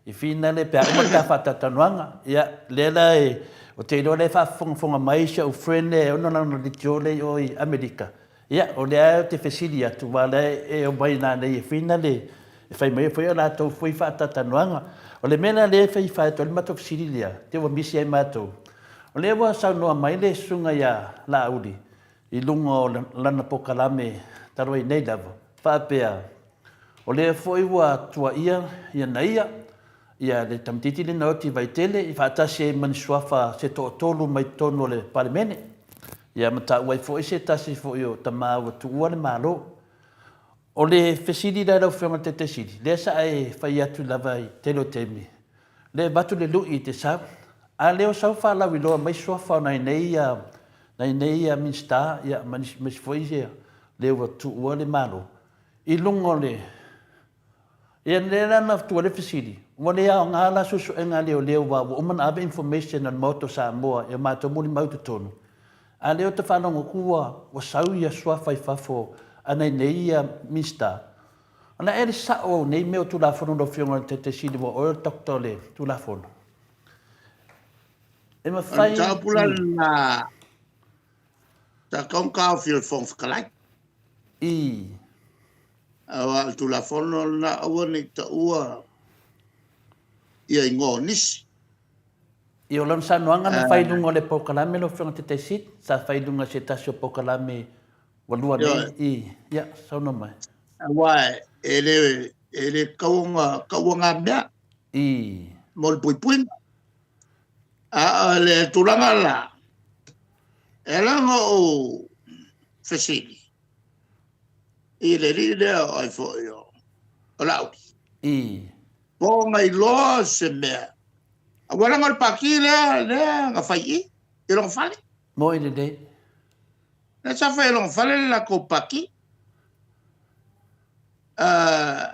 Speaker 3: i finale pe a uma le ta faatautanoaga. Ia, lea la e, o te iloa lea e faafofogafoga mai si au friend lea e ono lana leitio lea i o i Amerika, Ia, o lea ou te fesili atu, aua o lea e omai nanei e finale, e fai mai foi a latou foi faatautanoaga. O le mea la lea e fai fai atu ai le matou fesili lea, te ua misi ai matou. O lea ua saunoa mai le susuga ia Laauli i luga o lana pokalame talu ai nei lava, faapea, o lea foi ua tuaia ia naia, Ia, le tamaitiiti lea na oti i Vaitele i faatasi ai ma ni suafa se toatolu mai totonu o le Palemene. Ia, ma taua ai foi se tasi foi o tama ua tuua le Malo. O le fesili la i lau Afioga i le Taitai Sili, lea sa e fai atu lava i tele o taimi, lea e avatu le lui i te sau, a le o sau faalauiloa mai suafa o nai nei ia, nai nei ia Minisita, ia, ma nisi foi ia, lea ua tuua le Malo, i luga o le Ia lea la na tua le fesili, ua le aoga la suesuega a leoleo aua ua uma ona ave information a le Maota o Samoa i a matou molimau i totonu, a lea ou te faalogo atu ua ua sau ia suafa i fafo a nai nei ia Minisita. O le a ea le sao o nei mea o Tulafono lau Afioga i le Taitai Sili aua o oe o le Doctor o le Tulafono? E
Speaker 2: O le
Speaker 3: mafai
Speaker 2: mataupu la lena sa tatau ona taofi e le Fofoga Fetalai.
Speaker 3: I.
Speaker 2: Aua o le Tulafono lena aua ne i taua ia igoa o nisi.
Speaker 3: I o lana saunoaga na fai i luga o le polokalame lau Afioga Taitai Sili, sa fai i luga o se tasi o polokalame ua lua nei i, ia, saunoa mai.
Speaker 2: Aua e le, e le tatau ona taua na mea.
Speaker 3: I.
Speaker 2: Mo le puipuiga. A o le tulaga la, e ala ona ou fesili i le alii lea o ai foi o Laauli.
Speaker 3: I.
Speaker 2: Po o na iloa se mea. Aua leaga o le pati lea, lea na fai i i, i lona fale.
Speaker 3: Moi lelei.
Speaker 2: Lea sa fai i lona fale le latou pati. Uh,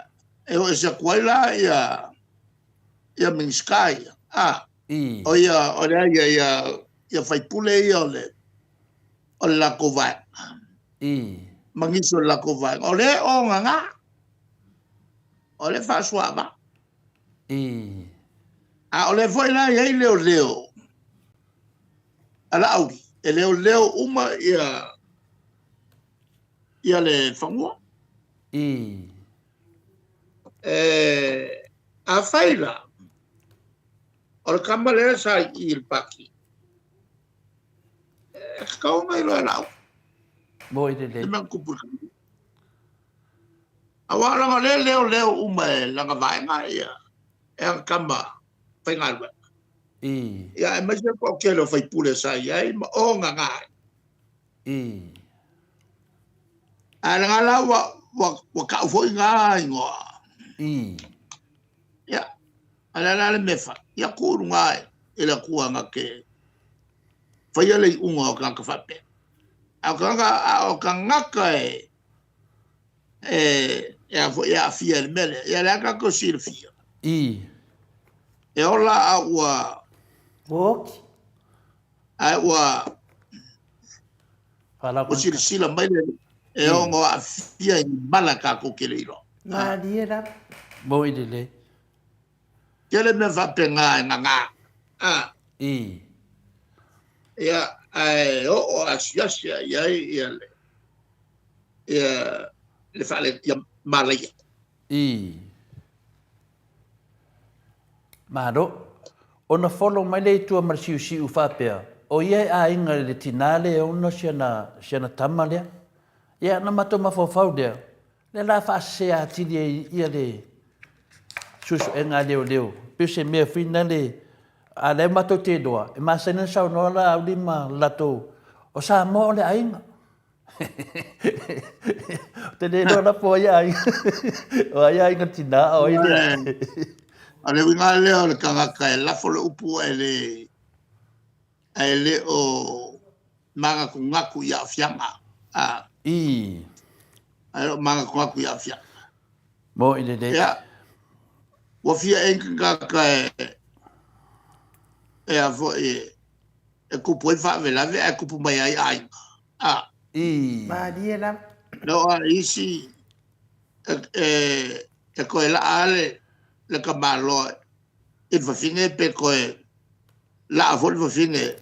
Speaker 2: e o ese atu ai la ia, Ia Minisita ia, a,
Speaker 3: I.
Speaker 2: o ia, o lea ia, ia, ia faipule ia o le, o le latou vaega.
Speaker 3: I.
Speaker 2: Ma nisi o le latou vaega. O lea e ogaga. O lea e faasuaava.
Speaker 3: I.
Speaker 2: A o lea foi la e i ai leoleo a Laauli, e leoleo uma ia, ia le fanua.
Speaker 3: I.
Speaker 2: E, afai la, o le kama lea sa i i le pati, e tatau ona iloa e Laauli.
Speaker 3: Moi lelei.
Speaker 2: Le mea na tupu i le kama. Aua leaga o lea e leoleo uma e lana vaega ia, e ana tama faigaluega.
Speaker 3: I.
Speaker 2: Ia, aemaise le toatele o faipule sa i ai ma ogaga ai.
Speaker 3: I.
Speaker 2: Ae leaga la ua, ua, ua tau foi na igoa.
Speaker 3: I.
Speaker 2: Ia, a le a la le mea e fai? Ia tuu i luga i le Atua na te faia le iuga o tagata faapea. A o tagata, a o tagata e, e, e a foi e aafia i le mea lea, ia o le a tatou silafia?
Speaker 3: I.
Speaker 2: E ola a ua...
Speaker 1: Ua oti.
Speaker 2: Ae ua ua silasila mai le Alii e ono aafia i ni mala tatou te le iloa.
Speaker 1: Malie lava.
Speaker 3: Moi lelei.
Speaker 2: Tele mea faapena e gaga. A.
Speaker 3: I.
Speaker 2: Ia, ae oo asiasi i ai ia le ia le faale ia malaia.
Speaker 3: I. Malo. Ona follow mai lea i tua ma le siusiu faapea, o ia e aiga i le tina lea e ona si ana, si ana tama lea. Ia, ona matou mafaufau lea, lea la faasese atili ai ia le suesuega a leoleo. Pei o se mea foi nale, a lea matou te iloa, e masani ona saunoa Laauli ma le latou, o Samoa o le aiga. Ou te le iloa la po o ai aiga. O ai aiga tina a o ai le...
Speaker 2: O le uiga lea o le tagata e lafo le upu ae le ae le o manatunatu i aafiaga. A.
Speaker 3: I.
Speaker 2: Ae le o manatunatu i aafiaga.
Speaker 3: Mo'i lelei.
Speaker 2: Ia, ua fia ea ni tagata e e a foi e e tupu ai faalavelave ae tupu mai ai aiga. A.
Speaker 3: I.
Speaker 1: Malie lava.
Speaker 2: Na oo lava i isi e, e, e toe laa lava le, le tamaloa i le fafine pe toe laa foi le fafine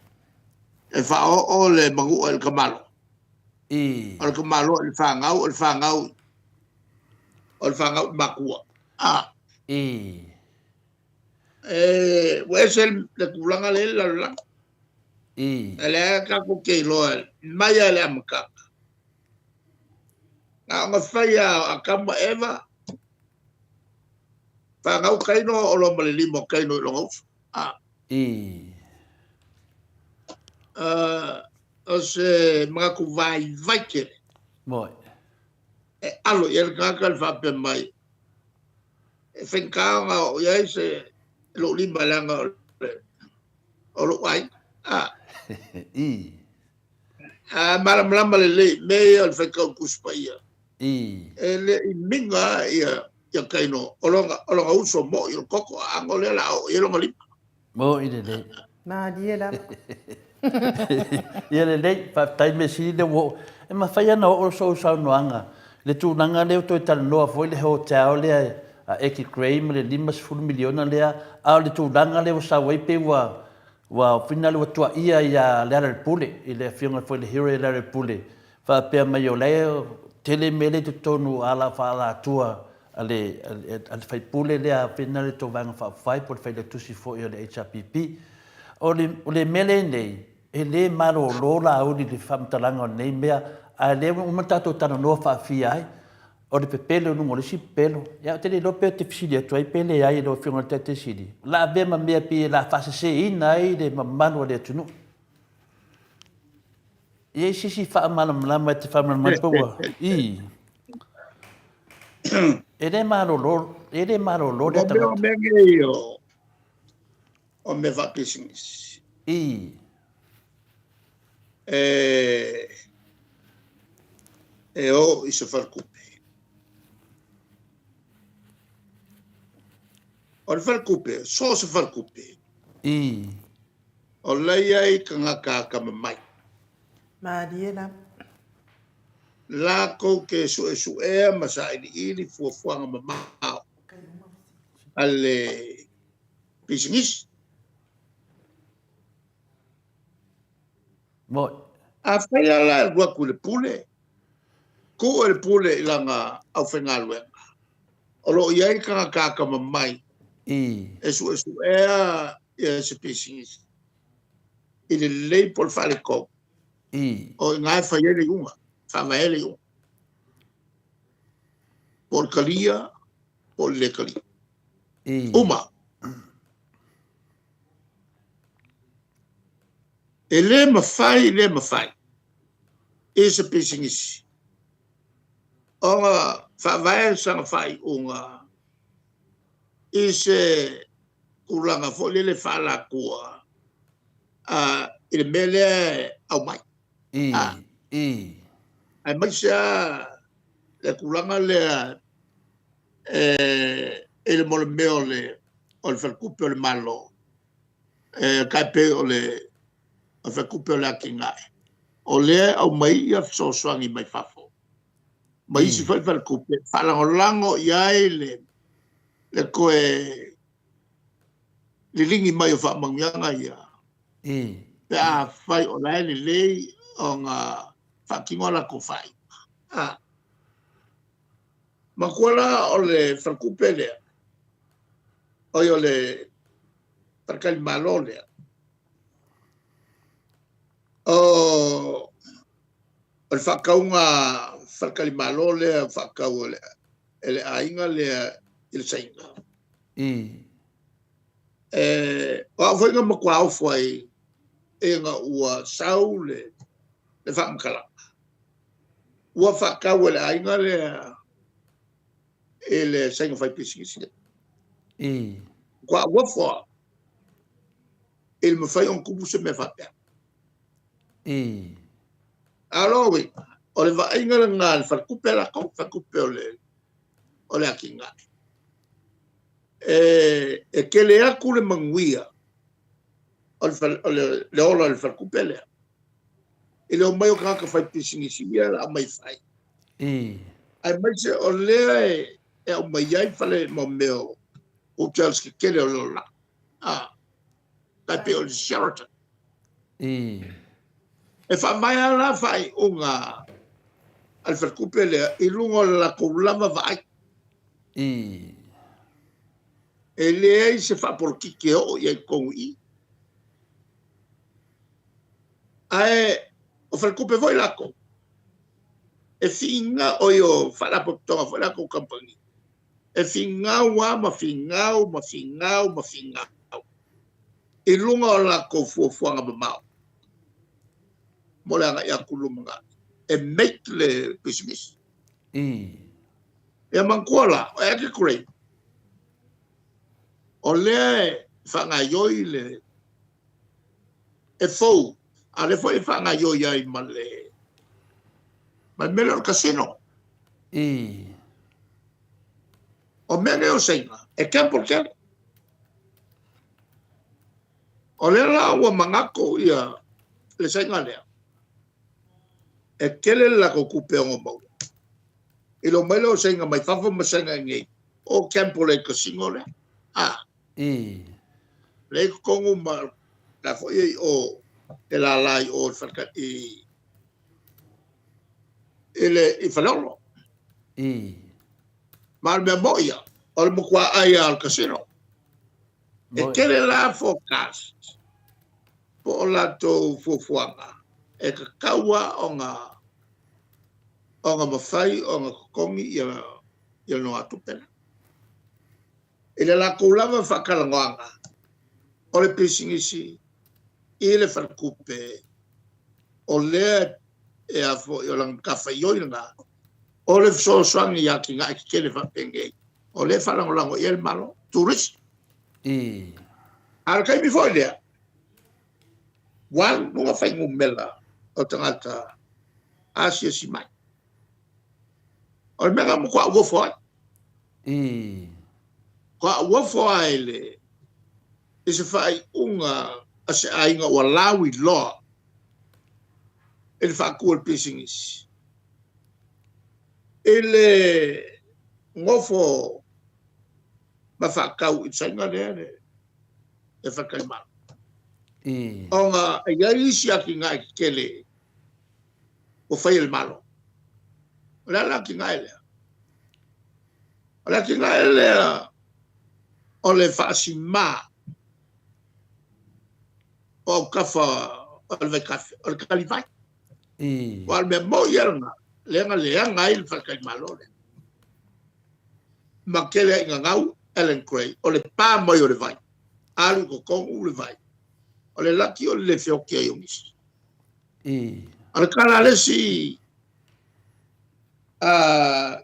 Speaker 2: e faaoo le manua i le tamaloa.
Speaker 3: I.
Speaker 2: O le tamaloa i le fanau, o le fanau, o le fanau i matua. A.
Speaker 3: I.
Speaker 2: E, ua ese le tulaga lea i le lalolagi.
Speaker 3: I.
Speaker 2: E leai tatou te iloa mai lava i le amataga. Na ona fai lava o Atamu ma Eva, fanau Kaino, o loa ma le lima o Kaino i lona uso. A.
Speaker 3: I.
Speaker 2: Uh, o se manatu vaivai tele.
Speaker 3: Moi.
Speaker 2: E alo i ai le tagata le faapea mai, e faigata ona oo i ai se lou lima leaga o le o lou aiga. A.
Speaker 3: I.
Speaker 2: A malamalama lelei mea ia o le faitau Tusi Paia.
Speaker 3: I.
Speaker 2: E le i miga ia ia Kaino o lona o lona uso mo'i o le koko aano lea o le a oo i ai lona lima.
Speaker 3: Mo'i lelei.
Speaker 1: Malie lava.
Speaker 3: Ia lelei, faafetai mea sili lea ua oo. E mafai ona oo sou saunoaga i le tulaga lea ua toe talanoa foi le hotel lea a Eki Gray ma le $50 miliona lea, a o le tulaga lea ua sau ai pei ua ua finale ua tuaia ia Lealailepule, i le afioga foi i le hero ia Lealailepule, faapea mai o la e tele mea lea i totonu o ala faaalatua a le, a le faipule lea pena le tou Vaega Faaupufai po o le Failautusi foi o le HRPP. O le, o le mea lea nei, e le malolo Laauli i le faamatalaga o lenei mea, ae lea ua uma ona tatou talanoa faafia ai, o le pepelo i luga o le isi pepelo. Ia, ou te le iloa pe ou te fesili atu ai pe leai i lau Afioga i le Taitai Sili, o le a avea ma mea pei o le a faaseseina ai le mamalu o le atunuu. E i ai se isi faamalamalama e te faamalamalama ai pe ua... I. E le malolo, e le malolo lea tagata.
Speaker 2: O mea nei o, o mea faapisinisi.
Speaker 3: I.
Speaker 2: E, e o i se faletupe. O le faletupe, so o se faletupe.
Speaker 3: I.
Speaker 2: O la e i ai tagata atamamai.
Speaker 1: Malie lava.
Speaker 2: Latou te suesuea ma sailiili fuafuaga mamao a le pisinisi.
Speaker 3: Moi.
Speaker 2: Afai la la e alu atu i le pule, tuu e le pule i lana aufaigaluega, o lo o i ai tagata atamamai
Speaker 3: I.
Speaker 2: e suesuea ia se pisinisi i le lelei po o le faaletonu.
Speaker 3: I.
Speaker 2: O i ina e fai ai le iuga, faavae ai le iuga. Po o le talia, po o le le talia.
Speaker 3: I.
Speaker 2: Uma. E le mafai, le mafai i se pisinisi ona faavae sana faaiuga i se tulaga foi lele faaalatua i le mea lea e aumai.
Speaker 3: I. I.
Speaker 2: Aemaise lava le tulaga lea i le mea o le faletupe o le Malo, e tai pei o le faletupe o le atinae, o lea e aumai ia fesoasoani mai fafo, ma isi foi faletupe, faalagolago i ai le toe liligi mai o faamanuiaga ia, pe afai o la e lelei ona faatino a latou faaiuga. Manatua la o le faletupe lea, oi o le faletalimalo lea, o le faatauga faletalimalo lea faatau e le aiga lea i le Saina. O au foi na matua ofo ai ina ua sau le faamatalaga, ua faatau e le aiga lea i le Saina faipisinisi lea. Matua ou ofo lava i le mafai ona tupu se mea faapea. A o lona uiga, o le vaaiga lena a le faletupe latou, faletupe o le atinae. E tele atu le manuia o le ola o le faletupe lea, i le omai o tagata faipisinisi ia o le a omai e fai. Aemaise o lea e aumai ai fale mo mea o hotels tetele o le lalolagi. Tai pei o le Sheraton. E faavae lava la faaiuga a le faletupe lea i luga o le latou lava vaai. E leai se faapolokiki e oo i ai i totonu i i. Ae o faletupe foi latou, e finau, oi o faalapotopotoga foi latou kamupani, e finau lava ma finau ma finau ma finau i luga o latou fuafuaga mamao mo le agai atu i le lumanai e make le pisinisi. Ia manatua la, o Edgar Gray, o lea e faagaioi le e fou, a o lea foi e faagaioi ai ma le mea lea o le casino. O mea nei o Saina, e gamble tele. O lea la ua manatu ia le Saina lea, e tele le latou tupe ono maua. I le omai lea o Saina mai fafo ma Saina i inei, o gamble ai i le casino lea. Lea i totonu ma la foi e i o, e lala i o i Faleolo. Ma o le mea moi ia, o le matua ai lava o le casino. E tele la forecast po o latou fuafuaga e tatau lava ona mafai ona totogi ia nogatupe la. I le latou lava faatalanoaga o le pisinisi i le faletupe, o lea e a foi o lana matafaioi lena, o le fesoasoani i atinae tetele faapenei, o lea e faalagolago i ai le Malo, turisi. A o le taimi foi lea, ua alu i luga fuainumera o tagata asiasi mai. O le mea lena ua matua ou ofo ai. Ko au ofo lava i le i se faaiuga a se aiga ua lauiloa i le faatu o le pisinisi i le nofo ma faatau i le saina lea le faletalimalo. Ona e i ai isi atinae tetele ua fai e le Malo. O le a le atinae lea? O le atinae lea o le faasimā o autafa o le vaitafe, o le talivai. Aua o le mea moni lava lena, lea na leaga ai le faletalimalo lea. Ma tele ai ina gau Allan Gray, o le pa mai o le vai, alu i totonu le vai, o le laki o le le feoti ai o nisi. O le tala a le isi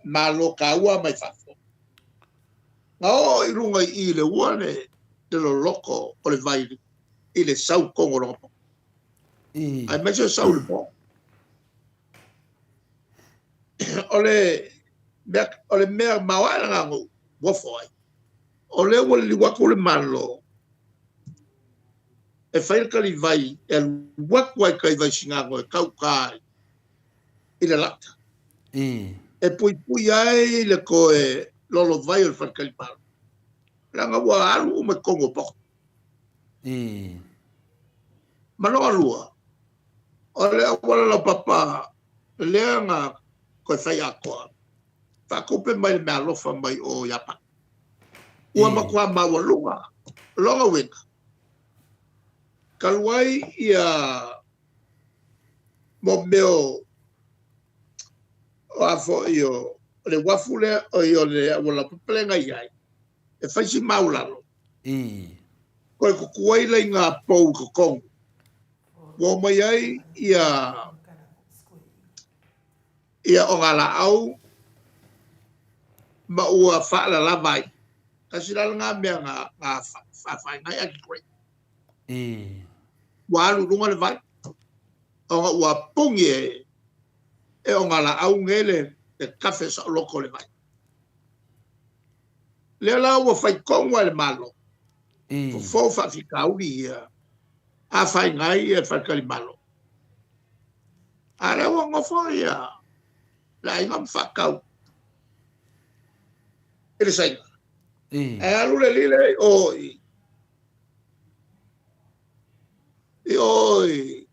Speaker 2: Malo taua mai fafo, na oo i luga i i le ua le loloto o le vai i le sau tonu o lona po. Aemaise o sau i le po. O le mea, o le mea maoae lena na ou ofo ai, o lea ua liliu atu le Malo e fai le talivai e alu atu lava i tai i Vaisigano e tau i uta i le lata. E puipui ai le toe lolovai o le faletalimalo, leaga ua alu uma i totonu o poto. Ma lona lua, o le auala laupapa lea na toe fai atoa, faatupe mai le meaalofa mai o Iapani. Ua matua maualuga lona uiga, talu ai ia mo mea o a foi o le uafu lea, oi o le auala laupapa lea na i ai, e fai si maulalo, toe tutu ai laina pou i totonu, ua omai ai ia ia ogalaau ma ua faalalava ai. Tasi la lena mea na afaina ai Allan Gray. Ua alu i luga le vai, ona ua puni e ogalaau nei le tafe saoloto o le vai. Lea la ua fai tonu lava e le Malo, fofo faafitauli ia, afaina ai le faletalimalo. A o lea ua nofo ia le aiga ma faatau i le Saina. Ae alu le alii lea i o i i o i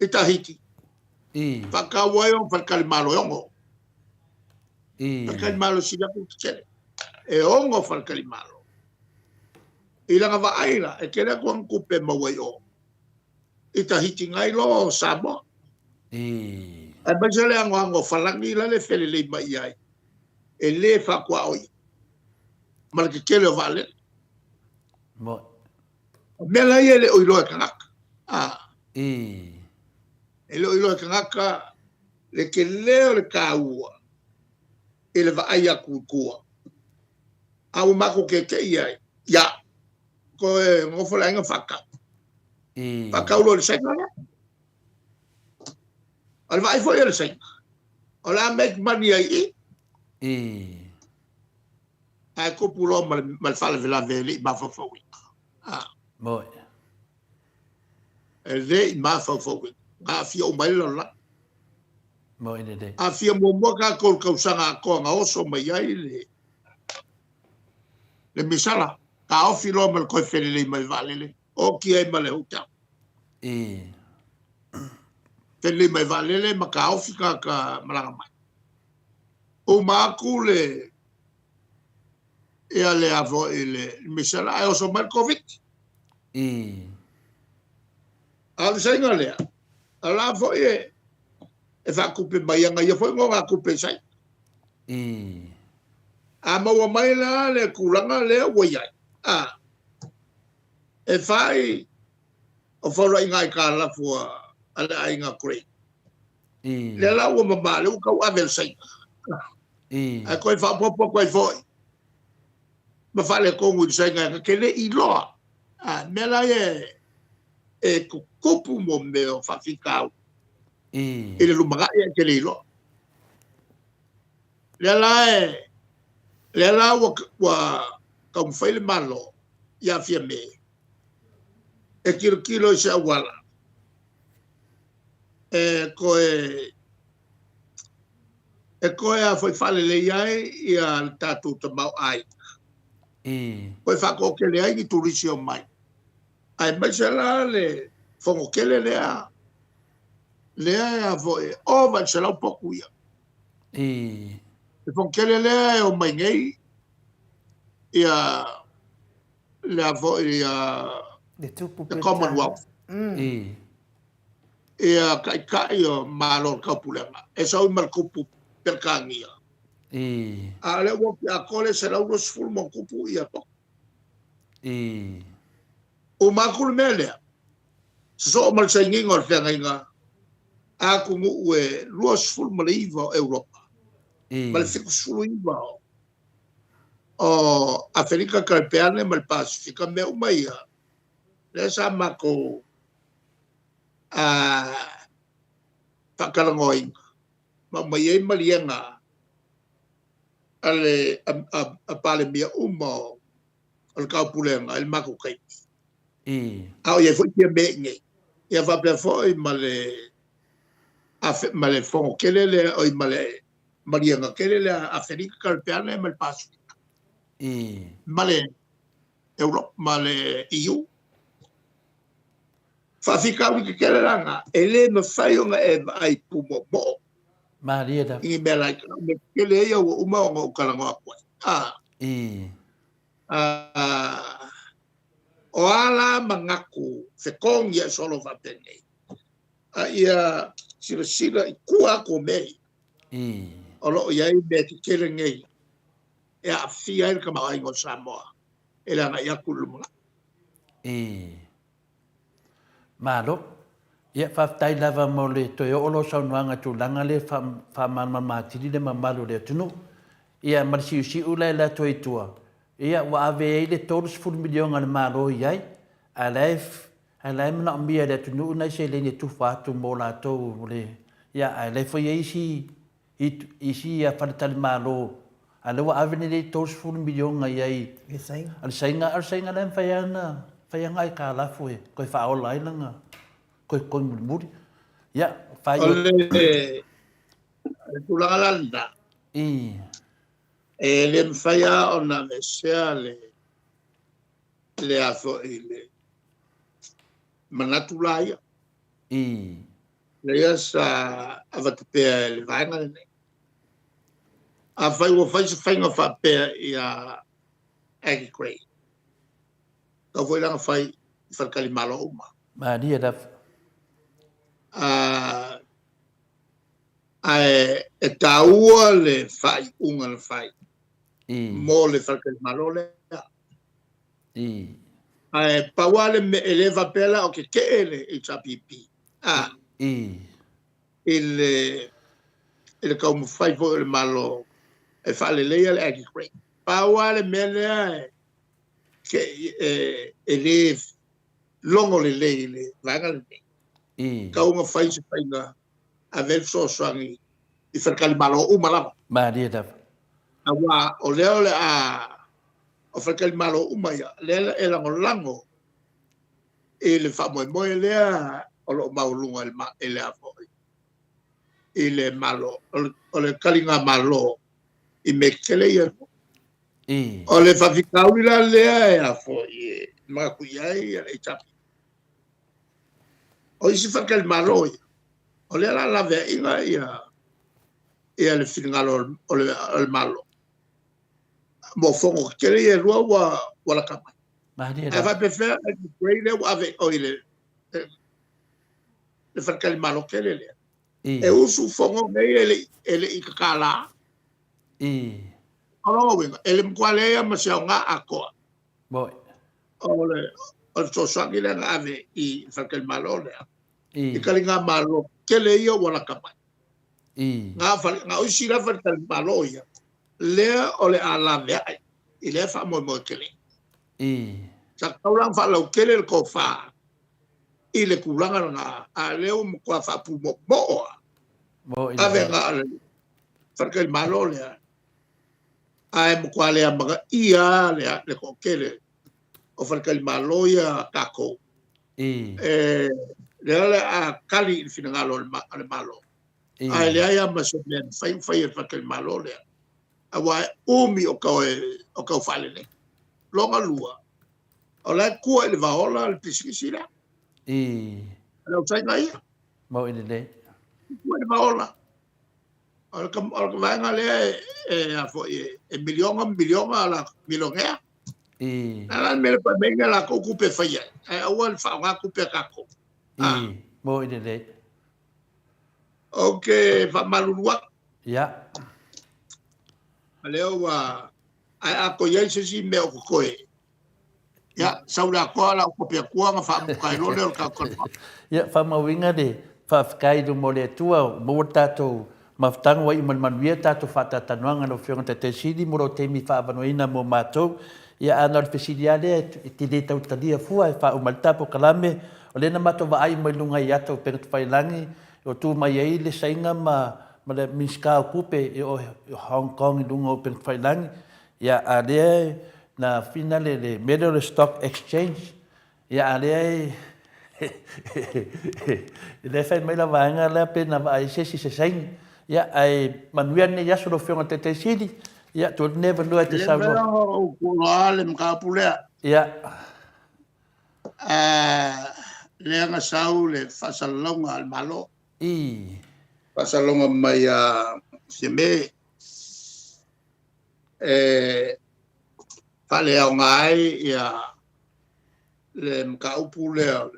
Speaker 2: i Tahiti. Faatau ai ona faletalimalo e 6. Faletalimalo sili atu tetele. E 6 faletalimalo. I lana vaai la, e tele atu ana tupe e maua i o i Tahiti nai lo Samoa. Aemaise le anoano o falani la le felelei mai i ai, e le faatuaoia ma le tetele o vaalele. O mea la ia e le o iloa e tagata. E le o iloa e tagata le tele o le taua i le vaai atu i tua. A ua matou tete'i ai, ia, toe nofo le aiga faatau. Faatau loa i le Saina lea. O le vaai foi a le Saina, o le a make money ai i i. Ae tupu loa ma le faalavelave e le i mafaufauina. E le i mafaufauina. Na aafia uma ai le lalolagi. Aafia muamua tatou i le tausaga atoa na oso mai ai le le misala. Taofi loa ma le toe felelei mai vaalele, oti ai ma le hotel. Felelei mai vaalele ma taofi tagata malaga mai. Uma atu le ia le a foi le misala ae oso mai le Covid. A o le saina lea, a la foi e faatupe mai ana ia foi nogatupe i Saina. A maua mai la le tulaga lea ua i ai, a, e fai o faulaiga aitalafu a le aiga Gray. Lea la ua mama, lea ua tauave e le Saina. Ae toe faaopoopo atu ai foi ma faaletonu i le Saina na te le i iloa. A, mea la ia e tutupu mo mea o faafitauli i le lumanai ae te le iloa. Lea la e Lea la ua, ua taumafai le Malo ia Fiame e tilotilo i se auala e toe e toe a foi faalelei ai ia le tatou tamaoaiga. Toe faatoatele ai ni turisi o mai. Aemaise la le fono tele lea lea e a foi ova i le 100 potu ia. Le fono tele lea e o mai nei ia lea foi ia
Speaker 1: le tupu
Speaker 2: the Commonwealth. Ia taitai o Malo o le Taupulega e sau ma le tupu Peretania. A o lea ua oti atoa le 120 ma tupu ia potu. Uma atu le mea lea, sosoo ma le sainiga o le feagaiga a atunuu e 29 o Europa ma le 79 o Aferika, Karepeane ma le Pasefika, mea uma ia, lea sa matou faatalanoaina ma aumai ai maliega a le a Palemia uma o le Taupulega i le matou taimi. A o i ai foi Fiame i inei. Ia faapea foi ma le ma le fono tele lea, oi ma le maliega tele lea a Aferika, Karepeane ma le Pasefika. Ma le Europe ma le EU. Faafitauli tetele la na, e le mafai ona e vaai pumoomoo
Speaker 3: Malie lava.
Speaker 2: i ni mea laiti. O mea tetele ia ua uma ona ou talanoa atu ai. O a la manatu fetogi solo faapenei, a ia silasila i tua atu o mea ia. O lo o i ai mea tetele nei e aafia ai le tamaoaiga o Samoa e le agai atu i le lumanai.
Speaker 3: Malo. Ia, faafetai lava mo le toe oo loa o saunoaga i tulaga lea e faamalamalama atili le mamalu o le atunuu. Ia, ma le siusiu la e alu atu ai i tua, ia, ua ave ai le $30 miliona a le Malo i ai, ae la e, ae la e manaomia e le atunuu nai seleni e tufa atu mo latou o le, ia, ae la e foi i ai isi isi faletalimalo, a o lea ua ave lenei $30 miliona i ai a le Saina, a o le Saina la e mafai lava ona fai ana aitalafu e toe faaola ai lana toe totogi mulimuli. Ia,
Speaker 2: faaiu atu. O le tulaga la lena, e le mafai lava ona aveesea le le a foi le manatu la ia. Lea sa avatu pea e le vaega lenei. Afai ua fai se faiga faapea ia Aggie Gray, tatau foi la ona fai i faletalimalo uma.
Speaker 3: Malie lava.
Speaker 2: Ae e taua le faaiuga na fai mo le faletalimalo lea. Ae pau lava le mea, e le faapea la o tetee le HRPP a, i le i le taumafai foi o le Malo e faaleleia le Aggie Grey. Pau lava le mea lea e, e le logo lelei i le vaega lenei, tatau ona fai se faiga ave ai le fesoasoani i faletalimalo uma lava.
Speaker 3: Malie lava.
Speaker 2: Aua o lea o le a o faletalimalo uma ia, lea e lagolago i le faamoemoe lea o lo o maualuga i le a foi i le Malo, o le taligamalo i mea tetele ia. O le faafitauli la lea e a foi e manatu i ai le HRPP. O isi faletalimalo ia, o lea o le a laveaiina ia ia le finagalo o le Malo mo fono tetele ia e lua ua lata mai. Ae faapefea le lea ua ave oi le le faletalimalo tele lea. E usu fono nei e le i tatala. O lona uiga, e le matua leai lava ma se aoga atoa. O le fesoasoani lea na ave i faletalimalo lea, i taligamalo tele ia ua lata mai. Na o isi la faletalimalo ia, lea o le a laveai i lea faamoemoe tele. Sa tatau la ona faalautele le tofa i le tulaga lena, a o lea ua matua faapumoomoo lava, ave na o le faletalimalo lea. Ae matua le amanaia lava le toatele o faletalimalo ia a tatou.
Speaker 3: I.
Speaker 2: E lea o le a tali i le finagalo o le Malo,
Speaker 3: I.
Speaker 2: ae leai lava ma se mea e mafai ona faia e le faletalimalo lea, aua e umi o tau faalelei. Lona lua, o la e tua i le vaola le pisinisi lea.
Speaker 3: I.
Speaker 2: O le ausaina ia.
Speaker 3: Maui lelei.
Speaker 2: Tua i le vaola. O le vaega lea e a foi e miliona ma miliona la milionea.
Speaker 3: I.
Speaker 2: A la le mea le fai mai na latou tupe e fai ai, ae aua le faaaoga tupe a tatou.
Speaker 3: I. Maui lelei.
Speaker 2: Ou te faamalulu atu.
Speaker 3: Ia.
Speaker 2: O lea ua ae a toe i ai se isi mea o totoe, ia, sau le atoa la ou kopi atua ona faamuta ai loa lea o le tatou talanoaga.
Speaker 3: Ia, faamauina le faafetai i luma o le Atua ua maua le tatou mafutaga ua iu ma le manuia le tatou faatalatalanoaga lau Afioga i le Taitai Sili mo lou taimi faaavanoaina mo matou. Ia, a na o le fesili lava lea e te le tau talia fua e faauma ai le ta polokalame, o lea na matou vaai mai luga i ata o upega tafailagi o tu mai ai le Saina ma le Minisita o Tupe i o Hong Kong i luga o upega tafailagi, ia a lea na fina le mea lea o le stock exchange, ia a lea e lea e fai mai la vaega lea pe na vaai se isi se Saina. Ia ae manuia lenei aso lau Afioga i le Taitai Sili, ia tuu atu lenei avanoa e te
Speaker 2: Le
Speaker 3: saunoa.
Speaker 2: mea o ou loa le mataupu lea.
Speaker 3: Ia.
Speaker 2: Lea na sau le faasalalauga a le Malo.
Speaker 3: I.
Speaker 2: Faasalalauga mai ia Fiame e faaleaoga ai ia le mataupu lea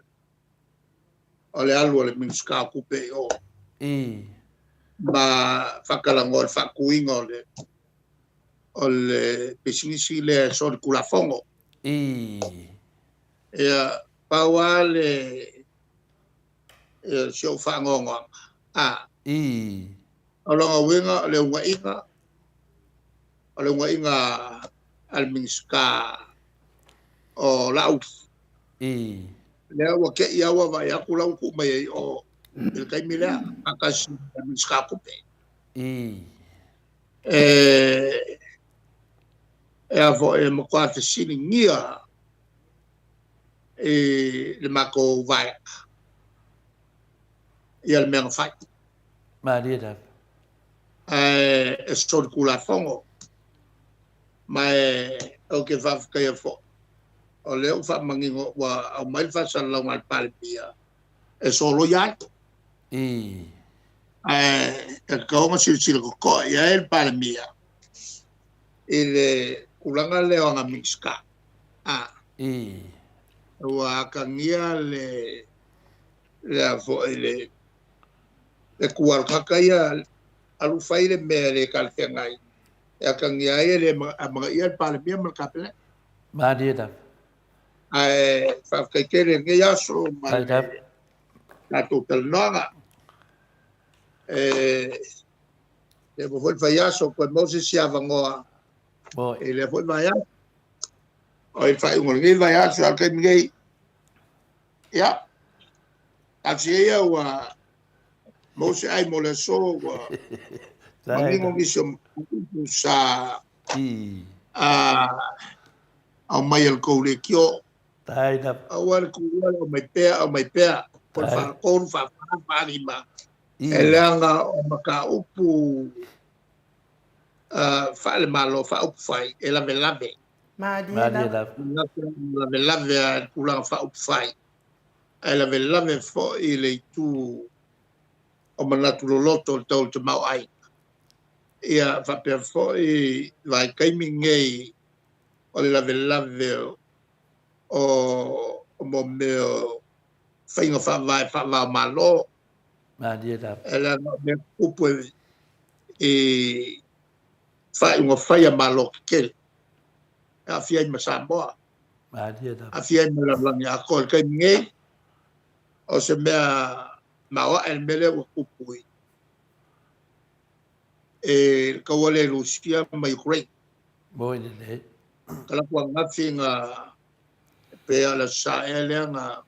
Speaker 2: o le alu a le Minisita o Tupe i o.
Speaker 3: I.
Speaker 2: Ma faatalanoa le faatuina o le o le pisinisi lea e solitulafono.
Speaker 3: I.
Speaker 2: Ia, pau lava le ia, si ou faanoanoaga. A.
Speaker 3: I.
Speaker 2: O lona uiga o le unaiga, o le unaiga a le Minisita o Laauli.
Speaker 3: I.
Speaker 2: Lea ua te i lava ua vaai atu la ua tuu mai ai i o i le taimi lea, faatasi ma le Minisita o Tupe.
Speaker 3: I.
Speaker 2: E, e a foi e matua fesiligia i le matou vaega ia le mea na fai.
Speaker 3: Malie lava.
Speaker 2: Ae e solitulafono ma e ou te faafetaia foi o lea ua faamanino ua aumai le faasalalauga a le Palemia e soloia ai.
Speaker 3: I.
Speaker 2: Ae e tatau ona silasila totoa i ai le Palemia i le tulaga lea o ana Minisita. A.
Speaker 3: I.
Speaker 2: Ua atagia le le a foi le le tualakaka ia alu fai le mea e le talafeagai e atagia ai e le amanaia le Palemia ma le Kapeneta.
Speaker 3: Malie lava.
Speaker 2: Ae faafetai tele i lenei aso ma
Speaker 3: Faafetai
Speaker 2: le
Speaker 3: lava.
Speaker 2: tatou talanoaga. E leva foi le faiaso, toe maua se isi avanoa
Speaker 3: Moi.
Speaker 2: i lea foi vaiaso. O i le faaiuga o lenei vaiaso, a o le taimi nei, ia, talosia ia ua maua se ai mo le aso, ua manino nisi o mataupu sa
Speaker 3: I.
Speaker 2: aumai e le tou leitio.
Speaker 3: Faafetai lava.
Speaker 2: Aua le tuua le aumai pea, aumai pea, po o le
Speaker 3: Faafetai.
Speaker 2: faatolu, faafa, faalima.
Speaker 3: I.
Speaker 2: E leaga o mataupu faale-Malo, faaupufai, e lavelave.
Speaker 1: Malie
Speaker 3: Malie
Speaker 1: lava.
Speaker 3: lava.
Speaker 2: Lavelave lava i le tulaga faaupufai, ae lavelave foi i le itu o manatu loloto o le tau o le tamaoaiga. Ia faapea foi vaitaimi nei o le lavelave o o mea o faiga faavae faava-o-Malo.
Speaker 3: Malie lava.
Speaker 2: E leaga o mea tutupu i faaiuga fai a Malo tetele, e aafia ai ma Samoa,
Speaker 3: Malie lava.
Speaker 2: aafia ai ma le lalolagi atoa. I le taimi nei, o se mea maoae le mea lea ua tupu i le taua lea i Lusia ma Ukraine.
Speaker 3: Moi lelei.
Speaker 2: Talaatu ananafi na pei lava o le Aso Sa ea lea na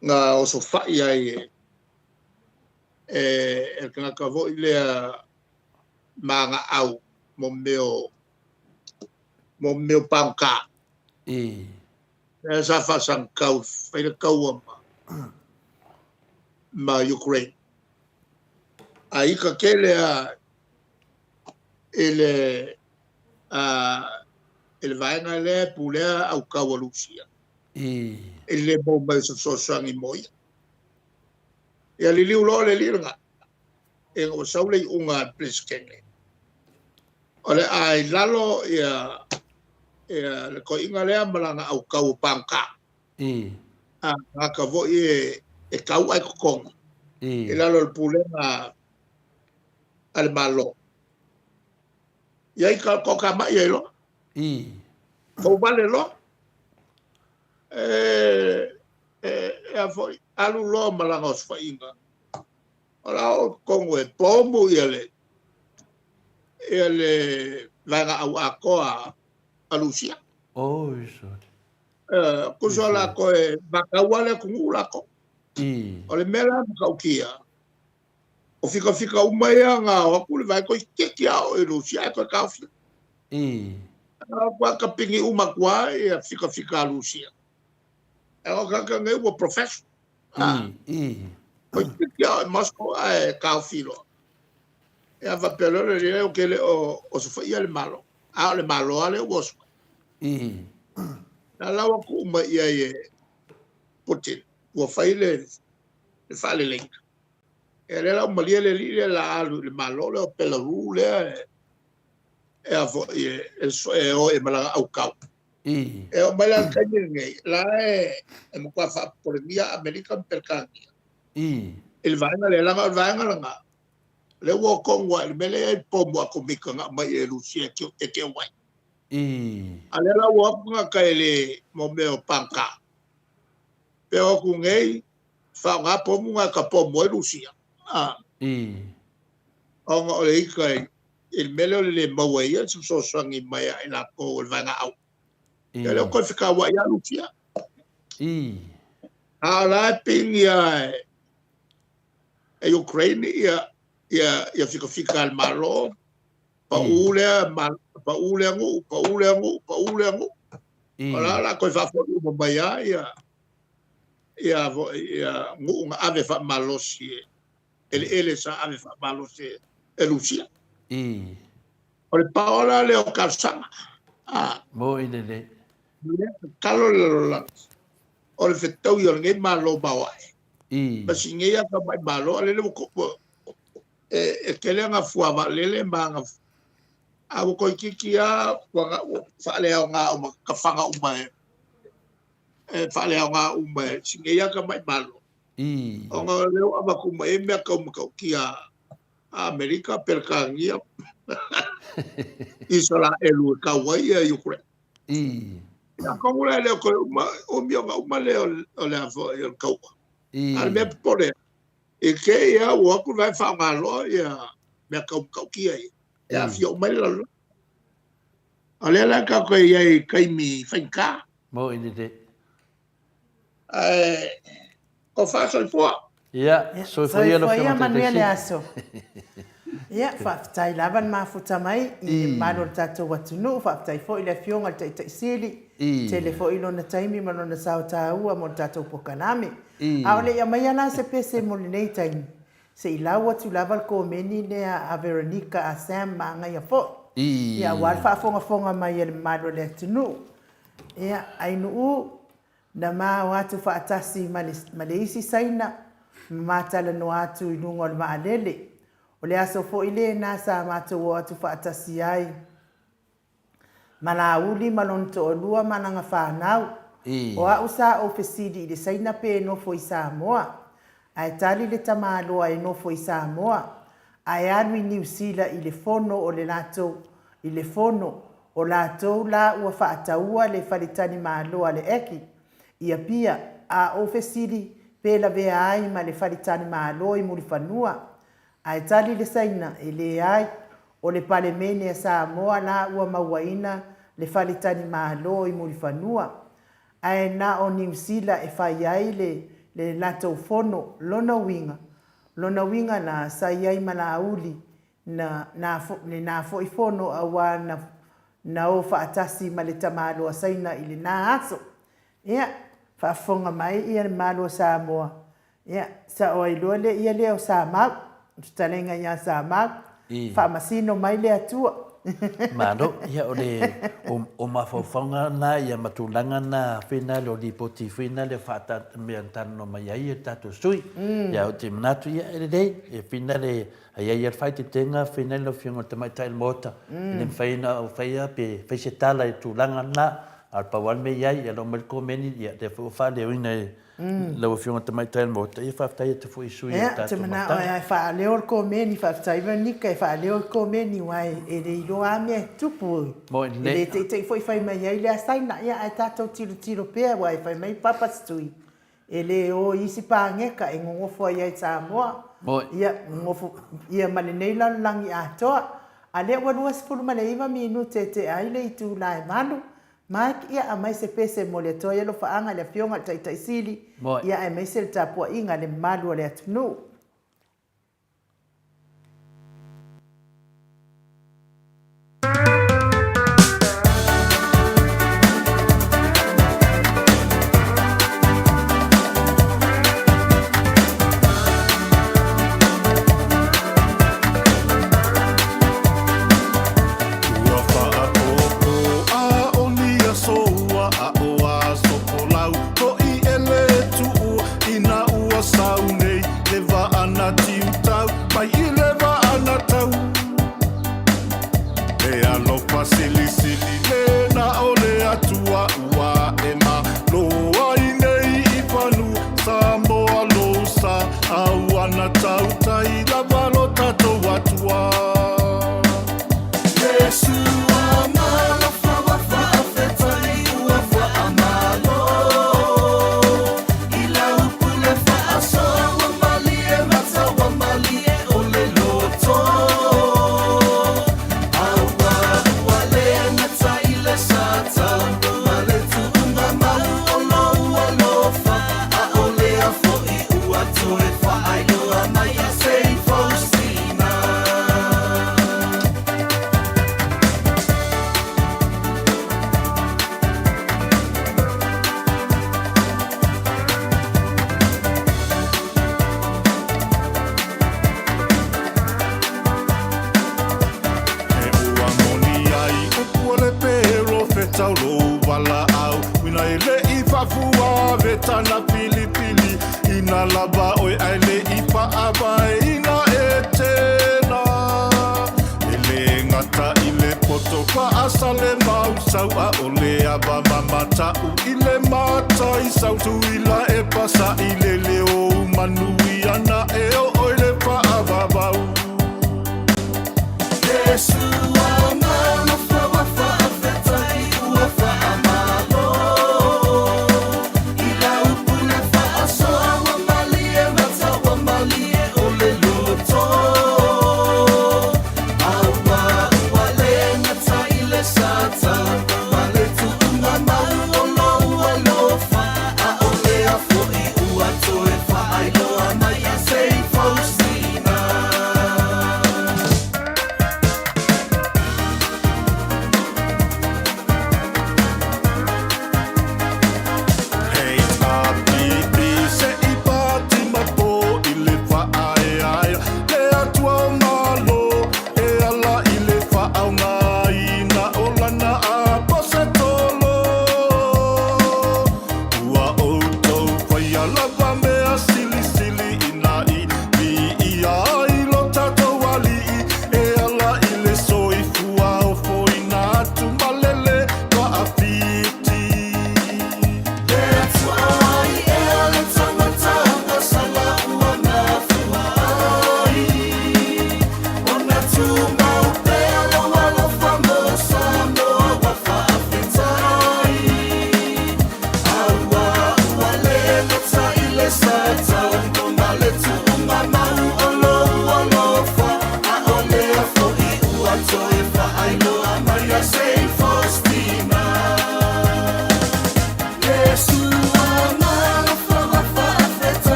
Speaker 2: na osofai ai e e le tagata foi lea magaau mo mea o mo mea o pagota. Lea sa faasagitau fai le taua ma ma Ukraine. A ika tele a i le a i le vaega lea e pulea au taua Lusia. I le maua mai o se fesoasoani mo ia. Ia liliu loa le alii lena, ina ua sau le iuga a le Peresetene, o le a i lalo ia, ia le toeaina lea ma lana autau o pagota. A tagata foi e, e tau ae totogi i lalo o le pulega a le Malo. Ia i ka toatamai ai loa. Fouvale loa. E, e, e a foi, alu loa ma lana osofaiga. O la oo i totonu e pomu ia le, ia le vaega au atoa a Lusia.
Speaker 3: Oi, sorry.
Speaker 2: Tusa la toe mataua le atunuu latou. O le mea la matautia, o fikafika uma ia na o atu le vae toeitiiti a oo i Lusia ae toe taofia. Ua kapini uma atu lava ia fikafika a Lusia. E o tagata nei ua professional. Toeitiiti a oo i Moscow ae taofi loa. Ia faapea loa le alii, ou te le o osofaia le Malo, a o le Malo lava lea ua osofaia. Na lau atu uma i ai e Putin, ua fai le faaleleiga. Ia lea la ua malie le alii lea o le a alu i le Malo lea o Belarus lea e a foi e o i ma lana autau. E oo mai la i le taimi lenei, la e matua faapopolegia Amerika ma Peretania i le vaega lea, leaga o le vaega lena, lea ua o tonu lava i le mea lea e i ai le pomu atomika na aumai e Rusia e keu ai. A lea la ua o atu tagata e le mo mea o pagota, pe o atu nei, faaaoga pomu na e tapomu ai Rusia, ona o le ita i le mea lea o le le maua e ia se fesoasoani mai ia i latou o le vaega au. Ia lea ua toe fekauai lava Rusia. A o la e pigi lava e Ukraine ia ia ia fikafika a le Malo, pau lea pau lea nuu, pau lea nuu, pau lea nuu. O la o le a toe faafoi uma mai lava ia ia foi ia nuu na ave faamalosi e eleele sa ave faamalosi e Rusia. O le paola lea o talosaga.
Speaker 3: Moi lelei.
Speaker 2: Lea tatalo le lalolagi o le fetaui o lenei Malo maoae. Ma si nei atamai Malo, a lele ua e tele ana fua vaalele ma ana a ua toeitiiti lava ua faaleaoga uma tafaga uma e faaleaoga uma e si nei atamai Malo. Ona o lea ua avatu uma i ai mea tau matautia a Amerika, Peretania, Isaraelu e kau ai ia Ukraine. Ia atonu la e le o toe uma, umi ona uma lea o le a foi o le taua. A o le mea popole, i te i lava ua o atu le vae faaaoga loa ia mea tau matautia ia, e aafia uma ai le lalolagi. O lea la tatou te i ai i taimi faigata.
Speaker 3: Moni lelei.
Speaker 2: Ae tofa soifua.
Speaker 3: Ia, soifua ia lau
Speaker 1: Soifua ia manuia le aso. Ia, faafetai lava le mafuta mai i le mamalu o le tatou atunuu, faafetai foi i le Afioga i le Taitai Sili, tele foi lona taimi ma lona sao taua mo le tatou polokalame. A o le i aumaia la se pese mo lenei taimi, se i lau atu lava le komeni lea a Veronica, a Sam ma Agaia foi, ia aua le faafogafoga mai a le mamalu o le atunuu. Ia, Ainuu, na ma o atu faatasi ma le, ma le isi Saina, ma ma talanoa atu i luga o le vaalele. O le aso foi lena sa matou o atu faatasi ai ma Laauli ma lona toalua ma lana fanau. O a'u sa ou fesili i le Saina pe nofo i Samoa. Ae tali le tamaloa e nofo i Samoa, ae alu i Niu Sila i le fono o le latou, i le fono, o latou la ua faataua le faletalimalo a le Eki i Apia, a ou fesili pe lavea ai ma le faletalimalo i Mulifanua? Ae tali le Saina, e leai, o le Palemene a Samoa la ua mauaina le faletalimalo i Mulifanua, ae na o Niu Sila e fai ai le le latou fono, lona uiga, lona uiga la sa i ai ma Laauli. Na, na, lena foi fono auā na, na o faatasi ma le tamaloa Saina i lena aso. Ia, faafofoga mai ia le Malo o Samoa, ia, sao ai loa le ia lea o Samau, le fetalaiga ia Samau, faamasino mai le Atua.
Speaker 3: Malo, ia o le, o, o mafaufauga na ia ma tulaga na foi na le o lipoti foi na le faata, mea na talanoa mai ai ia tatou sui. Ia ou te manatu ia e lelei, e foi na le, A i ai lava le faaeteetega, fai lau Afioga i le Tamaitai o le Maota, e le mafai ona ou faia pe fai se tala i le tulaga lena. A o le pau lava le mea e i ai, ia loo mai le komeni, ia lea foi ua faaleoina e lau Afioga i le Tamaitai o le Maota. Ia faafetai atu foi i sui usufono o le tatou Maota. Ia, ou te manao e
Speaker 1: faaleo le komeni, faafetai Veronica e faaleo le komeni aua e le iloa lava mea e tupu. E le teitei foi fai mai ai le asaina, ia ae tatou tilotilo pea aua e fai mai Papa Stui, E le o i isi paneta e gogofo ai ai Samoa, ia, gogofo ia ma lenei lalolagi atoa. A lea ua 29 minute e tea ai le itula e valu, Mike, ia aumai se pese mo le Atoa i alofaaga i le Afioga i le Taitai Sili, ia aemaise le tapuaiga a le mamalu o le atunuu.
Speaker 4: Ua faapopo a o ni aso ua aʻo aso folau hoʻi e le tuʻu Ina ua sau nei le vaa na tiutau mai i le vaa na tau E alofa silisili le na o le Atua ua e malo ai nei i fanua Samoa lou sa a ua na tautai lava lo tatou Atua E ua moni ai upu o le perofeta o lou valaau Uina e le i faafua tana pilipili Ina lava oe ae le i faavaeina e tena E le gata i le poto faasale mausau Aʻole ava mamata'u i le mataisau Tuila e pasaʻi le leo manuia na e oo i le faavavau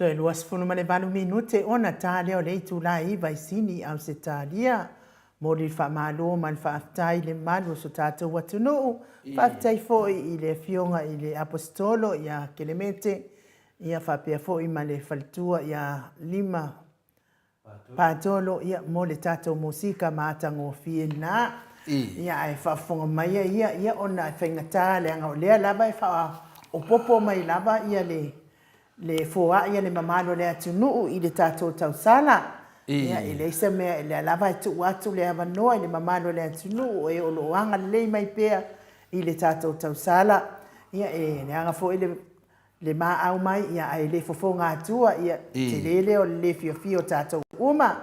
Speaker 1: Toe 28 minute ona ta lea o le itula e 9 i Sini i Ausetalia. Momoli le faamalo ma le faafetai i le mamalu o so tatou atunuu. Faafetai foi i le Afioga i le Aposetolo ia Kelemete, ia faapea foi ma le faletua ia Lima Patolo, ia, mo le tatou musika matagofie lena. Ia, ae faafofoga mai ia, ia, ona e faigata leaga o lea lava e faaopoopo mai lava ia le, le foai a le mamalu o le atunuu i le tatou tausala. Ia, e leai se mea, o lea lava e tuu atu le avanoa i le mamalu o le atunuu o e o lo o agalelei mai pea i le tatou tausala. Ia, e leaga foi le le maau mai, ia, ae le fofoga atua, ia, tele lea o le le fiafia o tatou uma.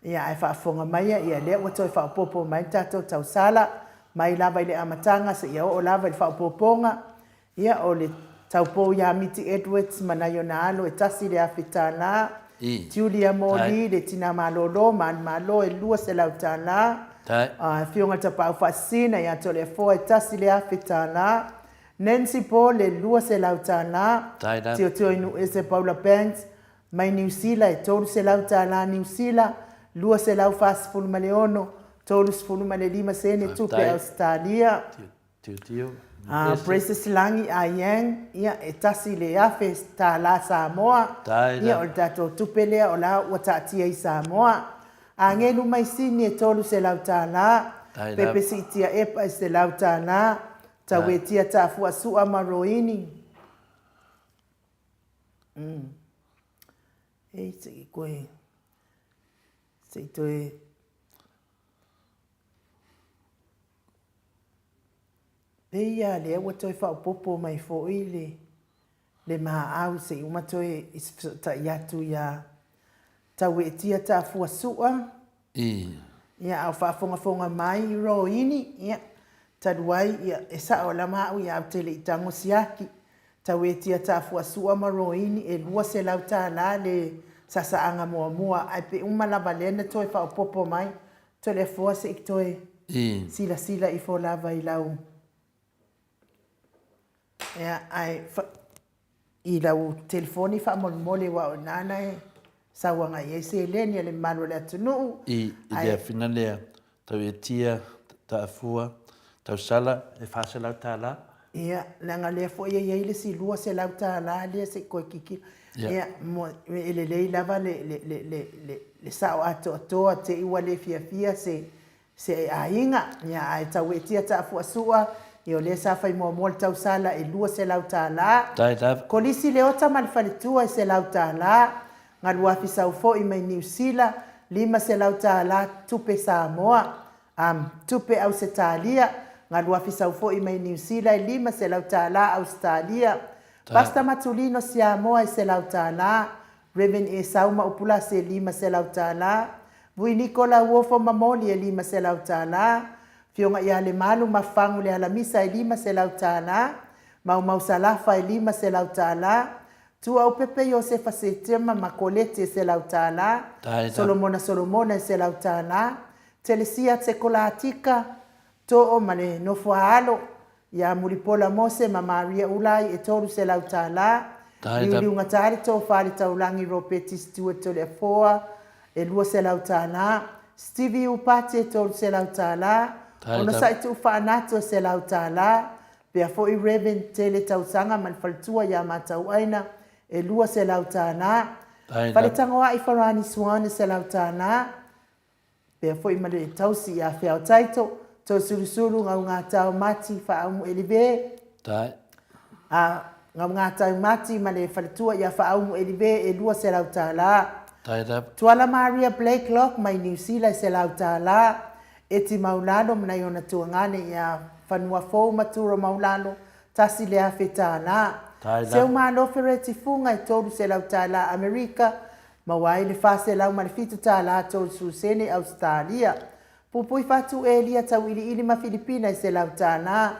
Speaker 1: Ia, ae faafofoga maia, ia, lea ua toe faaopoopo mai le tatou tausala, mai lava i le amataga seia oo lava i le faaopoopoga. Ia, o le taupou ia Miti Edwards ma nai ona alo e $1,000, Julia Moli, le tina malolo ma alu malo e $200, Afioga i le Tapaau Faasisina ia Toleafoa e $1,000, Nancy Paul e $200, Tiotioinuuese Paula Banks mai Niu Sila e $300 Niu Sila, 246, 35 sene tupe Ausetalia. Precious Lagi Ayang, ia e $1,000 Samoa, ia o le tatou tupe lea o la ua taatia i Samoa. Agelu mai Sini e $300, Pepe Siitia Epa e $100, Tauetia Tafua Sua ma Roini. Mm. Ei, se i koe, se i toe Pei a lea ua toe faaopoopo mai foi le, le maau se i uma toe i se fesootai atu iā Tauetia Tafua Sua. Ia, a o faafogafoga mai Roini, ia, talu ai, ia, e sao lava au ia ou te le i tago siaki. Tauetia Tafuasua ma Roini e $200 le sasaaga muamua, ae pe uma lava lea na toe faaopoopo mai, Toleafoa se i toe silasila ifo lava i lau Ia, ae i lau telefoni faamolemole aua o i ina na e sau agai ai seleni a le mamalu o le atunuu.
Speaker 3: I le afina lea, tauetia, taafua, tausala, e $400.
Speaker 1: Ia, leaga o lea foi e i ai le isi $200 lea se i toe kikilo. Ia, e lelei lava le sao atoatoa te i ua le fiafia se Se aiga, ia ae tauetia taafuasua, ia o lea sa fai muamua le tausala e $200. Kolisi Leota ma le faletua e $100. Galuafi Saufo'i mai Niu Sila, $500 tupe Samoa. Am, tupe Ausetalia. Galuafi Saufo'i mai Niu Sila e $500 Ausetalia. Pasta Matulino Siamoa e $100. Rev. Esau ma Upulasi e $500. Vui Nikola Uofo ma Moli e $500. Afioga ia Lemalu ma Fagu le Alamisa e $500. Maumau Salafa e $500. Tuaupepe Iosefa Setema ma Koleti e $100. Solomona Solomona e $100. Telesia Tekolatika Too ma le nofo a alo ia Mulipola Mose ma Maria Ulai e $300, Liuliugatā le tofa a le Taulagi Ropeti Stewart Toleafoa e $200, Stevie Upati e $300, Onosai Tuufaanatu e $100, pea foi Rev. Tele Tausaga ma le faletua ia Matauaina e $200, Faletagoai Farani Swan e $100, Pea foi ma le tausi ia Feaotaito, Tausulusulu, Gaugātao Mati, Faaumu Elive.
Speaker 3: Tae.
Speaker 1: A, Gaugātau Mati ma le faletua ia Faaumu Elive e $200.
Speaker 3: Tae lava.
Speaker 1: Tuala Maria Blakelock mai Niu Sila e $100. Eti Maulalo ma nai ona tuagane ia Fanuafou Maturo Maulalo, $1,000.
Speaker 3: Tae lava.
Speaker 1: Seu Malo Fereti Fuga e $300 Amerika, Maua ai le $407 30 sene Ausetalia. Pupui Fatu Elia Tauiliili ma Filipina e $100.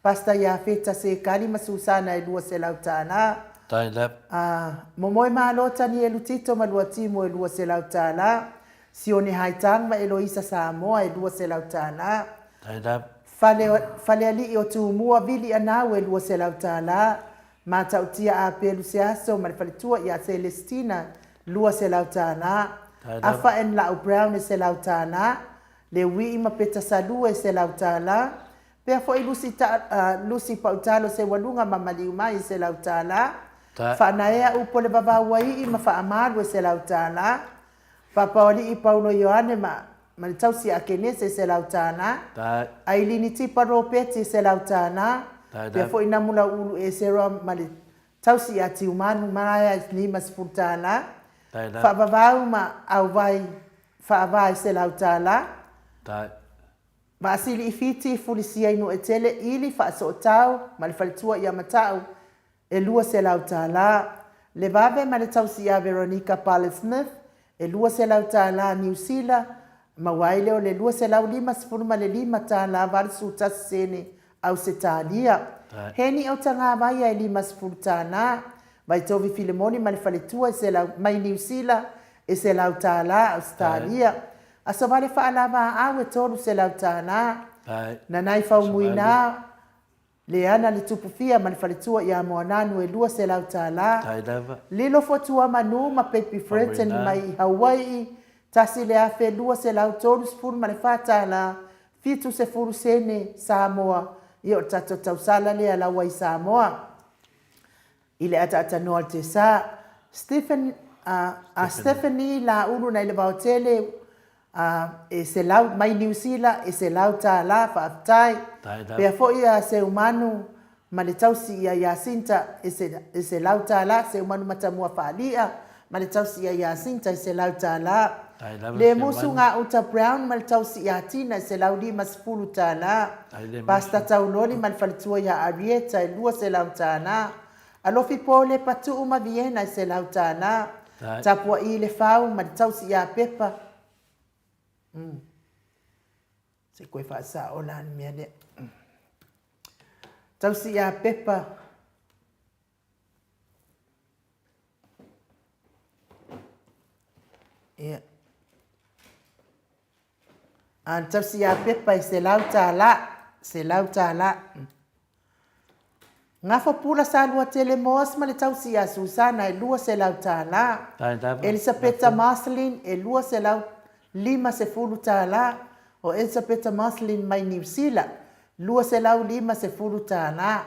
Speaker 1: Pasta Iafeta Sekali ma Susana e $200.
Speaker 3: Tailap.
Speaker 1: A Momoe Malo Tanielu Tito ma Luatimu e $200. Sione Haitang ma Eloisa Samoa e $200.
Speaker 3: Tailap.
Speaker 1: Fale, Falealii o Tumua Vili Anau e $200. Matautia Apelu Seaso ma le faletua ia Celestina $200. Afa and La'u Brown e $100. Leuii ma Peta Salua e $100. Pea foi Lusi Ta, Lusi Pautalo Seualuga ma Maliumai e $100. Faanaea Upu o le Vavauaii ma Faamalu e $100. Papaoalii Paulo Ioane ma ma le tausi a Kenese e $100. Ailini Tipa Ropeti e $100. Pea foi Namulauulu Esera ma le tausi ia Tiumanu Maraea e $50. Faavavau ma Auvai Faava e $100. Vaasili i Fiti Fulisia i Nuuetele Ili Faasootau ma le faletua ia Mata'u e $200. Le vave ma le tausi ia Veronica Parlett-Smith e $200 Niu Sila, maua ai lea o le $255 81 sene Ausetalia. Heni Autagavaia e $50. Vaitovi Filemoni ma le faletua e selau, mai Niu Sila e $100 Ausetalia. Asovale Faalavaau e $300. Nanai Faumuina Leana le Tupufia ma le faletua ia Moananu e $200. Lilo Fotua Manu ma Pepi Fretton mai i Hauai'i, $1,234 70 sene Samoa. Ia o le tatou tausala lea laua i Samoa. I le ataatanoa o le Tesa, Stephen, a Stephanie Laulu nai le Vaotele, a, e selau, mai Niu Sila, e $100, faafetai. Pea foi a Seumanu ma le tausi ia Iasinta, e, e $100, Seumanu Matamua Faali'a ma le tausi ia Iasinta, e $100. Le Musu Gauta Brown ma le tausi ia Tina, e $150. Pastor Tauloli ma le faletua ia Arieta, e $200. Alofi Pole Patu'u ma Viena, e $100. Tapua'i Lefau ma le tausi ia Pepa. Mm. Se koe faasa'o la le mea lea. Tausi ia Pepa. Ia. A le tausi ia Pepa e $100. $100. Gafo Pula Saluatele Moas ma le tausi ia Susana e $200. Elisapeta Marceline e $250. O Elisapeta Marceline mai Niu Sila, $250.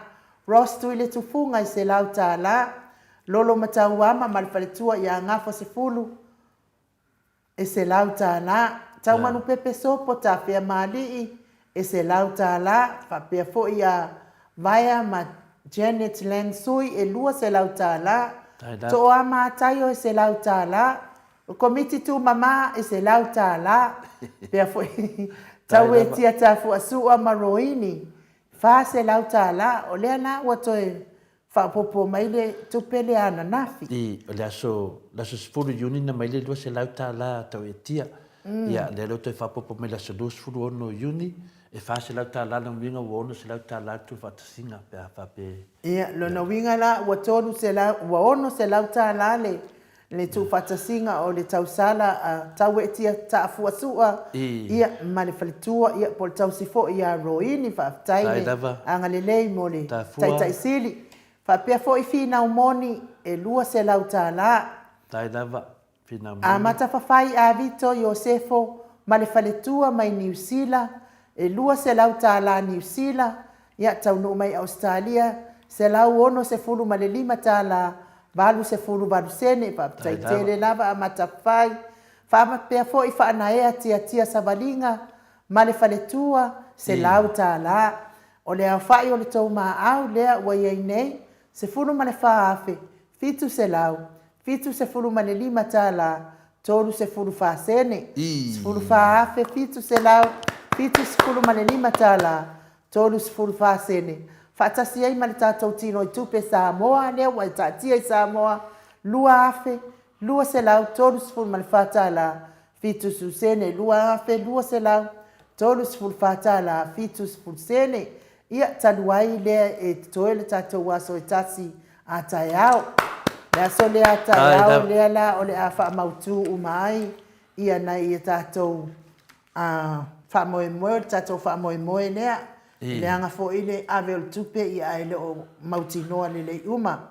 Speaker 1: Ross Tuiletufuga e $100. Lolo Matauama ma le faletua ia Gafo Sefulu e $100. Taumanupepe Sopo Tafea Maalii e $100. Faapea foi ia Vaea ma Janet Lang Sui e $200. Tooa Mataio e $100. O Komiti Tumama e $100. Pea foi Tauetia Tafuasua ma Roini $400. O lea la ua toe Faaopoopo mai le tupe lea ananafi.
Speaker 3: I, o le aso, le aso 10 Iuni na mai le $200 tau etia. Ia, lea lea ua toe faaopoopo mai le aso 26 Iuni, e $400 lona uiga ua $600 le tuufaatasiga pe a faapea e.
Speaker 1: Ia, lona uiga la ua 300, ua $600 le le tuufaatasiga o le tausala a Tauetia Taafuasua, ia, ma le faletua, ia, po o le tausi foi ia Roini. Faafetai le agalelei mo le Taitai Sili. Faapea foi Finau Moni e $200. Amata Fafai Avito Iosefo ma le faletua mai Niu Sila e $200 Niu Sila, Ia, taunuu mai Ausetalia, $165, 88 sene, faafetai tele lava a Matafai, faapea foi Faanaea Tiatia Savaliga ma le faletua, $100. O le aofai o le tou maau lea ua i ai nei, $14,775, 34 sene, $14,775, 34 sene, faatasi ai ma le tatou tinoi tupe Samoa lea ua e taatia i Samoa, $2,234 70 sene, $2,234 70 sene. Ia, talu ai lea e totoe le tatou aso e tasi a taeao. Le aso lea a taeao lea la o le a faamautu uma ai ia nai a tatou faamoemoe, o le tatou faamoemoe lea. Leaga foi le ave o le tupe ia ae le o mautinoa lelei uma.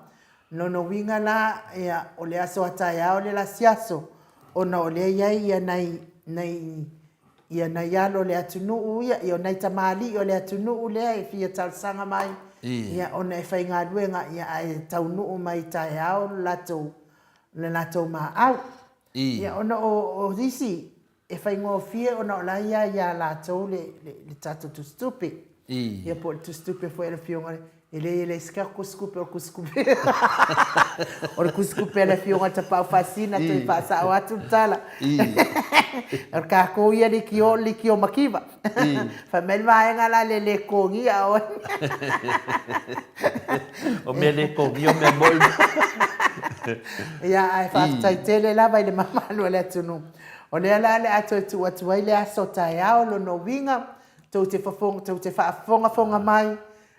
Speaker 1: Lona uiga la, ia, o le aso a taeao le lasi aso, ona o lea e i ai ia nai, nai, ia nai alo o le atunuu ia, ia o nai tamalii o le atunuu lea e fia talosaga mai, ia, ona e faigaluega, ia, ae taunuu mai taeao le latou, le latou maau. Ia, ona o, o isi, E faigofie ona o la e i ai a latou le tatou tusitupe. Ia po o le tusitupe foi a le Afioga e leai e leai se tatou tusitupe o le tusitupe o le tusitupe a le Afioga i le Tapaau Faasisina toe faasao atu le tala. O le tatou ia leitio o le leitio mativa. Fai mai le vaega la le le totogia oe.
Speaker 3: O mea le totogia o mea moi.
Speaker 1: Ia ae faafetai tele lava i le mamalu o le atunuu. O lea la o le a toe tuu atu ai le aso taeao, lona uiga, tou te fofoga, tou te faafogafoga mai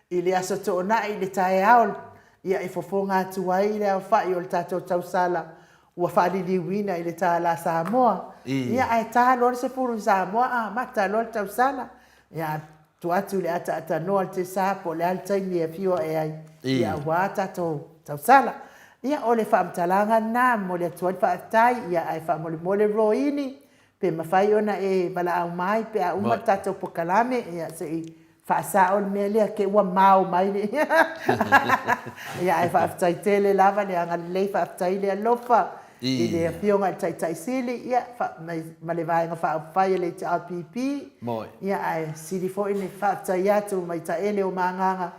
Speaker 1: i le Aso Toonai i le taeao, ia e fofoga atu ai le aofai o le tatou tausala ua faaliliuina i le tālā Samoa. Ia ae ta loa le 10 i Samoa amata loa le tausala. Ia tuu atu i le ataatanoa le tesa po o le a le taimi e afio ae ai, ia aua tatou tausala. Ia o le faamatalaga lena, momoli atu ai le faafetai, ia ae faamolemole Roini, pe mafai ona e valaau mai pe a uma le tatou pokalame, ia se i faasao le mea lea, te ua mao mai le Ia ae faafetai tele lava le agalelei, faafetai le alofa i le Afioga i le Taitai Sili, ia, ma le Vaega Faaupufai a le HRPP. Ia ae sili foi le faafetai atu mai taele o ma agaga,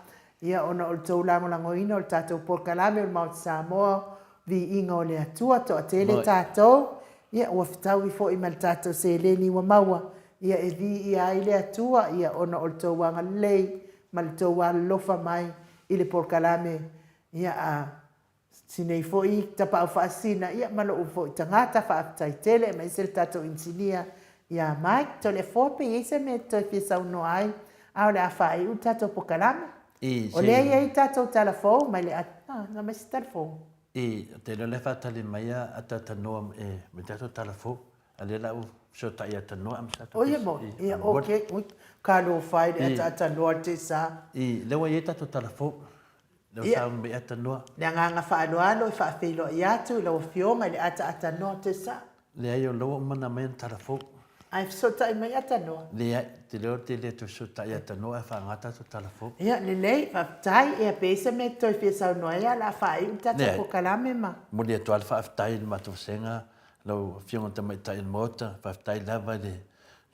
Speaker 1: ia ona o le tou lagolagoina o le tatou polokalame o le Maota Samoa, Viiga o le Atua, toatele tatou, ia ua fetaui foi ma le tatou seleni ua maua, ia e viia ai le Atua, ia ona o le tou agalelei ma le tou alolofa mai i le polokalame, ia a Si nei foi tapaau faasina ia ma lou foi tagata faafetai tele aemaise le tatou inisinia ia Mike Toleafoa pe iai se mea e toe fia saunoa ai a o le a faaiu le tatou pokalame o lea e iai tatou tala fou mai le a mai se tala fou.
Speaker 3: I, ou te iloa o lea e faatali mai a Atatanoa mai tatou tala fou. A lea la ua fesootai ia Tanoa a ma sa
Speaker 1: Oia mo, ia ok, ui, talofa e le ataatanoa le tesa.
Speaker 3: I, lea ua i ai tatou tala fou. Lea ua sauni mai Atanoa.
Speaker 1: Le agaga faaaloalo e faafeiloai atu i lau Afioga i le ataatanoa tesa.
Speaker 3: Leai, o la ua uma ona aumai ana tala fou.
Speaker 1: Ae fesootai mai Atanoa.
Speaker 3: Leai, te leo te le toe fesootai Atanoa ae faaaoga tatou tala fou.
Speaker 1: Ia, lelei, faafetai. Ia, pe i ai se mea e toe fia saunoa ai, a o le a faaiu le tatou polokalame ma.
Speaker 3: Momoli atu lava le faafetai i le matou vasega Lau Afioga i le Tamaitai o le Maota, faafetai lava i le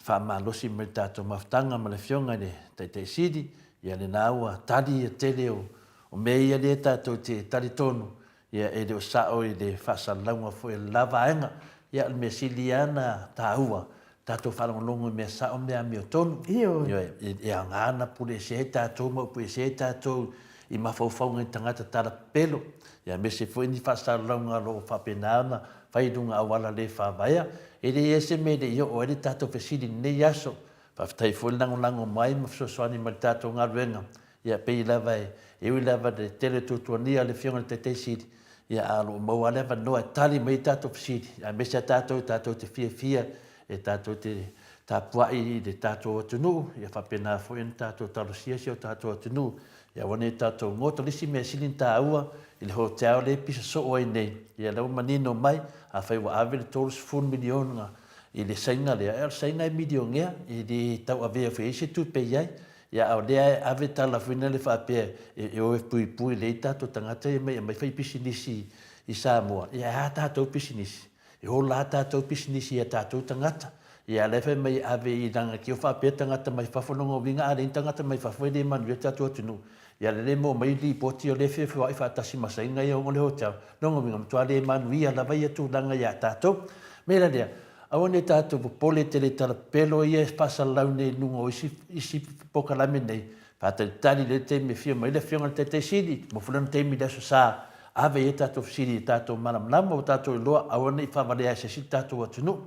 Speaker 3: faamalosi mai le tatou mafutaga ma le Afioga i le Taitai Sili, ia lena ua tali ia tele o mea ia lea tatou te talitonu, ia e le o sao i le faasalalauga foi a le la vaega. Ia o le mea sili lava ona taua, tatou faalogologo i mea sao ma mea amiotonu. Ioe. E aoga ona pule ese ai tatou ma upu ese ai tatou i mafaufauga i tagata tala pepelo, aemaise foi ni faasalalauga o lo o faapena ona fai i luga auala le faavaea. E leai lava se mea e le i oo ai le tatou fesili i lenei aso. Faafetai foi le lagolago mai ma fesoasoani mai i le tatou galuega. Ia, pei lava e, e ui lava i le tele o tuatuagia a le Afioga i le Taitai Sili, ia, a o lo o maua lava le avanoa e tali mai ai tatou fesili, aemaise lava tatou, tatou te fiafia e tatou te tapuai i le tatou atunuu, ia faapena foi ona tatou talosia si o tatou atunuu, ia aua ne i tatou goto. O le isi mea sili ona taua i le hotel lea e pisa soo ai nei, ia lea ua manino mai, afai ua ave le 30 miliona i le Saina lea, o le Saina e milionea, e le tauavea foi i ai se tupe i ai. Ia a o lea e ave tala foi lea faapea e o e puipui lelei tatou tagata ia mai e aumai fai pisinisi i Samoa, ia e a tatou pisinisi? E ola a tatou pisinisi i a tatou tagata. Ia a la e fai mai e ave i Lanakio faapea tagata mai fafo lona uiga a leai ni tagata mai fafo e le manuia le tatou atunuu. Ia a le maua mai lipoti o lea e feofeoai faatasi ma Saina ia ona o le hotel, lona uiga matua le manuia lava ia tulaga ia tatou. Mea la lea, aua ne i tatou popole tele i tala pepelo ia e faasalalau nei i luga o isi isi polokalame nei, faatalitali i le taimi e afio mai ai le Afioga i le Taitai Sili, mo foi lona taimi i le Aso Sa, ave i ai tatou fesili ia tatou malamalama ua tatou iloa aua ne i faavalea e se isi le tatou atunuu.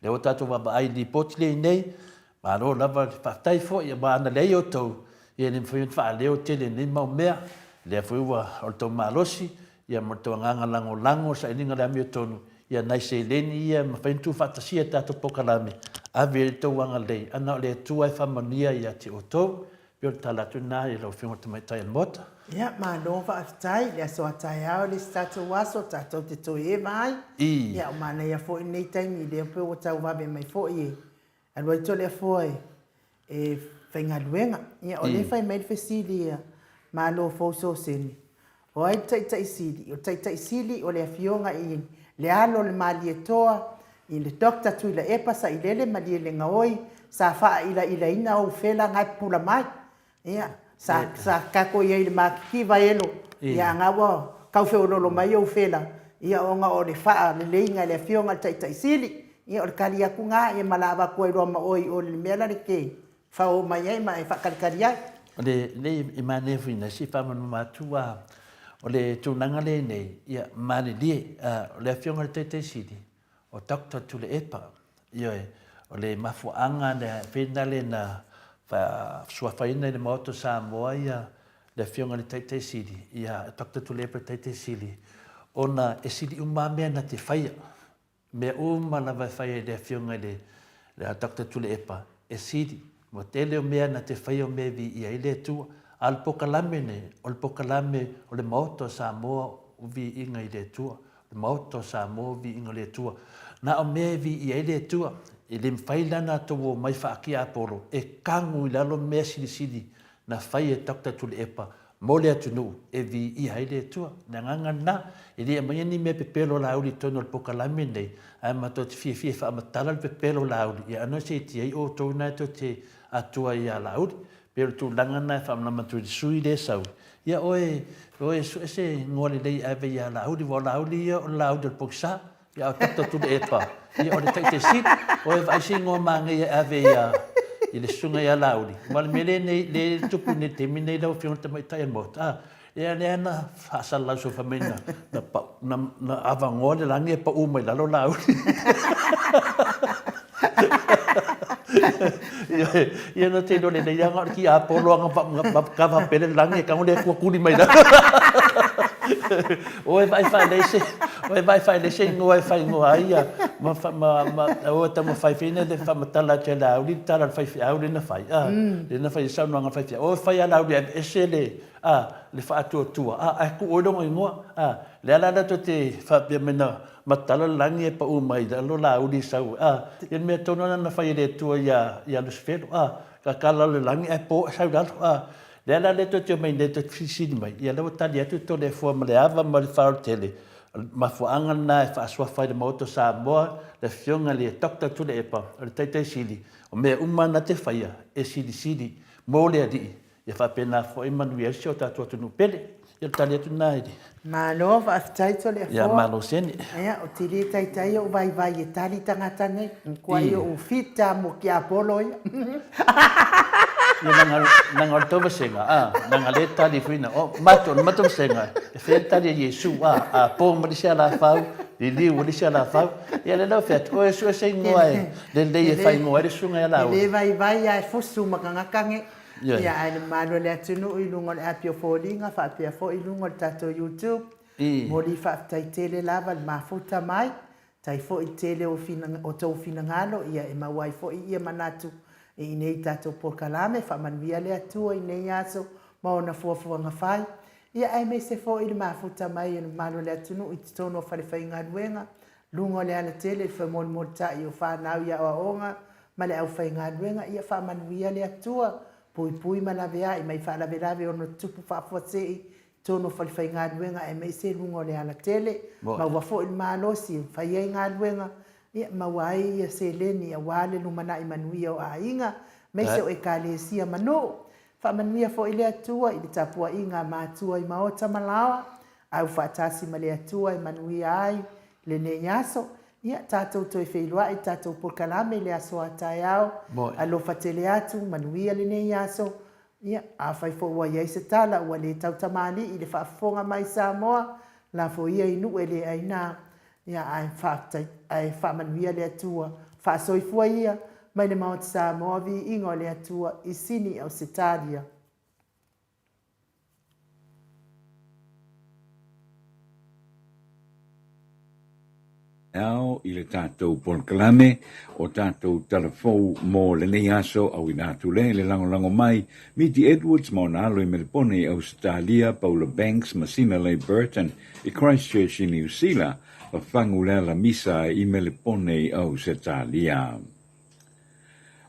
Speaker 3: Lea ua tatou vaavaai i le lipoti lea i nei, malo lava le faafetai foi, aua ana leai outou, ia e le mafai ona faaleo tele i lenei mau mea, lea foi ua o le tou malosi, ia ma le tou agaga lagolago i le sailiga o le amiotonu, ia nai seleni ia e mafai ona tuufaatasia i tatou polokalame, ave i ai le tou agalelei, ana o le Atua e faamanuia ia te outou. Pei o le tala atu lena i lau Afioga i le Tamaitai o le Maota.
Speaker 1: Ia, malo faafetai i le aso a taeao le isi tatou aso tatou te toe eva ai.
Speaker 3: I.
Speaker 1: Ia, o manaia foi lenei taimi lea pei ua tau vave mai foi e alu ai Toleafoa e e faigaluega. Ia, o lea e fai mai le fesili ia Malo fou Sosene, o ai le Taitai Sili? O le Taitai Sili o le Afioga i le alo o le Malietoa, i le Doctor Tuilaepa Sailele Malielegaoi, sa faailailaiina ou fela na e pupula mai. Ia, sa, sa tatou i ai i le matitiva elo, ia, a na ua tau feoloolo mai ou fela, ia, ona o le faaleleiga e le Afioga i le Taitai Sili. Ia, o le tali atu na, ia ma la avatu ai loa ma oe i o i le mea la le te fao mai ai ma e faatalitali ai.
Speaker 3: O le, nei e manaia foi ina se faamanuma atu a o le tulaga lenei, ia, malilie, a, o le Afioga i le Taitai Sili, o Doctor Tuilaepa, ioe, o le mafuaaga lea, e pei lena lea na fesuafaina i le Maota o Samoa ia le Afioga i le Taitai Sili, ia Doctor Tuilaepa le Taitai Sili, ona e sili uma lava mea na te faia. Mea uma lava e fai ai le Afioga i le Doctor Tuilaepa, e sili. Ua tele o mea na te faia o mea e viia ai le Atua. A o le polokalame nei, o le polokalame o le Maota o Samoa o Viiga i le Atua. Le Maota o Samoa o Viiga o le Atua. Na o mea e viia ai le Atua. E le mafai la ona outou omai faa-tiapolo e kagu i lalo mea silisili na fai e Doctor Tuilaepa mo le atunuu e viia ai le Atua. O le agaga lena, e le aumaia ni mea pepelo Laauli i totonu o le polokalame lenei, ae matou te fiafia e faamatala le pepelo Laauli, ia ano e seetia ai outou na e tou te atua ia Laauli. Pei o le tulaga lena e faamalamalama atu i le sui lea e sau, ia oe, oe sue se igoa lelei e ave ia Laauli, aua o Laauli ia o le Laauli o le pogisa. Ia a tatou Tuilaepa, ia o le Taitai Sili, oe vaai se igoa manaia e ave ia i le susuga ia Laauli. Aua o le mea lenei, lea e tupu nei i le taimi lenei lau Afioga i le Tamaitai o le Maota, a, lea lea na faasalalau solo fai mai na, na, na, na avanoa le lagi e pau mai lalo Laauli. Ia na te iloa lelei lava na o le tiapolo lava na kava pele le lagi e tago le Atua tuli mai lalo. Oi vaai faalelei se, oi vaai faalelei se igoa e faaigoa ai ia ma ma ma ua taumafai foi le faamatala atu e Laauli le tala a le faifeau lea na fai, a, lea na fai ai le saunoaga a le faifeau, oi fai a Laauli e aveese le, a, le faatuatua, a, ae tuu ai lona igoa, a. Le a la lea tou te faapea mai na matala le lagi e pau mai i lalo Laauli sau a, ia le mea tonu lava lena na fai e le Atua ia, ia Lusifelo, a, tatala le lagi ae po sau i lalo, a. Le a la lea tou te omai nei tou te fesilisili mai, ia lea ua tali atu Toleafoa ma le ava ma le faaoletele, o le mafuaaga lena e faaasuafa ai le Maota o Samoa, le Afioga i le Doctor Tuilaepa, o le Taitai Sili, o mea uma na te faia e silisili mo le Alii, ia faapena foi manuia ai si o tatou atunuu pele. Ia o le tali atu lena i le.
Speaker 1: Malo faafetai Toleafoa.
Speaker 3: Ia malo Sene.
Speaker 1: Ia ou te le taitai ou vaivai e tali tagata nei. Matua ou fit lava mo tiapolo ia.
Speaker 3: Ia leaga leaga o le tou vasega a, leaga lea e tali foi na, o matou, o le matou vasega e fai le tali a Iesu a, a po ma le isi alafau, liliu ma le isi alafau. Ia lea la ua fai atu, oe sue se igoa e lelei e faaigoa ai le susuga ia
Speaker 1: Laauli. E le vaivai lava e fusu ma tagata nei. Ia, ae le mamalu o le atunuu i luga o le api o foliga faapea foi i luga o le tatou YouTube, moli faafetai tele lava le mafuta mai, tai foi le tele o outou finagalo ia e maua ai foi ia manatu i inei tatou polokalame, faamanuia le Atua i nei aso ma ona fuafuaga fai, ia aemaise foi le mafuta mai o le mamalu o le atunuu i totonu o falefaigaluega, luga o le alatele i le femolimolitai o fanau i aoaoga ma le aufaigaluega, ia faamanuia le Atua, puipui ma laveai mai faalavelave ono tutupu faafuasei i totonu o falefaigaluega aemaise luga o le alatele, maua foi le malosi e fai ai galuega, ia maua ai ia seleni aua le lumanai manuia o aiga, aemaise o Ekalesia ma nuu. Faamanuia foi le Atua i le tapuaiga a matua i maota ma laoa, au faatasi ma le Atua e manuia ai lenei aso. Ia, tatou toe feiloai i tatou polokalame i le aso a taeao. Alofa tele atu, manuia lenei aso. Ia, afai foi ua i ai se tala ua le tautamalii i le faafofoga mai Samoa, lafo ia i nuu e le aina. Ia, ae faafetai, ae faamanuia le Atua. Faasoifua ia mai le Maota Samoa, viiga o le Atua i Sini, Ausetalia.
Speaker 5: Ao i le tatou polokalame o tatou tala fou mo lenei aso auina atu lea i le lagolago mai Miti Edwards ma ona alo i Melepone i Ausetalia, Paula Banks ma Sina Leigh Burton i Christchurch i Niu Sila, Fafangu le Alamisa i Melepone i Ausetalia.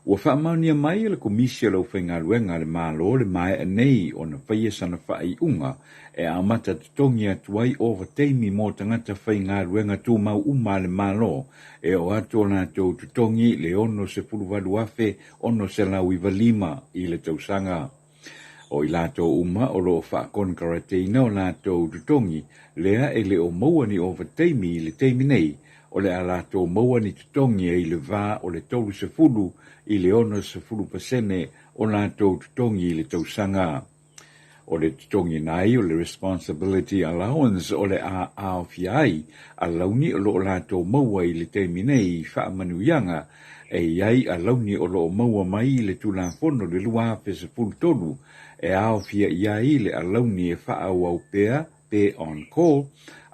Speaker 5: Ua faamaonia mai e le Komisi o le Aufaigaluega a le Malo le maea nei ona faia sana faaiuga e amata totogi atu ai ovataimi mo tagata faigaluega tumau uma a le Malo e oo atu o latou totogi le $68,695 i le tausaga. O i latou uma o lo o faakonekarateina o latou totogi lea e le o maua ni ovataimi i le taimi nei, o le a latou maua ni totogi e i le va o le 30 i le 60 pasene o latou totogi i le tausaga. O le totogiina ai o le Responsibility Allowance o le a aofia ai alauni o lo o latou maua i le taimi nei i faamanuiaga e i ai alauni o lo o maua mai i le Tulafono le 2013 e aofia i ai le alauni e faaauau pea pe on call,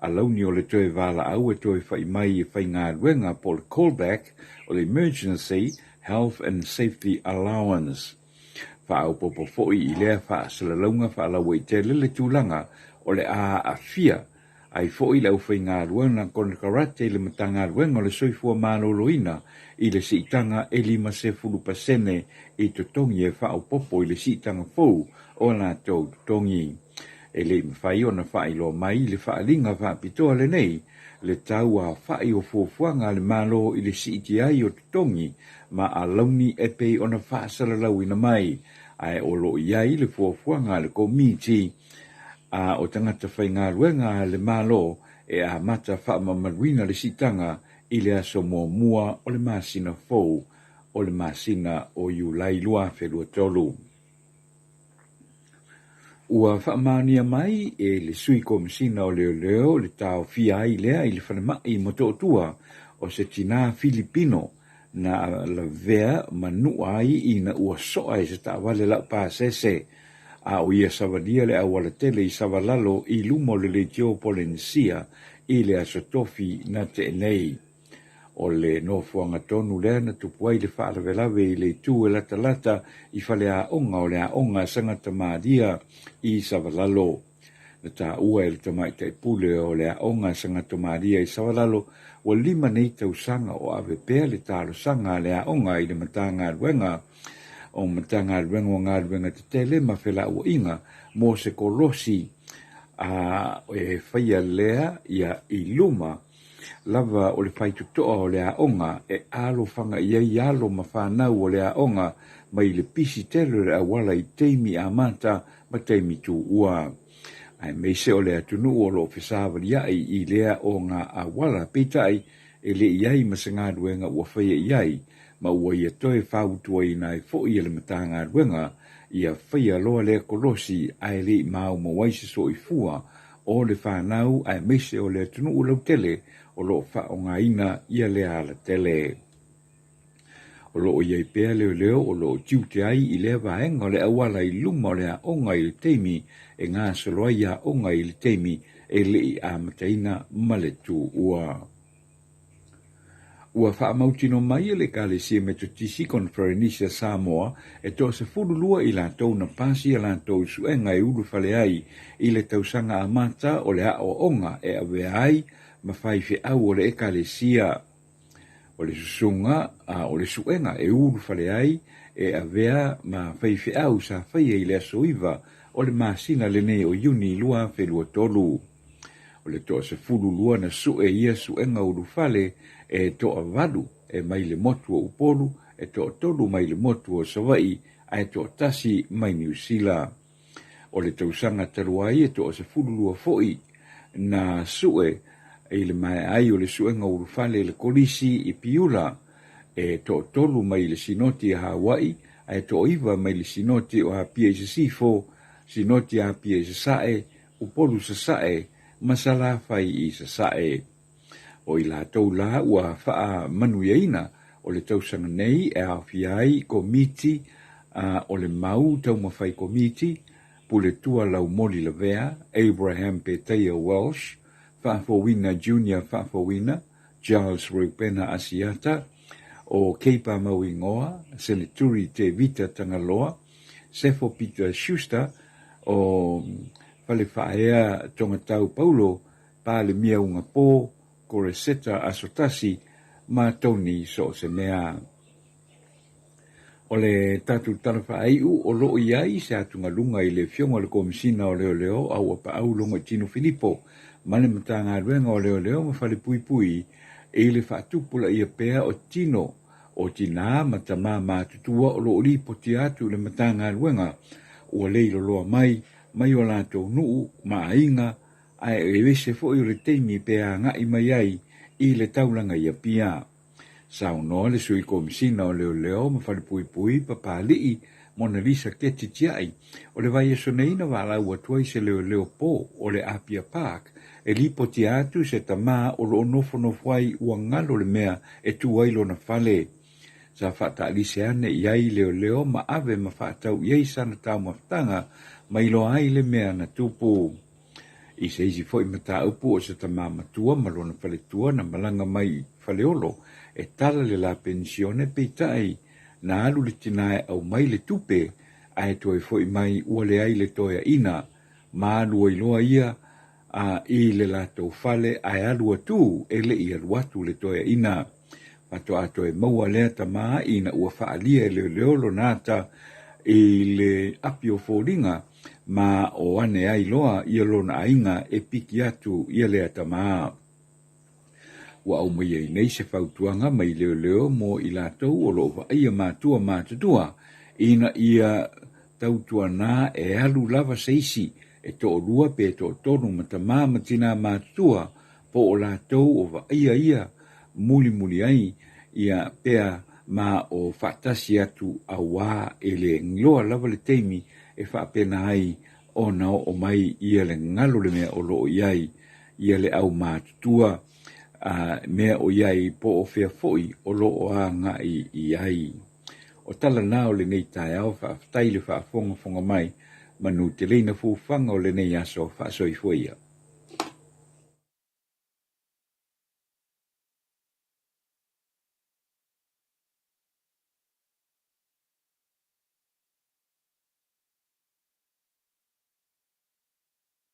Speaker 5: alauni o le toe valaau e toe fai mai e faigaluega po o le call back, o le emergency health and safety allowance. Faaopoopo foi i lea faasalalauga faalauaitele le tulaga o le a aafia ai foi le aufaigaluega konekarate i le Matagaluega o le Soifua Maloloina i le siitaga e 50 pasene i totogi e faaopoopo i le siitaga fou o a latou totogi. E le i mafai ona faailoa mai i le faaaliga faapitoa lenei le tau aofai o fuafuaga a le Malo i le siitia ai o totogi ma alauni e pei ona faasalalauina mai, ae o lo o i ai le fuafuaga a le Komiti a o tagata faigaluega a le Malo e amata faamamaluina le siitaga i le aso muamua o le masina fou o le masina o Iulai 2023. Ua faamaonia mai e le Sui Komesina o Leoleo le taofia ai lea i le falemai i Motootua o se tinā Filipino na lavea ma nuʻa ai ina ua soa e se taavale laupasese a o ia savalia le auala tele i Savalalo i luma o le leitio Polenesia i le Aso Tofi na teʻe nei. O le nofoaga tonu lea na tupu ai le faalavelave i le itu e latalata i faleaoga o le Aoga a Sangata Maria i Savalalo. Na taua e le tamaitai pule o le Aoga a Sangata Maria i Savalalo ua lima nei tausaga o ave pea le talosaga a le aoga i le Matagaluega o Matagaluega o Galuega Tetele ma Felauaiga mo se kolosi a e faia lea ia i luma lava o le faitotoa o le aoga e alofaga i ai alo ma fanau o le aoga mai le pisi tele o le auala i taimi amata ma taimi tuua. Aemaise o le atunuu o lo o fesavaliai i lea o ngā auala, peitai e le i ai ma se galuega ua faia i ai, ma ua ia toe fautuaina ai foi e le Matagaluega ia faia loa lea kolosi ae le i maumau ai se soifua o le fanau aemaise o le atunuu lautele o lo o faaaogaina ia lea alatele. O lo o i ai pea leoleo o lo o tiute ai i lea vaega o le auala i luma o le aoga i le taimi e gasolo ai aoga i le taimi e le i amataina ma le tuua. Ua faamautino mai e le Ekalesia Metotisi Koneferenisia Samoa e toasefululua i latou na pasi a latou suega e ulufale ai i le tausaga amata o le aoaoga e avea ai ma faifeau o le Ekalesia. O le susuga a o le suega e ulufale ai e avea ma faifeau sa faia i le aso 9 o le masina lenei o Iuni 2023. O le toasefululua na sue ia suega ulufale e toavalu e mai le motu o Upolu, e toatolu mai le motu o Savaii ae toatasi mai Niu Sila. O le tausaga talu ai e toasefululua foi na sue i le maea ai o le suega ulufale i le Kolisi i Piula, e toatolu mai le Sinoti a Hawaii ae toaiva mai le Sinoti o Apia i Sisifo, Sinoti a Apia i Sasae, Upolu Sasae ma Salafai i Sasae. O i latou la ua faamanuiaina o le tausaga nei e aofia ai Komiti a o le Mau Taumafai Komiti, Puletua Laumoli Lavea, Abraham Petaia Welsh, Faafouina Junior Faafouina, Charles Reupena Asiata, o Keipa Mauigoa, Seneturi Tevita Tagaloa, Sefo Peter Schuster, o Falefaaea Togatau Paulo, Palemia Ugapo, Koreseta Asotasi ma Tony Soosemea. O le tatou tala faaiu o lo o i ai se atugaluga i le Afioga o le Komesina o Leoleo Auapaau Logoitino Filipo ma le Matagaluega o Leoleo ma Falepuipui i le faatupulaia pea o tino o tinā ma tamā matutua o lo o lipoti atu i le Matagaluega ua leiloloa mai mai o latou nuu ma aiga ae e ese foi o le taimi pe agai mai ai i le taulaga i Apia. Saunoa le Sui Komesina o Leoleo ma Falepuipui Papalii Monalisa Keti Tiai, o le vaiaso nei na valaau atu ai se leoleo po o le Apia Park e lipotia atu se tamā o lo o nofonofo ai ua galo le mea e tu ai lona fale. Sa faataalise ane i ai leoleo ma ave ma faatau i ai sana taumafataga ma iloa ai le mea na tupu. I se isi foi mataupu o se tamā matua ma lona faletua na malaga mai i Faleolo e tala le la penisione peitai na alu le tinā e aumai le tupe ae toe foi mai ua leai le toeaina ma alu ai loa ia a i le latou fale ae alu atu e le i alu atu le toeaina. Faatoa toe maua lea tamā ina ua faaalia e leoleo lona ata i le api o foliga ma o ane ai loa ia lona aiga e piki atu ia lea tamā. Ua aumaia i nei se fautuaga mai leoleo mo i latou o lo o vaaia matua matutua ina ia tautuanā e alu lava se isi e toalua pe toatolu ma tamā ma tinā matutua po o latou o vaaia ia mulimuli ai ia pea ma o faatasi atu auā e le loa lava le taimi e faapena ai ona oo mai ia le galo le mea o lo o i ai ia le aumatutua a mea o i ai po o fea foi o lo o agai i ai. O tala na o lenei taeao faafetai le faafogafoga mai, manu tele ina fuafuaga o lenei aso faasoifua ia.